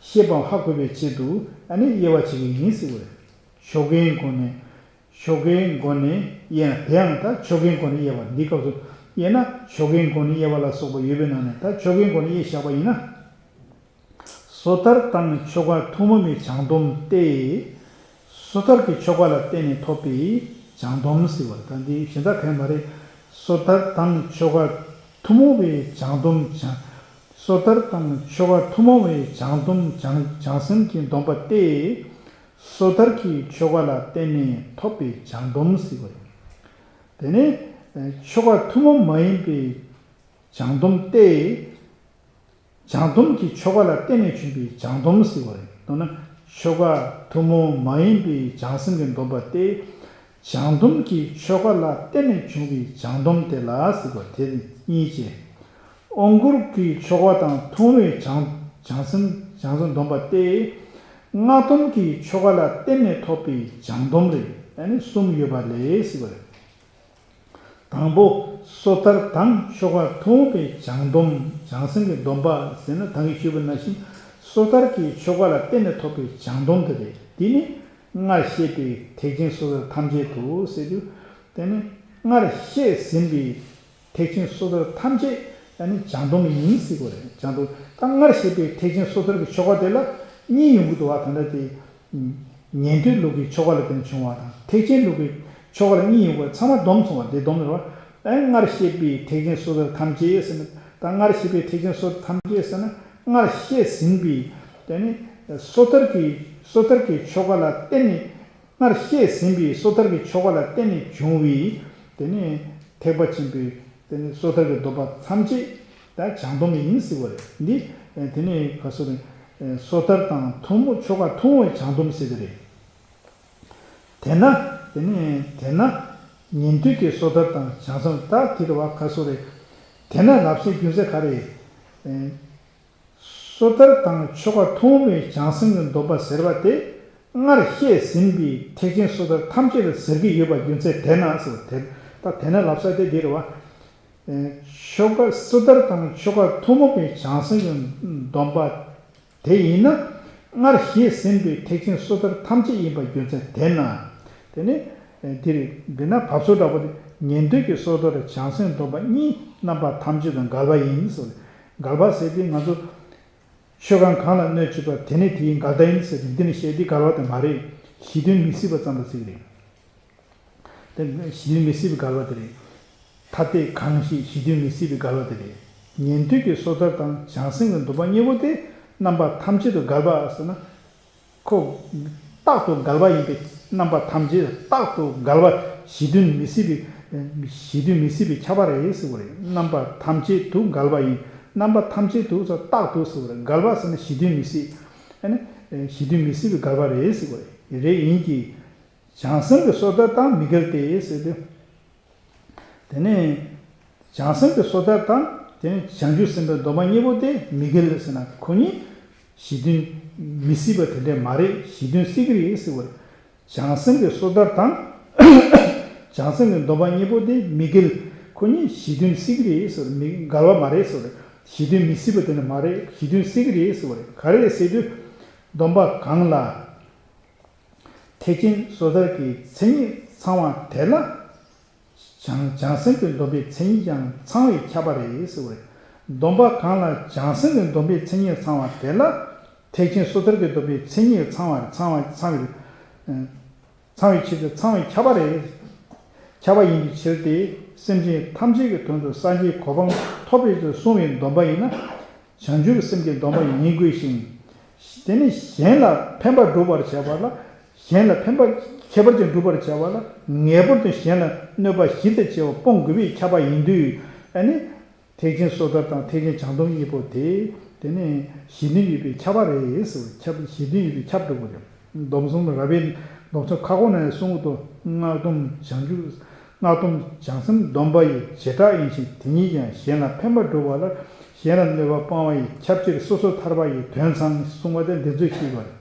ཤེས་པ་ཧ་གོ་བའི་ཆེད་དུ། ཨ་ནི་དབྱེ་བ་བྱེད་ཀྱི་ཡིན་ཟེར་བས། ཆོ་གའི་སྒོ་ནས། ཆོ་གའི་སྒོ་ནས་དབྱེ་ན། དེའང་ད་ཆོ་གའི་སྒོ་ནས་དབྱེ་བ། འདི་སྐབས་སུ་དབྱེ་ན་ཆོ་གའི་སྒོ་ནས་དབྱེ་བ་ལ་སོགས་པ་ཡོད་པའི་ནང་ནས། ད་ཆོ་གའི་སྒོ་ནས་དབྱེ་བཞག་པ་ཡིན་ན། སོ་ཐར་དང་ཆོ་ག་ཐུན་མོང་བའི་བྱང་སྡོམ་སྟེ། སོ་ཐར་གྱི་ཆོ་ག་ལ་བརྟེན་ནས་ཐོབ་པའི་བྱང་སྡོམ་ཟེར་བ། ད་འདི་གཞན་དག་གང་ཡང་མ་རེད། སོ་ཐར་དང་ཆོ་ག་ཐུན་མོང་བའི་བྱང་སྡོམ། བྱང་། སོ་ཐར་དང་ཆོ་ག་ཐུན་མོང་བའི་བྱང་སྡོམ། བྱང་། བྱང་སེམས་ཀྱི་སྡོམ་པ་སྟེ། སོ་ཐར་གྱི་ཆོ་ག་ལ་བརྟེན་ནས་ཐོབ་པའི་བྱང་སྡོམ་ཟེར་བ་རེད། དེ་ནས་ཆོ་ག་ཐུན་མོང་མ་ཡིན་པའི་བྱང་སྡོམ་སྟེ། བྱང་སྡོམ་གྱི་ཆོ་ག་ལ་བརྟེན་ནས་བྱུང་བའི་བྱང་སྡོམ་ཟེར་བ་རེད། མདོར་ན་ཆོ་ག་ཐུན་མོང་མ་ཡིན་པའི་བྱང་སེམས་ཀྱི་སྡོམ་པ་སྟེ། བྱང་སྡོམ་གྱི་ཆོ་ག་ལ་བརྟེན་ནས་བྱུང་བའི་བྱང་སྡོམ་དེ་ལ་ཟེར་བ་དེ་གཉིས་བྱས། དབང་བསྐུར་གྱི་ཆོ་ག་དང་ཐུན་མོང་བའི་བྱང་། བྱང་སེམས། བྱང་སེམས་སྡོམ་པ་སྟེ། སྔགས་སྡོམ་གྱི་ཆོ་ག་ལ་བརྟེན་ནས་ཐོབ་པའི་བྱང་སྡོམ་རེད། ཨ་ནི་གསུམ་ཡོད་པ་ལས་ཟེར་བ་རེད། དང་པོ། སོ་ཐར་དང་ཆོ་ག་ཐུན་མོང་བའི་བྱང་སྡོམ། བྱང་སེམས་ཀྱི་སྡོམ་པ་ཟེར་ན། ད་གིན་ཞུས་པ་ནང་བཞིན་སོ་ཐར་གྱི་ཆོ་ག་ལ་བརྟེན་ནས་ཐོབ་པའི་བྱང་སྡོམ་དེ་རེད། འདི་ནི་སྔར་བཤད་པའི་ཐེག་ཆེན་སོ་ཐར་ཐམས་ཅད་དུ་ཟེར་དུས། དེ་ནི་སྔར་བཤད་ཟིན་པའི་ཐེག་ཆེན་སོ་ཐར་ཐམས་ཅད་ཡང་ནི་བྱང་སྡོམ་ཡིན་ཟེར་དགོས་རེད། བྱང་སྡོམ། ད་སྔར་བཤད་པའི་ཐེག་ཆེན་སོ་ཐར་གྱི་ཆོ་ག་དེ་ལ་གཉིས་ཡོང་གི་འདུག་བ། ད་ལྟ་དེ། ཉན་ཐོས་ལུགས་ཀྱི་ཆོ་ག་ལ་བརྟེན་བྱུང་བ་དང་། ཐེག་ཆེན་ལུགས་ཀྱི་ཆོ་ག་ལ་གཉིས་ཡོང་བ། ཚང་མ་སྡོམ་སོང་བ། དེ་སྡོམ་རེད་བ། ཨེ། སྔར་བཤད་པའི་ཐེག་ཆེན་སོ་ཐར་ཐམས་ཅད་ཟེར་ན། ད་སྔར་བཤད་པའི་ཐེག་ཆེན་སོ་ཐར་ཐམས་ཅད་ཟེར་ན། སྔར་བཤད་ཟིན་པའི། དེ་ནི་སོ་ཐར་གྱི། སོ་ཐར་གྱི་ཆོ་ག་ལ་བརྟེན་ནས། སྔར་བཤད་ཟིན་པའི་སོ་ཐར་གྱི་ཆོ་ག་ལ་བརྟེན་ནས་བྱུང་བའི། དེ་ནི་ཐེག་པ་ཆེན་པོའི། དེ་ནི་སོ་ཐར་གྱི་སྡོམ་པ་ཐམས་ཅད་ད་བྱང་སྡོམ་ཡིན་ཟེར་བ་རེད། འདི། དེ་ནི་ག་སོ་རེད། སོ་ཐར་དང་ཐུན་མོང་། ཆོ་ག་ཐུན་མོང་བའི་བྱང་སྡོམ་ཟེར་གྱི་རེད། དེས་ན། དེ་ནི་དེས་ན། ཉན་ཐོས་ཀྱི་སོ་ཐར་དང་བྱང་སེམས། ད་དེ་རེད་བ། ག་སོ་རེད། དེས་ན་ལབ་སའི་རྒྱུ་མཚན་ག་རེ། སོ་ཐར་དང་ཆོ་ག་ཐུན་མོང་བའི་བྱང་སེམས་ཀྱི་སྡོམ་པ་ཟེར་བ་དེ། སྔར་བཤད་ཟིན་པའི་ཐེག་ཆེན་སོ་ཐར་ཐམས་ཅད་ལ་ཟེར་གྱི་ཡོད་པ་རྒྱུ་མཚན་དེས་ན་ཟེར་བ་དེ། ད་དེས་ན་ལབ་ས་དེ་འདི་རེད་བ། ཆོ་ག། སོ་ཐར་དང་ཆོ་ག་ཐུན་མོང་བའི་བྱང་སེམས་ཀྱི་སྡོམ་པ་དེ་ཡིན་ན། སྔར་བཤད་ཟིན་པའི་ཐེག་ཆེན་སོ་ཐར་ཐམས་ཅད་ཡིན་པ་རྒྱུ་མཚན་དེས་ན། དེ་ནི། འདིར་འདི་ན་བབས་ཚུལ་འདྲ་པོ་དེ། ཉན་ཐོས་ཀྱི་སོ་ཐར་བྱང་སེམས་སྡོམ་པ་གཉིས་རྣམ་པ་ཐམས་ཅད་དུ་འགལ་བ་ཡིན་ཟེར། འགལ་བ་ཟེར་དུས་ང་ཚོ་ཆོས་ཁང་གང་ལ་གནོད་བྱེད་པ་དེ་ནི་དེའི་འགལ་ཟླ་ཡིན་ཟེར་ཏེ། འདི་ནི་བཤད་དེ་འགལ་བ་དེ་མ་རེད། གཞི་མཐུན་མི་སྲིད་པ་ཙམ་ལ་ཟེར་གྱི་རེད། དེ་གཞི་མཐུན་མི་སྲིད་པའི་འགལ་བ་དེ་རེད། ཐ་དད་གང་ཞིག་གཞི་མཐུན་མི་སྲིད་པའི་འགལ་བ་དེ་རེད། ཉན་ཐོས་ཀྱི་སོ་ཐར་དང་བྱང་སེམས་ཀྱི་སྡོམ་པ་གཉིས་པོ་དེ་རྣམ་པ་ཐམས་ཅད་དུ་འགལ་བ་ཟེར་ན། ཁོ་རྟག་ཏུ་འགལ་བ་ཡིན་པའི་ རྣམ་པ་ཐམས་ཅད་རྟག་ཏུ་འགལ་བ་གཞི་མཐུན་མི་སྲིད་པའི་གཞི་མཐུན་མི་སྲིད་པའི་ཁྱབ་པ་རེད་ཟེར་བ་རེད། རྣམ་པ་ཐམས་ཅད་དུ་འགལ་བ་ཡིན། རྣམ་པ་ཐམས་ཅད་དུ་ཟེར་རྟག་ཏུ་ཟེར་བ་རེད། འགལ་བ་ཟེར་ན་གཞི་མཐུན་མི་སྲིད། ཨ་ནི་གཞི་མཐུན་མི་སྲིད་པའི་འགལ་བ་རེད་ཟེར་བ་རེད། རེད་ཡིན་གྱི། བྱང་སེམས་ཀྱི་སོ་ཐར་དང་མི་འགལ་ཏེ་ཟེར་དུས། དེ་ནས་བྱང་སེམས་ཀྱི་སོ་ཐར་དང་དེ་ནས་བྱང་ཆུབ་སེམས་དཔའི་སྡོམ་པ་གཉིས་པོ་དེ་མི་འགལ་ཟེར་ན་ཁོ་གཉིས་གཞི་མཐུན་མི་སྲིད་པ་དེ་འདྲ་མ་རེད། གཞི་མཐུན་སྲིད་ཀྱི་རེད་ཟེར་བ་རེད། བྱང་སེམས་ཀྱི་སོ་ཐར་དང་བྱང་སེམས་ཀྱི་སྡོམ་པ་གཉིས་པོ་དེ་མི་འགལ། ཁོ་གཉིས་གཞི་མཐུན་སྲིད་ཀྱི་རེད་ཟེར་བ་རེད། མི་འགལ་བ་མ་རེད་ཟེར་བ་རེད། གཞི་མཐུན་མི་སྲིད་པ་དེ་འདྲ་མ་རེད། གཞི་མཐུན་སྲིད་ཀྱི་རེད་ཟེར་བ་རེད། ག་རེ་རེད་ཟེར་དུས། སྡོམ་པ་གང་ལ་ཐེག་ཆེན་སོ་ཐར་གྱི་མཚན་ཉིད་ཚང་བ་དེ་ལ། བྱང་བྱང་སེམས་ཀྱི་སྡོམ་པའི་མཚན་ཉིད་ཀྱང་ཚང་བས་ཁྱབ་པ་རེད་ཟེར་བ་རེད། སྡོམ་པ་གང་ལ་བྱང་སེམས་ཀྱི་སྡོམ་པའི་མཚན་ཉིད་ཚང་བ་དེ་ལ། ཐེག་ཆེན་སོ་ཐར་གྱི་སྡོམ་པའི་མཚན་ཉིད་ཚང་བ་ཚང་བ་ཚང་བའི་ཚང་བའི་ཕྱིར་དུ་ཚང་བས་ཁྱབ་པ་རེད། ཁྱབ་པ་ཡིན་པའི་ཕྱིར་ཏེ། སེམས་ཅན་ཐམས་ཅད་ཀྱི་དོན་དུ་སངས་རྒྱས་གོ་འཕང་ཐོབ་པའི་ཕྱིར་གསུངས་པའི་སྡོམ་པ་ཡིན་ན། བྱང་ཆུབ་སེམས་ཀྱི་སྡོམ་པ་ཡིན་དགོས་ཤིང་། དེ་ནི་གཞན་ལ་ཕན་པ་སྒྲུབ་པར་བྱ་བ་ལ། གཞན་ལ་ཕན་པ་ཁྱད་པར་ཅན་སྒྲུབ་པར་བྱ་བ་ལ་ངེས་པར་དུ་གཞན་ལ་གནོད་པ་ཞི་དང་བྱེད་པ་སྤོང་དགོས་པས་ཁྱབ་པ་ཡིན་དུས། ཨ་ནི། ཐེག་ཆེན་སོ་ཐར་དང་ཐེག་ཆེན་བྱང་སྡོམ་གཉིས་པོ་དེ། དེ་ནི་གཞི་མཐུན་ཡོད་པའི་ཁྱབ་པ་རེད་ཟེར་བ། ཁྱབ་གཞི་མཐུན་ཡོད་པའི་ཁྱབ་འགྲོ་དགོས་རེད། སྡོམ་གསུམ་རབ་དབྱེ་སྡོམ་གསུམ་ཁ་སྐོང་ནང་ཡང་གསུང་གི་འདུག་སྔགས་སྡོམ་བྱང་ཆུབ། སྔགས་སྡོམ་བྱང་སེམས་སྡོམ་པ་ཡི་བྱེ་བྲག་ཡིན་ཞིང་། དེ་ཉིད་ཀྱང་གཞན་ལ་ཕན་པ་སྒྲུབ་པ་ལ། གཞན་ལ་གནོད་པ་སྤང་བ་ཡི་ཁྱབ་ཕྱིར་སོ་སོར་ཐར་པ་ཡི་དོན་ཚང་གསུངས་པ་དེ་འདི་ཚོས་ཤེས་དགོས།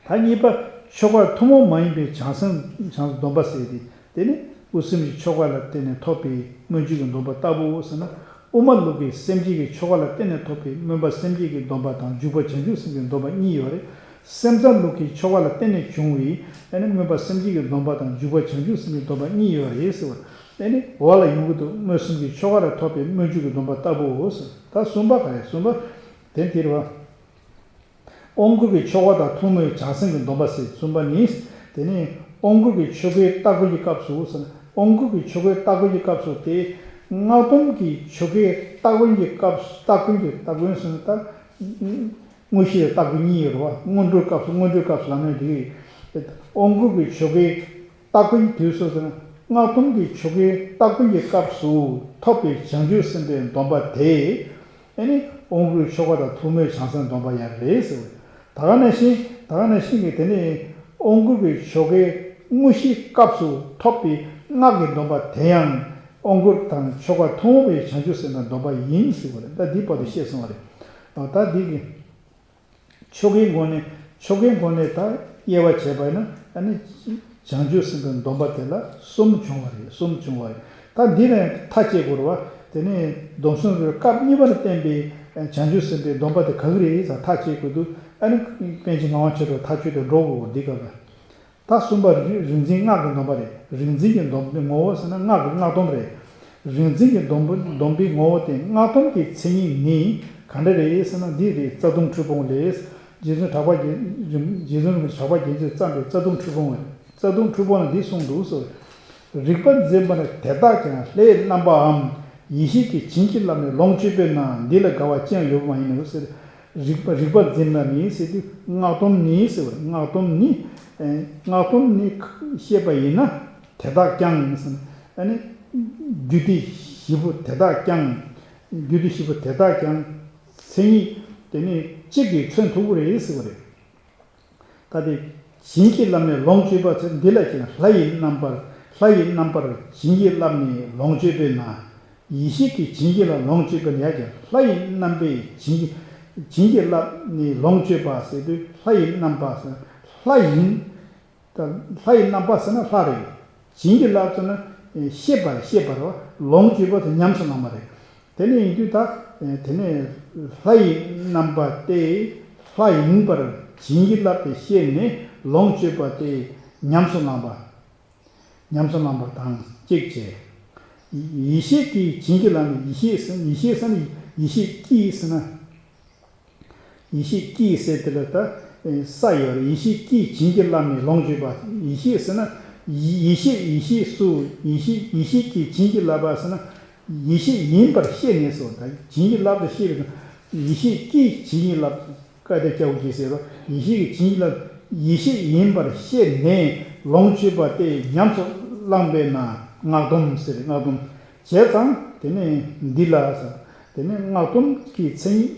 ད་གཉིས་པ། ཆོ་ག་ཐུན་མོང་མ་ཡིན་པའི་བྱང་སེམས་བྱང་སེམས་སྡོམ་པ་ཟེར་ཏེ། དེ་ནི་དབུ་སེམས་ཀྱི་ཆོ་ག་ལ་བརྟེན་ནས་ཐོབ་པའི་སྨོན་འཇུག་གི་སྡོམ་པ་ལྟ་བུའོ་ཟེར་ན། དབུ་མ་ལུགས་ཀྱི་སེམས་བསྐྱེད་ཀྱི་ཆོ་ག་ལ་བརྟེན་ནས་ཐོབ་པའི་སྨོན་པ་སེམས་བསྐྱེད་ཀྱི་སྡོམ་པ་དང་འཇུག་པ་བྱང་ཆུབ་སེམས་ཀྱི་སྡོམ་པ་གཉིས་ཡོད་རེད། སེམས་ཙམ་ལུགས་ཀྱི་ཆོ་ག་ལ་བརྟེན་ནས་བྱུང་བའི་ཨ་ནི་སྨོན་པ་སེམས་བསྐྱེད་ཀྱི་སྡོམ་པ་དང་འཇུག་པ་བྱང་ཆུབ་སེམས་ཀྱི་སྡོམ་པ་གཉིས་ཡོད་རེད་ཟེར་བ། ཨ་ནི་འོག་ལ་ཡོང་གི་འདུག་སྨོན་སེམས་ཀྱི་ཆོ་ག་ལ་ཐོབ་པའི་སྨོན་འཇུག་གི་སྡོམ་པ་ལྟ་བུའོ་ཟེར། ད་གསུམ་པ་ག་རེ། གསུམ་པ། དེ་འདིར་བ། དབང་བསྐུར་གྱི་ཆོ་ག་དང་ཐུན་མོང་བའི་བྱང་སེམས་ཀྱི་སྡོམ་པ་ཟེར། གསུམ་པ་ནི། དེ་ནས་དབང་བསྐུར་གྱི་ཆོ་གའི་སྟ་གོན་གྱི་སྐབས་སུ་ཟེར་ན། དབང་བསྐུར་གྱི་ཆོ་གའི་སྟ་གོན་གྱི་སྐབས་སུ་དེ། སྔགས་སྡོམ་གྱི་ཆོ་གའི་སྟ་གོན་གྱི་སྐབས་སུ། སྟ་གོན་གྱི་སྟ་གོན་ཟེར་ན་ད། དངོས་གཞི་དང་སྟ་གོན་གཉིས་ཡོད་རེད་བ། སྔོན་འགྲོའི་སྐབས་སུ། སྔོན་འགྲོའི་སྐབས་སུ་ལབ་ན་འགྲིག་གི་རེད། དབང་བསྐུར་གྱི་ཆོ་གའི་སྟ་གོན་དུས་སུ་ཟེར་ན། སྔགས་སྡོམ་གྱི་ཆོ་གའི་སྟ་གོན་གྱི་སྐབས་སུ་ཐོབ་པའི་བྱང་ཆུབ་སེམས་དཔའི་སྡོམ་པ་དེ། ཨ་ནི་དབང་བསྐུར་ཆོ་ག་དང་ཐུན་མོང་བའི་བྱང་སེམས་སྡོམ་པ་ཡང་རེད་ཟེར་བ། ད་ག་ནང་བཞིན། ད་ག་ནང་བཞིན་གྱི་དེ་ནི་དབང་བསྐུར་གྱི་ཆོ་གའི་དངོས་གཞིའི་སྐབས་སུ་ཐོབ་པའི་སྔགས་ཀྱི་སྡོམ་པ་དེ་ཡང་དབང་བསྐུར་དང་ཆོ་ག་ཐུན་མོང་བའི་བྱང་ཆུབ་སེམས་དཔའི་སྡོམ་པ་ཡིན་ཟེར་བ་རེད། ད་འདི་བར་དུ་བཤད་སོང་བ་རེད། ད་འདི་གི་ཆོ་གའི་སྒོ་ནས། ཆོ་གའི་སྒོ་ནས་ད་དབྱེ་བ་བྱས་པ་ཡིན་ན། ཨ་ནི་བྱང་ཆུབ་སེམས་དཔའི་སྡོམ་པ་དེ་ལ་གསུམ་བྱུང་བ་རེད། གསུམ་བྱུང་བ་རེད། ད་འདི་ནས་ཐག་བཅད་དགོས་རེད་བ། དེ་ནས་སྡོམ་གསུམ་གྱི་སྐབས་གཉིས་པ་ལ་བརྟེན་པའི་བྱང་ཆུབ་སེམས་དཔའི་སྡོམ་པ་དེ་ག་གི་རེད་ཟེར་ཐག་བཅད་དགོས་འདུག་ཨ་ནི་པཎ་ཆེན་ངག་དབང་ཆོས་གྲགས་ཐག་ཆོད་དུ་འགྲོ་དགོས་འདི་སྐབས་ལ། ད་གསུམ་པ་རིག་རིག་འཛིན་སྔགས་ཀྱི་སྡོམ་པ་རེད། རིག་འཛིན་གྱི་སྡོམ་པའི་ངོ་བོ་ཟེར་ན་སྔགས་ཀྱི་སྔགས་སྡོམ་རེད། རིག་འཛིན་གྱི་སྡོམ་པ་སྡོམ་པའི་ངོ་བོ་དེ། སྔགས་སྡོམ་གྱི་མཚན་ཉིད་ནི་ག་འདྲ་རེད་ཟེར་ན་འདི་རེད། རྩ་ལྟུང་འཁྲུལ་སྤོང་ལས། རྗེ་བཙུན་གྲགས་པ་རྗེ་རྗེ་བཙུན་རིན་པོ་ཆེ་གྲགས་པ་རྒྱལ་མཚན་བརྩམས་པའི་རྩ་ལྟུང་འཁྲུལ་སྤོང་བ། རྩ་ལྟུང་འཁྲུལ་སྤོང་ལ་འདི་གསུངས་འདུག་ཟེར། རིག་པ་འཛིན་པ་ནི་དེ་དག་ཀྱང་། ལྷའི་རྣམ་པའམ་ཡེ་ཤེས་ཀྱིས་བྱིན་གྱིས་བརླབས་ནས་ལོངས་སྤྱོད་པས་ན། འདི་ལས་འགལ་བ་ཅི་ཡང་ཡོད་པ་མ་ཡིན་ནོ་ཟེར། རིག་པ་རིག་པ་འཛིན་པ་ནི་ཟེར་དུས། སྔགས་སྡོམ་ནི་ཟེར་བ། སྔགས་སྡོམ་ནི། ཨེ། སྔགས་སྡོམ་ནི་བཤད་པ་ཡིན་ན། དེ་དག་ཀྱང་ཟེར་ན། ཨ་ནི་རྒྱུད་སྡེ་བཞི་པོ་དེ་དག་ཀྱང་། རྒྱུད་སྡེ་བཞི་པོ་དེ་དག་ཀྱང་མཚན་ཉིད་དེ་ནི་གཅིག་གིས་མཚོན་ཐུབ་ཀྱི་རེད་ཟེར་བ་རེད། ད་དེ་བྱིན་གྱིས་བརླབས་ནས་ལོངས་སྤྱོད་པ་ཟེར། འདི་ལ་ཀྱང་ལྷ་ཡི་རྣམ་པར། ལྷ་ཡི་རྣམ་པར་བྱིན་གྱིས་བརླབས་ནས་ལོངས་སྤྱོད་པས་ན། ཡེ་ཤེས་ཀྱིས་བྱིན་གྱིས་བརླབས་ལོངས་སྤྱོད་པས་ན། ཡ་ཀྱང་ལྷ་ཡི་རྣམ་པས་བྱིན་གྱིས་བྱིན་གྱིས་བརླབས་ནས་ལོངས་སྤྱོད་པ་ཟེར་དུས། ལྷ་ཡི་རྣམ་པ་ཟེར་ན་ལྷ་ཡིན། ད་ལྷ་ཡི་རྣམ་པ་ཟེར་ན་ལྷ་རེད། བྱིན་གྱིས་བརླབས་ཟེར་ན་ཤེས་པར་ཤེས་པར་བ། ལོངས་སྤྱོད་པ་དེ་ཉམས་སུ་བླངས་པ་རེད། དེ་ནས་ཡིན་དུས་ད། དེ་ནས་ལྷ་ཡི་རྣམ་པ་སྟེ། ལྷ་ཡིན་པར་བྱིན་གྱིས་བརླབས་ཏེ་ཤེས་ནས་ལོངས་སྤྱོད་པ་སྟེ་ཉམས་སུ་བླངས་པ། ཉམས་སུ་བླངས་པ་དང་གཅིག་བྱས། ཡེ་ཤེས་ཀྱིས་བྱིན་གྱིས་བརླབས་ནས། ཡེ་ཤེས་ཟེར། ཡེ་ཤེས་ཟེར་ན་ཡེ་ཤེས་ཀྱིས་ཟེར་ན། ཡེ་ཤེས་ཀྱིས་ཟེར་དེ་ལ་ད་ས་ཡོད་རེད། ཡེ་ཤེས་ཀྱིས་བྱིན་གྱིས་བརླབས་ནས་ལོངས་སྤྱོད་པ། ཡེ་ཤེས་ཟེར་ན་ཡེ་ཡེ་ཤེས། ཡེ་ཤེས་སུ། ཡེ་ཤེས། ཡེ་ཤེས་ཀྱིས་བྱིན་གྱིས་བརླབས་པ་ཟེར་ན་ཡེ་ཤེས་ཡིན་པར་ཤེས་ནས་སོ། ད་བྱིན་གྱིས་བརླབས་ཏེ་ཤེས་པའི་ཡེ་ཤེས་ཀྱིས་བྱིན་གྱིས་བརླབས། ཀ་དེ་སྐྱ་བོ་གིས་ཟེར་རོ། ཡེ་ཤེས་ཀྱིས་བྱིན་གྱིས་བརླབས། ཡེ་ཤེས་ཡིན་པར་ཤེས་ནས་ལོངས་སྤྱོད་པ་སྟེ་ཉམས་སུ་བླངས་པས་ན་སྔགས་སྡོམ་ཟེར། སྔགས་སྡོམ་བྱས་ཙང་དེ་ནས་འདི་ལ་ཟེར། དེ་ནས་སྔགས་སྡོམ་གྱི་མཚན་ཉིད་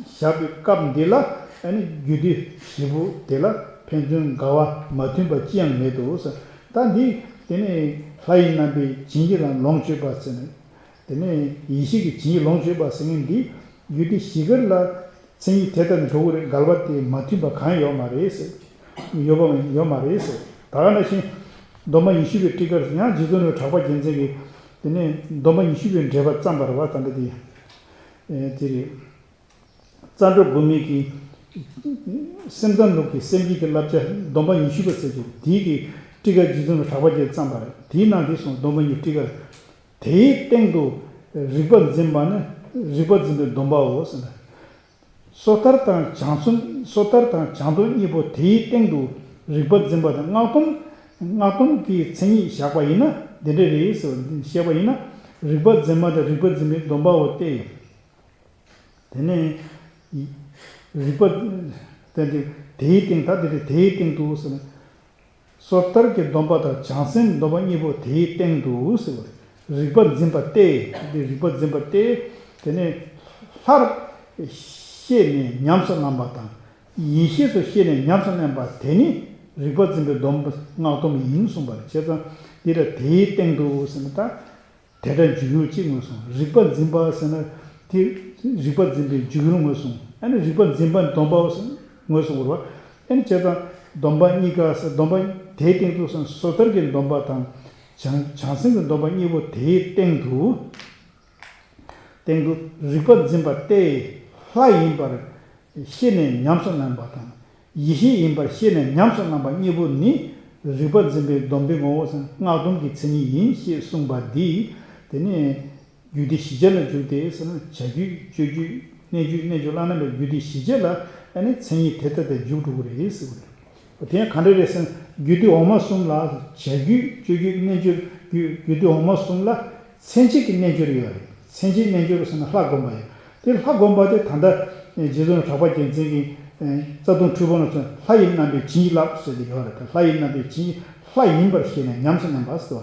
བཞག་པའི་སྐབས་འདི་ལ་ཨ་ནི་རྒྱུད་སྡེ་བཞི་པོ་དེ་ལ་ཕན་ཚུན་འགལ་བ་མ་མཐུན་པ་ཅི་ཡང་མེད་དོ་ཟེར། ད་འདི་དེ་ནས་ལྷ་ཡི་རྣམ་པའི་བྱིན་གྱིས་ལ་ལོངས་སྤྱོད་པ་ཟེར་ནས། དེ་ནས་ཡེ་ཤེས་ཀྱི་བྱིན་གྱིས་ལོངས་སྤྱོད་པ་ཟེར་མཁན་འདི་རྒྱུད་སྡེ་བཞི་ཀར་ལ་མཚན་ཉིད་དེ་ལྟར་འགྲོ་གི་རེད། འགལ་བ་དེ་མ་མཐུན་པ་གང་ཡོད་མ་རེད་ཟེར། ཡོད་པ་ཡོད་མ་རེད་ཟེར། ད་ག་ནང་བཞིན་སྡོམ་པ་ཉི་ཤུ་པའི་ཊཱི་ཀར་ཡང་རྗེ་བཙུན་གྲགས་པ་རྒྱལ་མཚན་གྱིས་དེ་ནས་སྡོམ་པ་ཉི་ཤུ་པའི་འགྲེལ་པ་བརྩམས་པ་རེད་བ། ད་ལྟ་དེ་ཨེ་དེ་རེད། རྩ་འགྲོ་དགོས་མེད་ཀྱི་སེམས་ཙམ་ལུགས་ཀྱི་སེམས་བསྐྱེད་ཀྱི་བསླབ་བྱ་སྡོམ་པ་ཉི་ཤུ་པ་ཟེར་གྱི་དེའི་གི་ཊཱི་ཀ་རྗེ་བཙུན་གྲགས་པ་རྒྱལ་བརྩམས་པ་རེད། དེའི་ནང་དེ་སོང་སྡོམ་པ་ཉི་ཤུ་ཊཱི་ཀར། དེའི་སྟེང་དུ་རིག་པ་འཛིན་པ་ནི་རིག་པ་འཛིན་པའི་སྡོམ་པའོ་ཟེར་ན། སོ་ཐར་དང་བྱང་སེམས། སོ་ཐར་དང་བྱང་སྡོམ་གཉིས་པོ་དེའི་སྟེང་དུ་རིག་པ་འཛིན་པ་དང་སྔགས་སྡོམ། སྔགས་སྡོམ་གྱི་མཚན་ཉིད་བཞག་པ་ཡིན་ན་འདི་འདྲ་རེད་ཟེར་བ་བཤད་པ་ཡིན་ན། རིག་པ་འཛིན་པ་དང་རིག་པ་འཛིན་པའི་སྡོམ་པའོ་སྟེ། དེ་ནས་རིག་པ་དེ་དེ་དེའི་སྟེང་ད་དེ་དེའི་སྟེང་དུ་ཟེར་ན། སོ་ཐར་གྱི་སྡོམ་པ་དང་བྱང་སེམས་སྡོམ་པ་གཉིས་པོ་དེའི་སྟེང་དུ་ཟེར་བ་རེད། རིག་པ་འཛིན་པ་སྟེ། དེ་རིག་པ་འཛིན་པ་སྟེ། དེ་ནས་ལྷར་ཤེས་ནས་ཉམས་སུ་བླངས་པ་དང་། ཡེ་ཤེས་སུ་ཤེས་ནས་ཉམས་སུ་བླངས་པ་དེ་ནི་རིག་པ་འཛིན་པའི་སྡོམ་པ་སྔགས་སྡོམ་ཡིན་གསུངས་པ་རེད། བྱས་ཙང་འདི་ལ་དེའི་སྟེང་དུ་ཟེར་ན་ད། དེ་འདྲ་འཇུག་ཡུལ་གཅིག་མངོན་སུམ། རིག་པ་འཛིན་པ་ཟེར་ན་དེ་རིག་པ་འཛིན་པའི་འཇུག་ཡུལ་མངོན་སུམ། ཨ་ནི་རིག་པ་འཛིན་པ་སྡོམ་པ་མངོན་སུམ་བར་བ། ཨ་ནི་བྱས་ཙང་སྡོམ་པ་གཉིས་ཀ་ཟེར་སྡོམ་པ་དེའི་སྟེང་དུ་ཟེར་ན་སོ་ཐར་གྱི་སྡོམ་པ་དང་བྱང་བྱང་སེམས་ཀྱི་སྡོམ་པ་གཉིས་པོ་དེའི་སྟེང་དུ་སྟེང་དུ་རིག་པ་འཛིན་པ་སྟེ་ལྷ་ཡིན་པར་ཤེས་ནས་ཉམས་སུ་བླངས་པ་དང་། ཡེ་ཤེས་ཡིན་པར་ཤེས་ནས་ཉམས་སུ་བླངས་པ་གཉིས་པོ་ནི་རིག་པ་འཛིན་པའི་སྡོམ་པའི་ངོ་བོ་ཟེར་ན་སྔགས་སྡོམ་གྱི་མཚན་ཉིད་ཡིན་ཞེས་གསུངས་པ་འདི། དེ་ནས་རྒྱུད་སྡེ་བཞི་ཆ་ལ་འཇུག་སྟེ་ཟེར་ན་བྱ་རྒྱུད་སྤྱོད་རྒྱུད་རྣལ་འབྱོར་རྣལ་འབྱོར་བླ་ན་མེད་པའི་རྒྱུད་སྡེ་བཞི་ཆ་ལ་ཨ་ནི་མཚན་ཉིད་དེ་ལྟ་སྟེ་འཇུག་འགྲོ་གི་རེད་ཟེར་བ་རེད། དེ་ཡང་ག་འདྲ་རེད་ཟེར་ན་རྒྱུད་སྡེ་འོག་མ་གསུམ་ལ་བྱ་རྒྱུད་སྤྱོད་རྒྱུད་རྣལ་འབྱོར་རྒྱུད། རྒྱུད་སྡེ་འོག་མ་གསུམ་ལ་མཚན་བཅས་ཀྱི་རྣལ་འབྱོར་ཡོད་རེད། མཚན་བཅས་རྣལ་འབྱོར་ཟེར་ན་ལྷ་བསྒོམ་པ་ཡོད། དེ་ལྷ་བསྒོམ་པ་དེ་ད་ལྟ་རྗེ་བཙུན་གྲགས་པ་རྒྱལ་མཚན་གྱིས་རྩ་ལྟུང་འཁྲུལ་པ་ལ་མཚོན་ལྷ་ཡི་རྣམ་པའི་བྱིན་གྱིས་བརླབས་ཟེར་ཏེ་ཡོད་རེད། ད་ལྷ་ཡི་རྣམ་པའི་བྱིན་གྱིས་ལྷ་ཡིན་པར་ཤེས་ནས་ཉམས་སུ་ལེན་པ་ཟེར་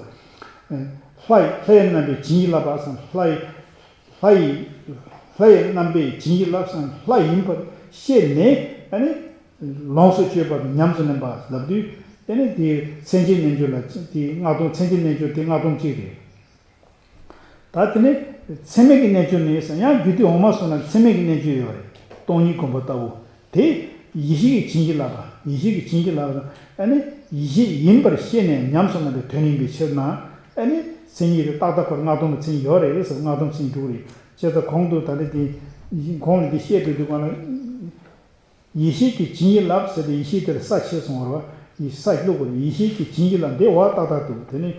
བ། ལྷ་ཡི་ལྷ་ཡི་རྣམ་པའི་བྱིན་གྱིས་བརླབས་པ་ཟེར་ན་ལྷ་ཡི་ལྷ་ཡི་ལྷ་ཡི་རྣམ་པའི་བྱིན་གྱིས་བརླབས་ཟེར་ན་ལྷ་ཡིན་པར་ཤེས་ནས་ཨ་ནི། ལོངས་སུ་སྤྱོད་པ་དང་ཉམས་སུ་ལེན་པ་ལབ་དུས་དེ་ནི་དེའི་མཚན་བཅས་རྣལ་འབྱོར་ལ་དེའི་སྔགས་སྡོམ་མཚན་བཅས་རྣལ་འབྱོར་དེ་སྔགས་སྡོམ་གཅིག་རེད། ད་དེ་ནི་མཚན་མེད་ཀྱི་རྣལ་འབྱོར་ནི་ཡང་རྒྱུད་སྡེ་འོག་མ་སོང་ན་མཚན་མེད་ཀྱི་རྣལ་འབྱོར་ཡོད་རེད། སྟོང་ཉིད་སྒོམ་པ་ལྟ་བུ་དེ་ཡེ་ཤེས་ཀྱི་བྱིན་གྱིས་བརླབས་པ་ཡེ་ཤེས་ཀྱི་བྱིན་གྱིས་བརླབས་པ་ཨ་ནི་ཡེ་ཤེས་ཡིན་པར་ཤེས་ནས་ཉམས་སུ་ལེན་པའི་དོན་ཡིན་པའི་ཕྱིར་ན་ཨ་ནི་མཚན་ཉིད་དེ་ཏག་ཏག་པར་སྔགས་སྡོམ་གྱི་མཚན་ཉིད་ཡོད་རེད་ཟེར་སྔགས་སྡོམ་མཚན་ཉིད་འགྲུབ་རེད། བྱས་ཙང་གོང་དུ་ད་ལྟ་དེ་གོང་ལ་འདི་བཤད་དུས་དུས་གང་ལ། ཡེ་ཤེས་ཀྱི་བྱིན་གྱིས་བརླབས་ཟེར་ཏེ་ཡེ་ཤེས་དེར་ས་ཕྱེ་སོང་བར་བ་ཡི་ས་བླུགས་པར་ཡེ་ཤེས་ཀྱི་བྱིན་གྱིས་བརླབས་འདི་བ་ཏག་ཏག་འདུག་དེ་ནི་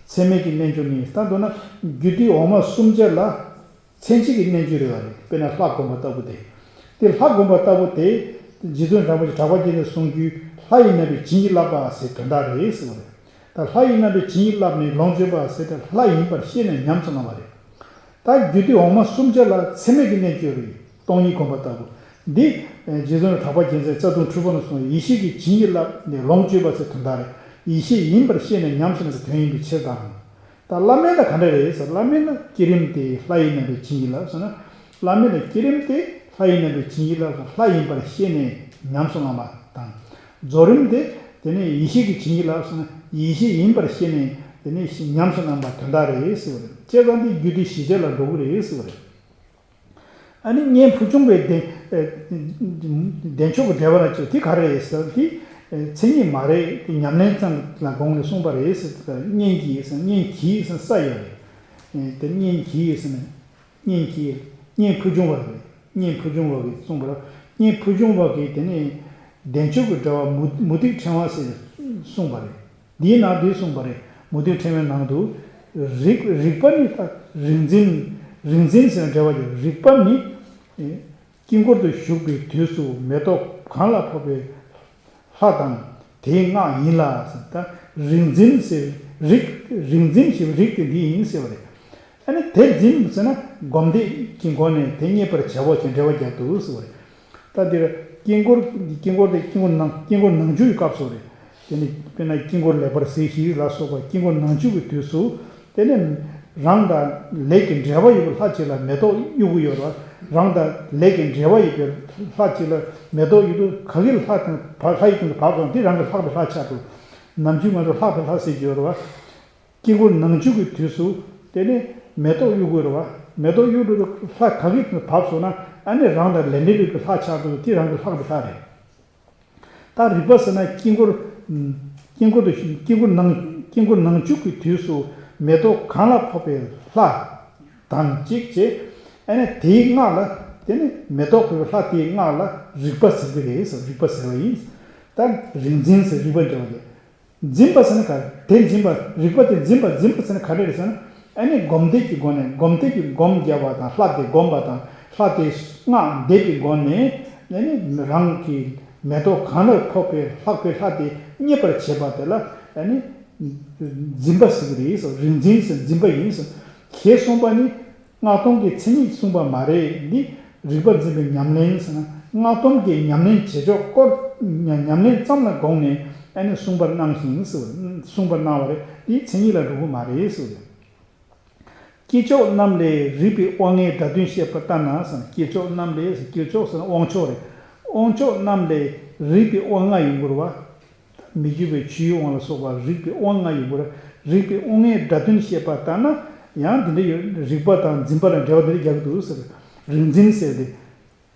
མཚན་མེད་ཀྱི་རྣལ་འབྱོར་ནི་ད་མདོར་ན་རྒྱུད་སྡེ་འོག་མ་གསུམ་ཆ་ལ་མཚན་བཅས་ཀྱི་རྣལ་འབྱོར་རེ་བ་རེད། དཔེར་ན་ལྷ་བསྒོམ་པ་ལྟ་བུ་སྟེ། དེ་ལྷ་བསྒོམ་པ་ལྟ་བུ་དེ་རྗེ་བཙུན་གྲགས་པ་གྲགས་པ་རྒྱལ་མཚན་གསུང་རྒྱུད་ལྷ་ཡི་རྣམ་པའི་བྱིན་གྱིས་བརླབས་པ་ཟེར་དོན་དག་རེད་ཟེར་བ་རེད། ད་ལྷ་ཡི་རྣམ་པའི་བྱིན་གྱིས་བརླབས་ནས་ལོངས་སྤྱོད་པ་ཟེར་ཏེ་ལྷ་ཡིན་པར་ཤེས་ནས་ཉམས་སུ་བླངས་པ་རེད། ད་རྒྱུད་སྡེ་འོག་མ་གསུམ་ཆ་ལ་མཚན་མེད་ཀྱི་རྣལ་འབྱོར་རེད། སྟོང་ཉིད་སྒོམ་པ་ལྟ་བུ། འདི་རྗེ་བཙུན་གྲགས་པ་རྒྱལ་མཚན་རྩ་ལྟུང་འཁྲུལ་པ་ལ་སོང་བའི་ཡེ་ཤེས་ཀྱི་བྱིན་གྱིས་བརླབས་ནས་ལོངས་སྤྱོད་པ་ཟེར་དོན་དག་རེད། ཡེ་ཤེས་ཡིན་པར་ཤེས་ནས་ཉམས་སུ་ལེན་པའི་དོན་ཡིན་པའི་ཕྱིར་དང་། ད་བླ་མེད་ལ་ག་འདྲ་རེད་ཟེར་བླ་མེད་ལ་བསྐྱེད་རིམ་དེ་ལྷ་ཡི་རྣམ་པའི་བྱིན་གྱིས་བརླབས་ཟེར་ན། བླ་མེད་ལ་བསྐྱེད་རིམ་དེ་ལྷ་ཡི་རྣམ་པའི་བྱིན་གྱིས་བརླབས་ལྷ་ཡིན་པར་ཤེས་ནས་ཉམས་སུ་བླངས་པ་དང་། རྫོགས་རིམ་དེ་དེ་ནས་ཡེ་ཤེས་ཀྱི་བྱིན་གྱིས་བརླབས་ཟེར་ན་ཡེ་ཤེས་ཡིན་པར་ཤེས་ནས་དེ་ནས་ཉམས་སུ་བླངས་པ་དོན་དག་རེད་ཟེར་བ་རེད། བྱས་ཙང་དེ་རྒྱུད་སྡེ་བཞི་ཆ་ལ་འགྲོ་གི་རེད་ཟེར་བ་རེད། ཨ་ནི་གཉེན་ཕུ་ཆུང་བའི་བདེ་བདེ་མཆོག་གི་འགྲེལ་པ་ལ་བྱོས་དེ་ག་རེ་རེད་ཟེར་དེ་མཚན་ཉིད་མ་རེད། དེ་ཉམས་ལེན་ཙམ་ལ་དགོངས་ནས་གསུངས་པ་རེད་ཟེར་དེ་གཉེན་གྱིས་ཟེར་གཉེན་གྱིས་ཟེར་ས་ཡོད་རེད། དེ་གཉེན་གྱིས་ཟེར་ན། གཉེན་གྱིས། གཉེན་ཕུ་ཆུང་བ་རེད། གཉེན་ཕུ་ཆུང་བ་གིས་གསུངས་པར། གཉེན་ཕུ་ཆུང་བ་གིས་དེ་ནས་བདེ་མཆོག་གི་འགྲེལ་པ་མུ་མུ་ཏིག་ཕྲེང་བ་ཟེར་གསུངས་པ་རེད། འདིའི་ནང་དུ་གསུངས་པ་རེད། མུ་ཏིག་ཕྲེང་བའི་ནང་དུ། རིག་རིག་པ་ནི་ད་རིག་འཛིན། རིག་འཛིན་ཟེར་བའི་འགྲེལ་པ་ཡོད། རིག་པ་ནི། དཀྱིལ་འཁོར་དུ་བཞུགས་པའི་དུས་སུ་མེ་ཏོག་གང་ལ་ཕོག་པའི་ལྷ་དང་དེའི་སྔགས་ཡིན་ལ། ད་རིག་འཛིན་ཟེར་རིག་རིག་འཛིན་ཞེས་པའི་རིག་དེ་འདི་ཡིན་ཟེར་བ་རེད། ཨ་ནི་དེ་འཛིན་ཟེར་ན་སྒོམ་བཟླས་ཀྱི་སྒོ་ནས་དེ་རྙེད་པར་བྱའོ་ཞེས་འགྲེལ་པ་རྒྱག་འདུག་ཟེར་བ་རེད། ད་འདིར་ དཀྱིལ་འཁོར། དཀྱིལ་འཁོར་དེ་དཀྱིལ་འཁོར་ནང་། དཀྱིལ་འཁོར་ནང་མཇུག་གི་སྐབས་སུ་རེད། དེ་ནི་དཔེར་ན་དཀྱིལ་འཁོར་ལེགས་པར་གཟིགས་ཤིག་ལ་སོགས་པ་དཀྱིལ་འཁོར་ནང་མཇུག་གི་དུས་སུ། དེ་ནི་རང་དང་ལས་ཀྱི་འབྲེལ་བ་ཡོད་པའི་ལྷ་ཅིག་ལ་མེ་ཏོག་གཡུག་གི་ཡོད་རེད་བ། རང་དང་ལས་ཀྱི་འབྲེལ་བ་ཡོད་པའི་ལྷ་ཅིག་ལ་མེ་ཏོག་གཡུག་དུས། ག་གི་ལྷ་དང་བ། ལྷ་ཡི་སྟེང་དུ་བབས་སོང་། དེ་རང་གི་ལྷག་པའི་ལྷ་ཆགས་འགྲོ། ནམ་རྒྱུན་ང་ཚོ་ལྷག་པའི་ལྷ་ཟེར་གྱི་ཡོད་རེད་བ། དཀྱིལ་འཁོར་ནང་མཇུག་གི་དུས་སུ། དེ་ནི་མེ་ཏོག་གཡུག་དགོས་རེད་བ། མེ་ཏོག་གཡུག་འགྲོ་དུས་ལྷ་ག་གི་བབས་སོང་ན། ཨ་ནི་རང་དང་ལས་འབྲེལ་ཡོད་པའི་ལྷ་ཆགས་འགྲོ་དུས། དེ་རང་གི་ལྷག་པའི་ལྷ་རེད། ད་རིག་པ་ཟེར་ན་དཀྱིལ་འཁོར། དཀྱིལ་འཁོར་དུ། དཀྱིལ་འཁོར་ནང་། དཀྱིལ་འཁོར་ནང་མཇུག་གི་དུས་སུ་མེ་ཏོག་གང་ལ་ཕོག་པའི་ལྷ་དང་གཅིག་བྱས། ཨ་ནི་དེའི་སྔགས་ལ། དེ་ནི་མེ་ཏོག་ཕོག་པའི་ལྷ་དེའི་སྔགས་ལ་རིག་པ་ཟེར་གྱི་རེད་ཟེར། རིག་པ་ཟེར་བ་ཡིན། ད་རིག་འཛིན་ཟེར། རིག་པ་འདྲ་བ་རེད། འཛིན་པ་ཟེར་ན་ག་རེ། དེ་འཛིན་པ། རིག་པ་དེ་འཛིན་པ། འཛིན་པ་ཟེར་ན་ག་རེ་རེད་ཟེར་ན། ཨ་ནི་སྒོམ་བཟླས་ཀྱི་སྒོ་ནས། སྒོམ་བཟླས་ཀྱི་སྒོམ་རྒྱབ་པ་དང་། ལྷ་དེ་སྒོམ་པ་དང་། ལྷ་དེ་སྔགས་བཟླས་པའི་སྒོ་ནས། ཨ་ནི་རང་གི་མེ་ཏོག་གང་ལ་ཕོག་པའི་ལྷག་པའི་ལྷ་དེ་མཉེས་པར་བྱེད་པ་དེ་ལ། ཨ་ནི་འཛིན་པ་ཟེར་གྱི་རེད་ཟེར། རིག་འཛིན་ཟེར། འཛིན་པ་ཡིན་ཟེར། ཞེས་གསུངས་པ་ནི། སྔགས་སྡོམ་གྱི་མཚན་ཉིད་གསུངས་པ་མ་རེད། འདི་རིག་པ་འཛིན་པའི་ཉམས་ལེན་ཟེར་ན། སྔགས་སྡོམ་གྱི་ཉམས་ལེན་བྱེད་ཕྱོགས་སྐོར། ཉམས་ལེན་ཙམ་ལ་དགོངས་ནས། ཨ་ནི་གསུངས་པར་སྣང་ཞིང་ཟེར། གསུངས་པར་སྣང་བ་རེད། འདི་མཚན་ཉིད་ལ་འགྲོ་གི་མ་རེད་ཟེར། དཀྱིལ་ཆོག་རྣམས་ལས་རིག་པའི་དབང་ལྔའི་སྒྲ་དོན་བཤད་པ་ལྟར་ན་ཟེར་ན། དཀྱིལ་ཆོག་རྣམས་ལས་ཟེར། དཀྱིལ་ཆོག་ཟེར་ན་དབང་ཆོག་རེད། དབང་ཆོག་རྣམས་ལས་རིག་པའི་དབང་ལྔ་ཡོང་གི་རེད་བ། མི་བསྐྱོད་པའི་ཆུའི་དབང་ལ་སོགས་པ་རིག་པའི་དབང་ལྔ་ཡོད་པར། རིག་པའི་དབང་ལྔའི་སྒྲ་དོན་བཤད་པ་ལྟར་ན། ཡང་འདི་འདྲ་ཡོད། རིག་པ་དང་འཛིན་པ་ལ་འགྲེལ་བ་འདི་འདྲ་རྒྱག་གི་འདུག་ཟེར། རིག་འཛིན་ཟེར་ཏེ།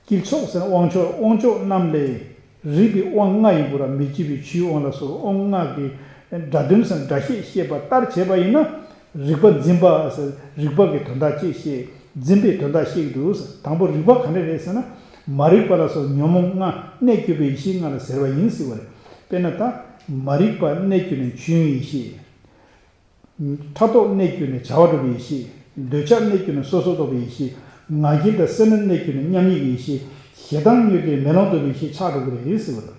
དཀྱིལ་ཆོག་ཟེར་ན་དབང་ཆོག། དབང་ཆོག་རྣམས་ལས་རིག་པའི་དབང་ལྔ་ཡོད་པར། མི་བསྐྱོད་པའི་ཆུའི་དབང་ལ་སོགས་དབང་ལྔ་གི་སྒྲ་དོན་ཟེར་ན་སྒྲ་བཤད་བཤད་པ་ལྟར་བྱས་པ་ཡིན་ན། རིག་པ་འཛིན་པ་ཟེར། རིག་པ་གི་དོན་དག་ཅིག་བཤད། འཛིན་པའི་དོན་དག་བཤད་ཀྱི་འདུག་ཟེར། དང་པོ་རིག་པ་ག་འདྲ་རེད་ཟེར་ན། མ་རིག་པ་ལ་སོགས་ཉོན་མོངས་ལྔ། གནས་གྱུར་པའི་ཡེ་ཤེས་ལྔ་ལ་ཟེར་བ་ཡིན་ཟེར་བ་རེད། དཔེར་ན་ད། མ་རིག་པ་གནས་གྱུར་ནས་ཆོས་དབྱིངས་ཡེ་ཤེས། ཕྲག་དོག་གནས་གྱུར་ནས་བྱ་བ་གྲུབ་པའི་ཡེ་ཤེས། འདོད་ཆགས་གནས་གྱུར་ནས་སོ་སོར་རྟོག་པའི་ཡེ་ཤེས། ང་རྒྱལ་དང་སེར་སྣ་གནས་གྱུར་ནས་མཉམ་ཉིད་ཀྱི་ཡེ་ཤེས། ཞེ་སྡང་གཉིས་ཀྱི་མེ་ལོང་ལྟ་བུའི་ཡེ་ཤེས་ཆགས་འགྲོ་གི་རེད་ཟེར་བ་རེད།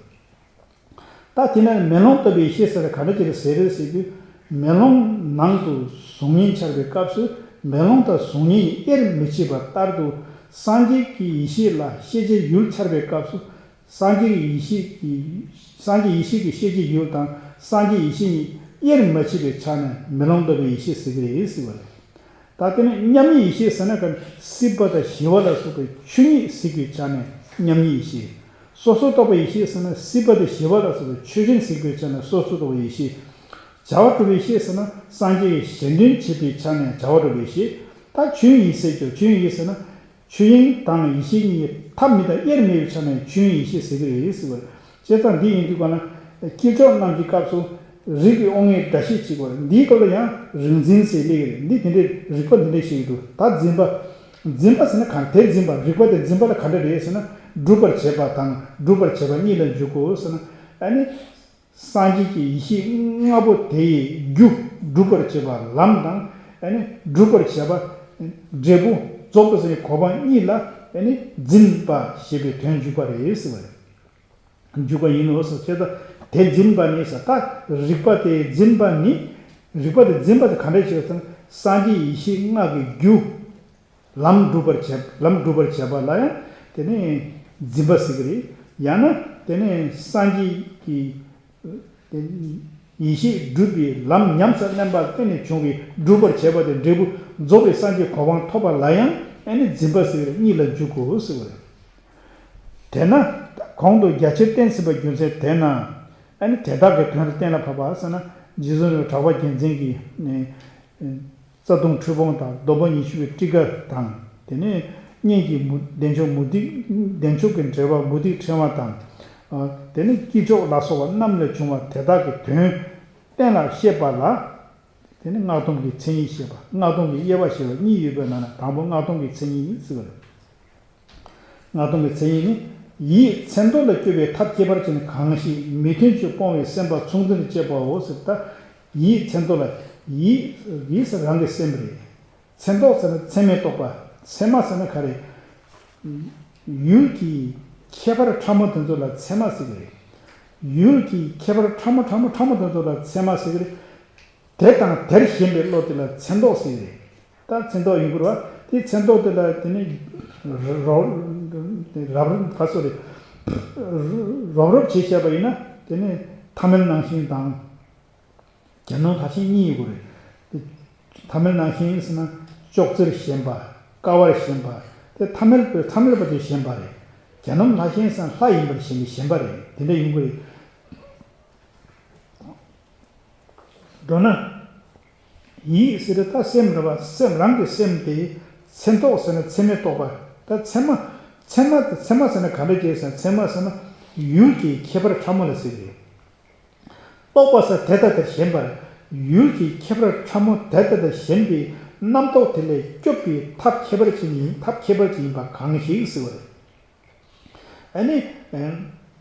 ད་དེ་ནས་མེ་ལོང་ལྟ་བུའི་ཡེ་ཤེས་ཟེར་ན་ག་འདྲ་ཅིག་ལ་ཟེར་རེད་ཟེར་དུས། མེ་ལོང་ནང་དུ་གཟུགས་བརྙན་འཆར་བའི་སྐབས་སུ། མེ་ལོང་དང་གཟུགས་བརྙན་གཉིས་དབྱེར་མི་ཕྱེད་པ་ལྟར་དུ། སངས་རྒྱས་ཀྱི་ཡེ་ཤེས་ལ་ཤེས་བྱའི་ཡུལ་འཆར་བའི་སྐབས་སུ། སངས་རྒྱས་ཀྱི་ཡེ་ཤེས་ཀྱི། སངས་རྒྱས་ཡེ་ཤེས་ཀྱི་ཤེས་བྱའི་ཡུལ་དང་སངས་རྒྱས་ཡེ་ཤེས་གཉིས་དབྱེར་མ་ཕྱེད་པའི་ཆ་ནས་མེ་ལོང་ལྟ་བུའི་ཡེ་ཤེས་ཟེར་གྱི་རེད་ཟེར་བ་རེད། ད་དེ་ནས་མཉམ་ཉིད་ཡེ་ཤེས་ཟེར་ན་ག་སྲིད་པ་དང་ཞི་བ་ལ་སོགས་པའི་ཆོས་ཉིད་གཟིགས་པའི་ཆ་ནས་མཉམ་ཉིད་ཡེ་ཤེས། སོ་སོར་རྟོག་པའི་ཡེ་ཤེས་ཟེར་ན་སྲིད་པ་དང་ཞི་བ་ལ་སོགས་པའི་ཆོས་ཅན་གཟིགས་པའི་ཆ་ནས་སོ་སོར་རྟོག་པའི་ཡེ་ཤེས། བྱ་བ་གྲུབ་པའི་ཡེ་ཤེས་ཟེར་ན་སངས་རྒྱས་ཀྱི་གཞན་དོན་བྱེད་པའི་ཆ་ནས་བྱ་བ་གྲུབ་པའི་ཡེ་ཤེས། ད་ཆོས་དབྱིངས་ཟེར་རྒྱུ། ཆོས་དབྱིངས་ཟེར་ན། ཆོས་དབྱིངས་དང་ཡེ་ཤེས་གཉིས་ཐ་མི་དད་དབྱེར་མེད་པའི་ཆ་ནས་ཆོས་དབྱིངས་ཡེ་ཤེས་ཟེར་གྱི་རེད་ཟེར་བ་རེད། བྱས་ཙང་འདི་ཡིན་དུས་ག་ན། དཀྱིལ་ཆོག་རྣམས་ཀྱི་སྐབས་སུ་རིག་པའི་དབང་ལྔའི་སྒྲ་བཤད་ཅིག་བར། འདིའི་སྐབས་ལ་ཡང་རིག་འཛིན་ཟེར་སླེབས་ཀྱི་རེད། འདི་དེ་འདྲའི་རིག་པ་འདི་འདྲ་ཞིག་འདུག། ད་འཛིན་པ། འཛིན་པ་ཟེར་ན་གང་། དེ་འཛིན་པ། རིག་པ་དེ་འཛིན་པ་ལ་ག་འདྲ་རེད་ཟེར་ན། སྒྲུབ་པར་བྱེད་པ་དང་སྒྲུབ་པར་བྱེད་པ་གཉིས་ལ་འཇུག་གོ་ཟེར་ན། ཨ་ནི། སངས་རྒྱས་ཀྱི་ཡེ་ཤེས་ལྔ་པོ་དེའི་རྒྱུ་སྒྲུབ་པར་བྱེད་པ་ལམ་དང་། ཨ་ནི་སྒྲུབ་པར་བྱེད་པ་འབྲས་བུ་རྫོགས་པ་ཟེར་བའི་གོ་འཕང་གཉིས་ལ། ཨ་ནི་འཛིན་པ་ཞེས་པའི་དོན་འཇུག་པ་རེད་ཟེར་བ་རེད། འཇུག་པ་ཡིན་ནོ་ཟེར། བྱས་ཙང་དེ་འཛིན་པ་ནི་ཟེར། ད་རིག་པ་དེ་འཛིན་པ་ནི། རིག་པ་དེ་འཛིན་པ་དེ་ག་འདྲ་ཞིག་ཟེར་ན། སངས་རྒྱས་ཡེ་ཤེས་ལྔ་གི་རྒྱུ། ལམ་སྒྲུབ་པར་བྱེད། ལམ་སྒྲུབ་པར་བྱེད་པ་ལ་ཡང་དེ་ནི་འཛིན་པ་ཟེར་གྱི་རེད། ཡང་ན་དེ་ནི་སངས་རྒྱས་ཀྱི་དེ་ཡེ་ཤེས་སྒྲུབ་པའི་ལམ་ཉམས་སུ་ལེན་པ་ལ་བརྟེན་ནས་བྱུང་བའི་སྒྲུབ་པར་བྱེད་པ་དེ་འབྲས་བུ་རྫོགས་པའི་སངས་རྒྱས་གོ་འཕང་ཐོབ་པ་ལ་ཡང་ཨ་ནི་འཛིན་པ་ཟེར་གྱི་རེད། གཉིས་ལ་འཇུག་གོ་ཟེར་བ་རེད། དེས་ན་གོང་དུ་རྒྱ་ཆེར་བསྟན་ཟིན་པ་རྒྱུ་མཚན་དེས་ན། ཨ་ནི་དེ་དག་གི་དོན་ལ་གཏན་ལ་ཕབ་པ་ཟེར་ན། རྗེ་བཙུན་གྲགས་པ་རྒྱལ་མཚན་གྱིས། རྩ་ལྟུང་འཁྲུལ་སྤོང་དང་སྡོམ་པ་ཉི་ཤུ་པའི་ཊཱི་ཀ་དང་། དེ་ནས་སྔོན་གྱི་མུ། བདེ་མཆོག་མུ་སྟེགས། བདེ་མཆོག་གི་འགྲེལ་པ་མུ་སྟེགས་ཕྲེང་བ་དང་། དེ་ནས་དཀྱིལ་ཆོག་ལ་སོགས་པ་རྣམས་ལས་བྱུང་བ་དེ་དག་གི་དོན་གཏན་ལ་བཤད་པ་ལ། དེ་ནས་སྔགས་སྡོམ་གྱི་མཚན་ཉིད་བཤད་པ། སྔགས་སྡོམ་གྱི་དབྱེ་བ་བཤད་པ་གཉིས་ཡོད་པའི་ནང་ན་དང་པོ་སྔགས་སྡོམ་གྱི་མཚན་ཉིད་ཟེར་བ་རེད། སྔགས་སྡོམ་གྱི་མཚན་ཉིད་ནི། ཡིད་མཚན་རྟོག་ལ་སྐྱོ་བའི་ཐབས་ཁྱད་པར་ཅན་གང་ཞིག་མི་མཐུན་ཕྱོགས་སྤོང་བའི་སེམས་པ་མཚུངས་ལྡན་དུ་བྱེད་པའོ་ཟེར། ད་ཡིད་མཚན་རྟོག་ལ། ཡིད། ཡིད་ཟེར་རང་གི་སེམས་རེད། མཚན་རྟོག་ཟེར་ན་མཚན་མའི་རྟོག་པ། མཚན་མ་ཟེར་ན་ག་རེ། ཡུལ་གྱི་ཁྱད་པར་ཕྲ་མོ་དེ་ཚོ་ལ་མཚན་མ་ཟེར་གྱི་རེད། ཡུལ་གྱི་ཁྱད་པར་ཕྲ་མོ་ཕྲ་མོ་ཕྲ་མོ་དེ་ཚོ་ལ་མཚན་མ་ཟེར་གྱི་རེད། དེ་དང་དེར་ཞེན་པའི་བློ་དེ་ལ་མཚན་རྟོག་ཟེར་གྱི་རེད། ད་མཚན་རྟོག་ཡིན་དགོས་རེད་བ། དེ་མཚན་རྟོག་དེ་ལ་དེ་ནི་རོ། རབ་རིབ་ག་སོགས་རེད། རོབ་རོབ་བྱས་བཤད་པ་ཡིན་ན་དེ་ནི་ཐ་མལ་ནང་བཞིན་དང་། གྱ་ནོམ་ལྷ་ཆེན་གཉིས་ཡོད་རེད། དེ་ཐ་མལ་ནང་བཞིན་ཟེར་ན་ཅོག་ཙེར་ཞེན་པ། ཀ་བར་ཞེན་པ། དེ་ཐ་མལ་པའི་ཐ་མལ་པ་དེ་ཞེན་པ་རེད། གྱ་ནོམ་ལྷ་ཆེན་ཟེར་ན་ལྷ་ཡིན་པར་ཞེན་པའི་ཞེན་པ་རེད། དེ་འདྲ་ཡོང་གི་རེད། མདོར་ན། ཡིད་ཟེར་དུས་ད་སེམས་རེད་བ། སེམས་རང་གི་སེམས་དེ་མཚན་རྟོག་ཟེར་ན་མཚན་མས་རྟོགས་པ། ད་མཚན་མ། མཚན་མ་དེ་མཚན་མ་ཟེར་ན་ག་འདྲ་ཅེས་ཟེར་ན་མཚན་མ་ཟེར་ན་ཡུལ་གྱི་ཁྱད་པར་ཕྲ་མོ་ལ་ཟེར་གི་རེད། རྟོག་པ་ཟེར་དེ་ལྟ་དེར་ཞེན་པར། ཡུལ་གྱི་ཁྱད་པར་ཕྲ་མོ་དེ་ལྟ་དེར་ཞེན་པའི་རྣམ་རྟོག་དེ་ལས་སྐྱོབ་པའི་ཐབས་ཁྱད་པར་ཅན་ཡིན། ཐབས་ཁྱད་པར་ཅན་ཡིན་པ་གང་ཞིག་ཟེར་བ་རེད། ཨ་ནི།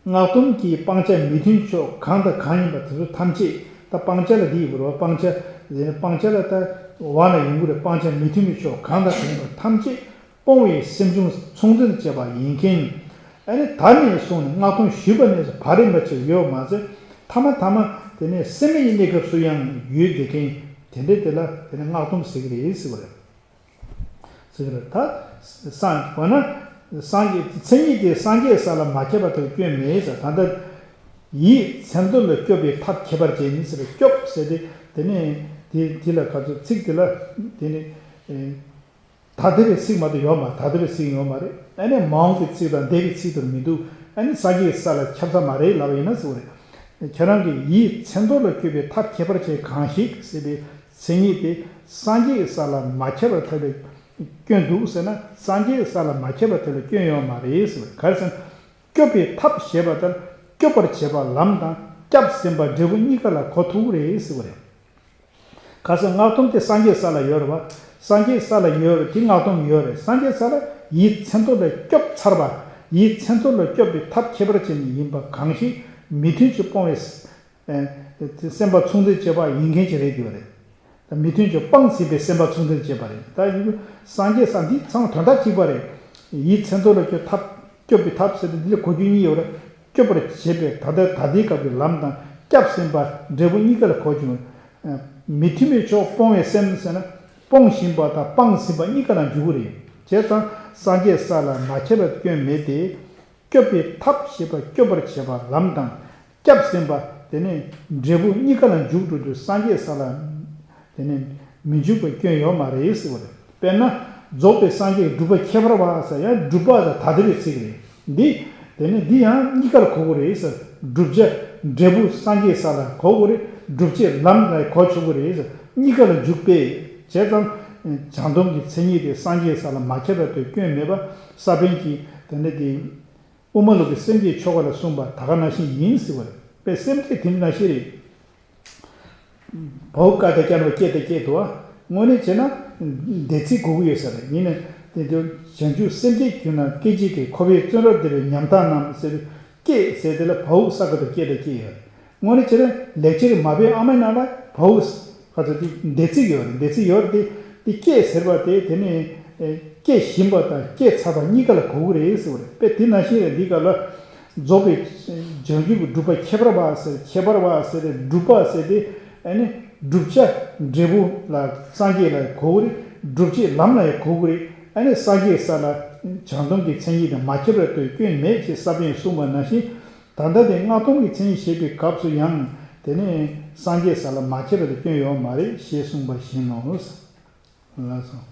སྔགས་སྡོམ་གྱི་སྤང་བྱ་མི་མཐུན་ཕྱོགས་གང་དང་གང་ཡིན་པ་དེ་ཚོ་ཐམས་ཅད། ད་སྤང་བྱ་ལ་འདི་ཡོད་པ་རེད་བ། སྤང་བྱ། སྤང་བྱ་ལ་ད་བ་ན་ཡོང་གི་རེད། སྤང་བྱ་མི་མཐུན་པའི་ཕྱོགས་གང་དང་གང་ཡིན་པ་ཐམས་ཅད་སྤོང་བའི་སེམས་བྱུང་མཚུངས་ལྡན་བྱེད་པ་ཡིན་མཁན། ཨ་ནི་ད་ནས་བཟུང་ནས་སྔགས་སྡོམ་ཞུས་པ་ནས་བར་རིམ་པ་ཅིག་ཡོད་མ་ཟད། ཐ་མ་ཐ་མ་དེ་ནས་སེམས་མེད་ཀྱི་གནས་སྐབས་སུ་ཡང་ཡོད་བསྡད་མཁན་དེ་འདྲ་དེ་ལ་དེ་ནས་སྔགས་སྡོམ་ཟེར་གི་རེད་ཟེར་བ་རེད། ཟེར་གི་རེད། ད་སངས་འོ་ན་སངས་རྒྱས་མཚན་ཉིད་དེ་སངས་རྒྱས་ས་ལ་མ་ཁྱབ་པ་དེར་སྐྱོན་མེད་ཟེར། ད་ལྟ་ཡིད་མཚན་རྟོག་ལ་སྐྱོབ་པའི་ཐབས་ཁྱད་པར་ཅན་ཡིན་ཟེར། སྐྱོབ་ཟེར་དེ་དེ་ནས་དེ་དེ་ལ་ག་ཚོད་ཚིག་དེ་ལ་དེ་ནས་ད་ལྟ་བའི་ཚིག་མ་གཏོགས་ཡོད་མ། ད་ལྟ་བའི་ཚིག་ཡོད་མ་རེད། ཨ་ནི་མ་འོངས་པའི་ཚིག་དང་འདས་པའི་ཚིག་ཏུ་མི་འདུག་ཨ་ནི་སངས་རྒྱས་ས་ལ་ཁྱབ་ས་མ་རེད་ལབ་པ་ཡིན་ན་ཟེར་བ་རེད། ཁྱེད་རང་གིས་ཡིད་མཚན་རྟོག་ལ་སྐྱོབ་པའི་ཐབས་ཁྱད་པར་ཅན་གང་ཞིག་ཟེར་བའི་མཚན་ཉིད་དེ་སངས་རྒྱས་ས་ལ་མ་ཁྱབ་པར་ཐལ་བའི་སྐྱོན་འདུག་ཟེར་ན། སངས་རྒྱས་ས་ལ་མ་ཁྱབ་པར་ཐལ་བའི་སྐྱོན་ཡོད་མ་རེད་ཟེར་བ་རེད། ག་རེ་ཟེར་ན། སྐྱོབ་པའི་ཐབས་ཞེས་པ་ལྟར་སྐྱོབ་པར་བྱེད་པ་ལམ་དང་སྐྱབས་ཟིན་པ་འབྲས་བུ་གཉིས་ཀ་ལ་གོ་ཐུབ་ཀྱི་རེད་ཟེར་བ་རེད། ག་ཟེར་སྔགས་སྡོམ་དེ་སངས་རྒྱས་ས་ལ་ཡོད་རེད་བ། སངས་རྒྱས་ས་ལ་ཡོད་རེད། དེ་སྔགས་སྡོམ་ཡོད་རེད། སངས་རྒྱས་ས་ལ་ཡིད་མཚན་རྟོག་ལ་སྐྱོབ་ཚར་བ། ཡིད་མཚན་རྟོག་ལ་སྐྱོབ་པའི་ཐབས་ཁྱད་པར་ཅན་ཡིན་པ་གང་ཞིག་མི་མཐུན་ཕྱོགས་སྤོང་བའི་ཨེ། སེམས་པ་མཚུངས་ལྡན་བྱེད་པ་ཡིན་མཁན་ཅིག་རེད་འདུག་པ་རེད། ད་མི་མཐུན་ཕྱོགས་སྤངས་ཟིན་པའི་སེམས་པ་མཚུངས་ལྡན་བྱེད་པ་རེད། ད་ཡིན་དུས་སངས་རྒྱས་ས་འདི་ཚང་མ་དོན་དག་གཅིག་པ་རེད། ཡིད་མཚན་རྟོག་ལ་སྐྱོབ་ཐབས། སྐྱོབ་པའི་ཐབས་ཟེར་ཏེ་འདི་ལ་གོ་རྒྱུ་གཉིས་ཡོད་རེད། སྐྱོབ་པར་བྱེད་པའི་ད་ལྟ་ད་ལྟའི་སྐབས་ཀྱི་ལམ་དང་སྐྱབས་ཟིན་པ་འབྲས་བུ་གཉིས་ཀ་ལ་གོ་རྒྱུ། མི་མཐུན་པའི་ཕྱོགས་སྤོང་བའི་སེམས་ཟེར་ན་སྤོང་བཞིན་པ་དང་སྤངས་ཟིན་པ་གཉིས་ཀ་ལ་འཇུག་གི་རེད། བྱས་ཙང་སངས་རྒྱས་ས་ལ་མ་ཁྱབ་པའི་སྐྱོན་མེད་དེ། སྐྱོབ་པའི་ཐབས་ཞེས་པ་སྐྱོབ་པར་བྱེད་པ་ལམ་དང་སྐྱབས་ཟིན་པ་དེ་ནི་འབྲས་བུ་གཉིས་ཀ་ལ་འཇུག་འགྲོ་རྒྱུ་སངས་རྒྱས་ས་ལ་དེ་ནི་མི་འཇུག་པའི་སྐྱོན་ཡོད་མ་རེད་ཟེར་བ་རེད། དཔེར་ན་རྫོགས་པའི་སངས་རྒྱས་སྒྲུབ་པ་ཁྱད་པར་བ་ཟེར་ཡང་སྒྲུབ་པ་དང་ད་ལྟ་བའི་ཚིག་རེད། འདི་དེ་ནི་འདི་ཡང་གཉིས་ཀ་ལ་གོ་དགོས་རེད་ཟེར། བསྒྲུབ་བྱ་འབྲས་བུ་སངས་རྒྱས་ས་ལ་གོ་དགོས་རེད། སྒྲུབ་བྱེད་ལམ་ལ་གོ་ཆོག་གི་རེད་ཟེར། གཉིས་ཀ་ལ་འཇུག་པས་བྱས་ཙང་བྱང་སྡོམ་གྱི་མཚན་ཉིད་དེ་སངས་རྒྱས་ས་ལ་མ་ཁྱབ་པ་དེ་སྐྱོན་མེད་པ་ས་པཎ་གྱིས་དེ་འདྲ་དེ། དབུ་མ་ལུགས་ཀྱི་སེམས་བསྐྱེད་ཆོ་ག་ལ་གསུངས་པ་ད་ག་ནང་བཞིན་ཡིན་ཟེར་བ་རེད། དཔེ་སེམས་བསྐྱེད་དེ་ནང་བཞིན་རེད། བའོ་ཀ་ད་ཀྱ་ནོ་སྐྱེ་ད་སྐྱེ་དུ་བ། དངོས་གནས་བྱས་ན། འདས་ཚིག་གོ་གི་ཡོད་ས་རེད། ཡིན་ནའི་དེ་ཚོ་བྱང་ཆུབ་སེམས་བསྐྱེད་གྱུར་ན་སྐད་ཅིག་གིས་ཁོ་བོས་བརྩོན་རབ་བདེ་བའི་ཉམས་དག་རྣམས་ཟེར་བའི་སྐྱེ་ཟེར་དེ་ལ་བའོ་ས་ཀ་ད་སྐྱེ་ད་སྐྱེ་ཡོད་རེད། དངོས་གནས་བྱས་ན་ལེགས་སྦྱར་མ་པའི་ཨ་མའི་ནང་ལ་བའོ། ཁ་ཚ་དེ་འདས་ཚིག་ཡོད་རེད། འདས་ཚིག་ཡོད་རེད་དེ། དེ་སྐྱེ་ཟེར་བ་དེ་དེ་ནས་སྐྱེ་བཞིན་པ་དང་སྐྱེ་ཚར་བ་གཉིས་ཀ་ལ་གོ་གི་རེད་ཟེར་བ་རེད། དཔེ་དེ་ནང་བཞིན་རེད། འདི་ག་ལ་རྫོགས་པའི་བྱང་ཆུབ་ཀྱི་སྒྲུབ་པ་ཁྱད་པར་བ་ཟེར། ཁྱད་པར་བ་ཟེར་ཏེ་སྒྲུབ་པ་ཟེར་ཏེ་ཨ་ནི་བསྒྲུབ་བྱ་འབྲས་བུ་ལ་སངས་རྒྱས་ལ་གོ་གི་རེད། སྒྲུབ་བྱེད་ལམ་ལ་ཡང་གོ་གི་རེད། ཨ་ནི་སངས་རྒྱས་ས་ལ་བྱང་སྡོམ་གྱི་མཚན་ཉིད་དེ་མ་ཁྱབ་པར་ལྟོས་སྐྱོན་མེད་ཅེས་ས་པཎ་གསུངས་པ་ནང་བཞིན། ད་ལྟ་དེ་སྔགས་སྡོམ་གྱི་མཚན་ཉིད་བཤད་པའི་སྐབས་སུ་ཡང་དེ་ནས་སངས་རྒྱས་ས་ལ་མ་ཁྱབ་པ་དེ་སྐྱོན་ཡོད་མ་རེད་ཞེས་གསུངས་པ་བཞིན་ནོ། ལགས་སོ།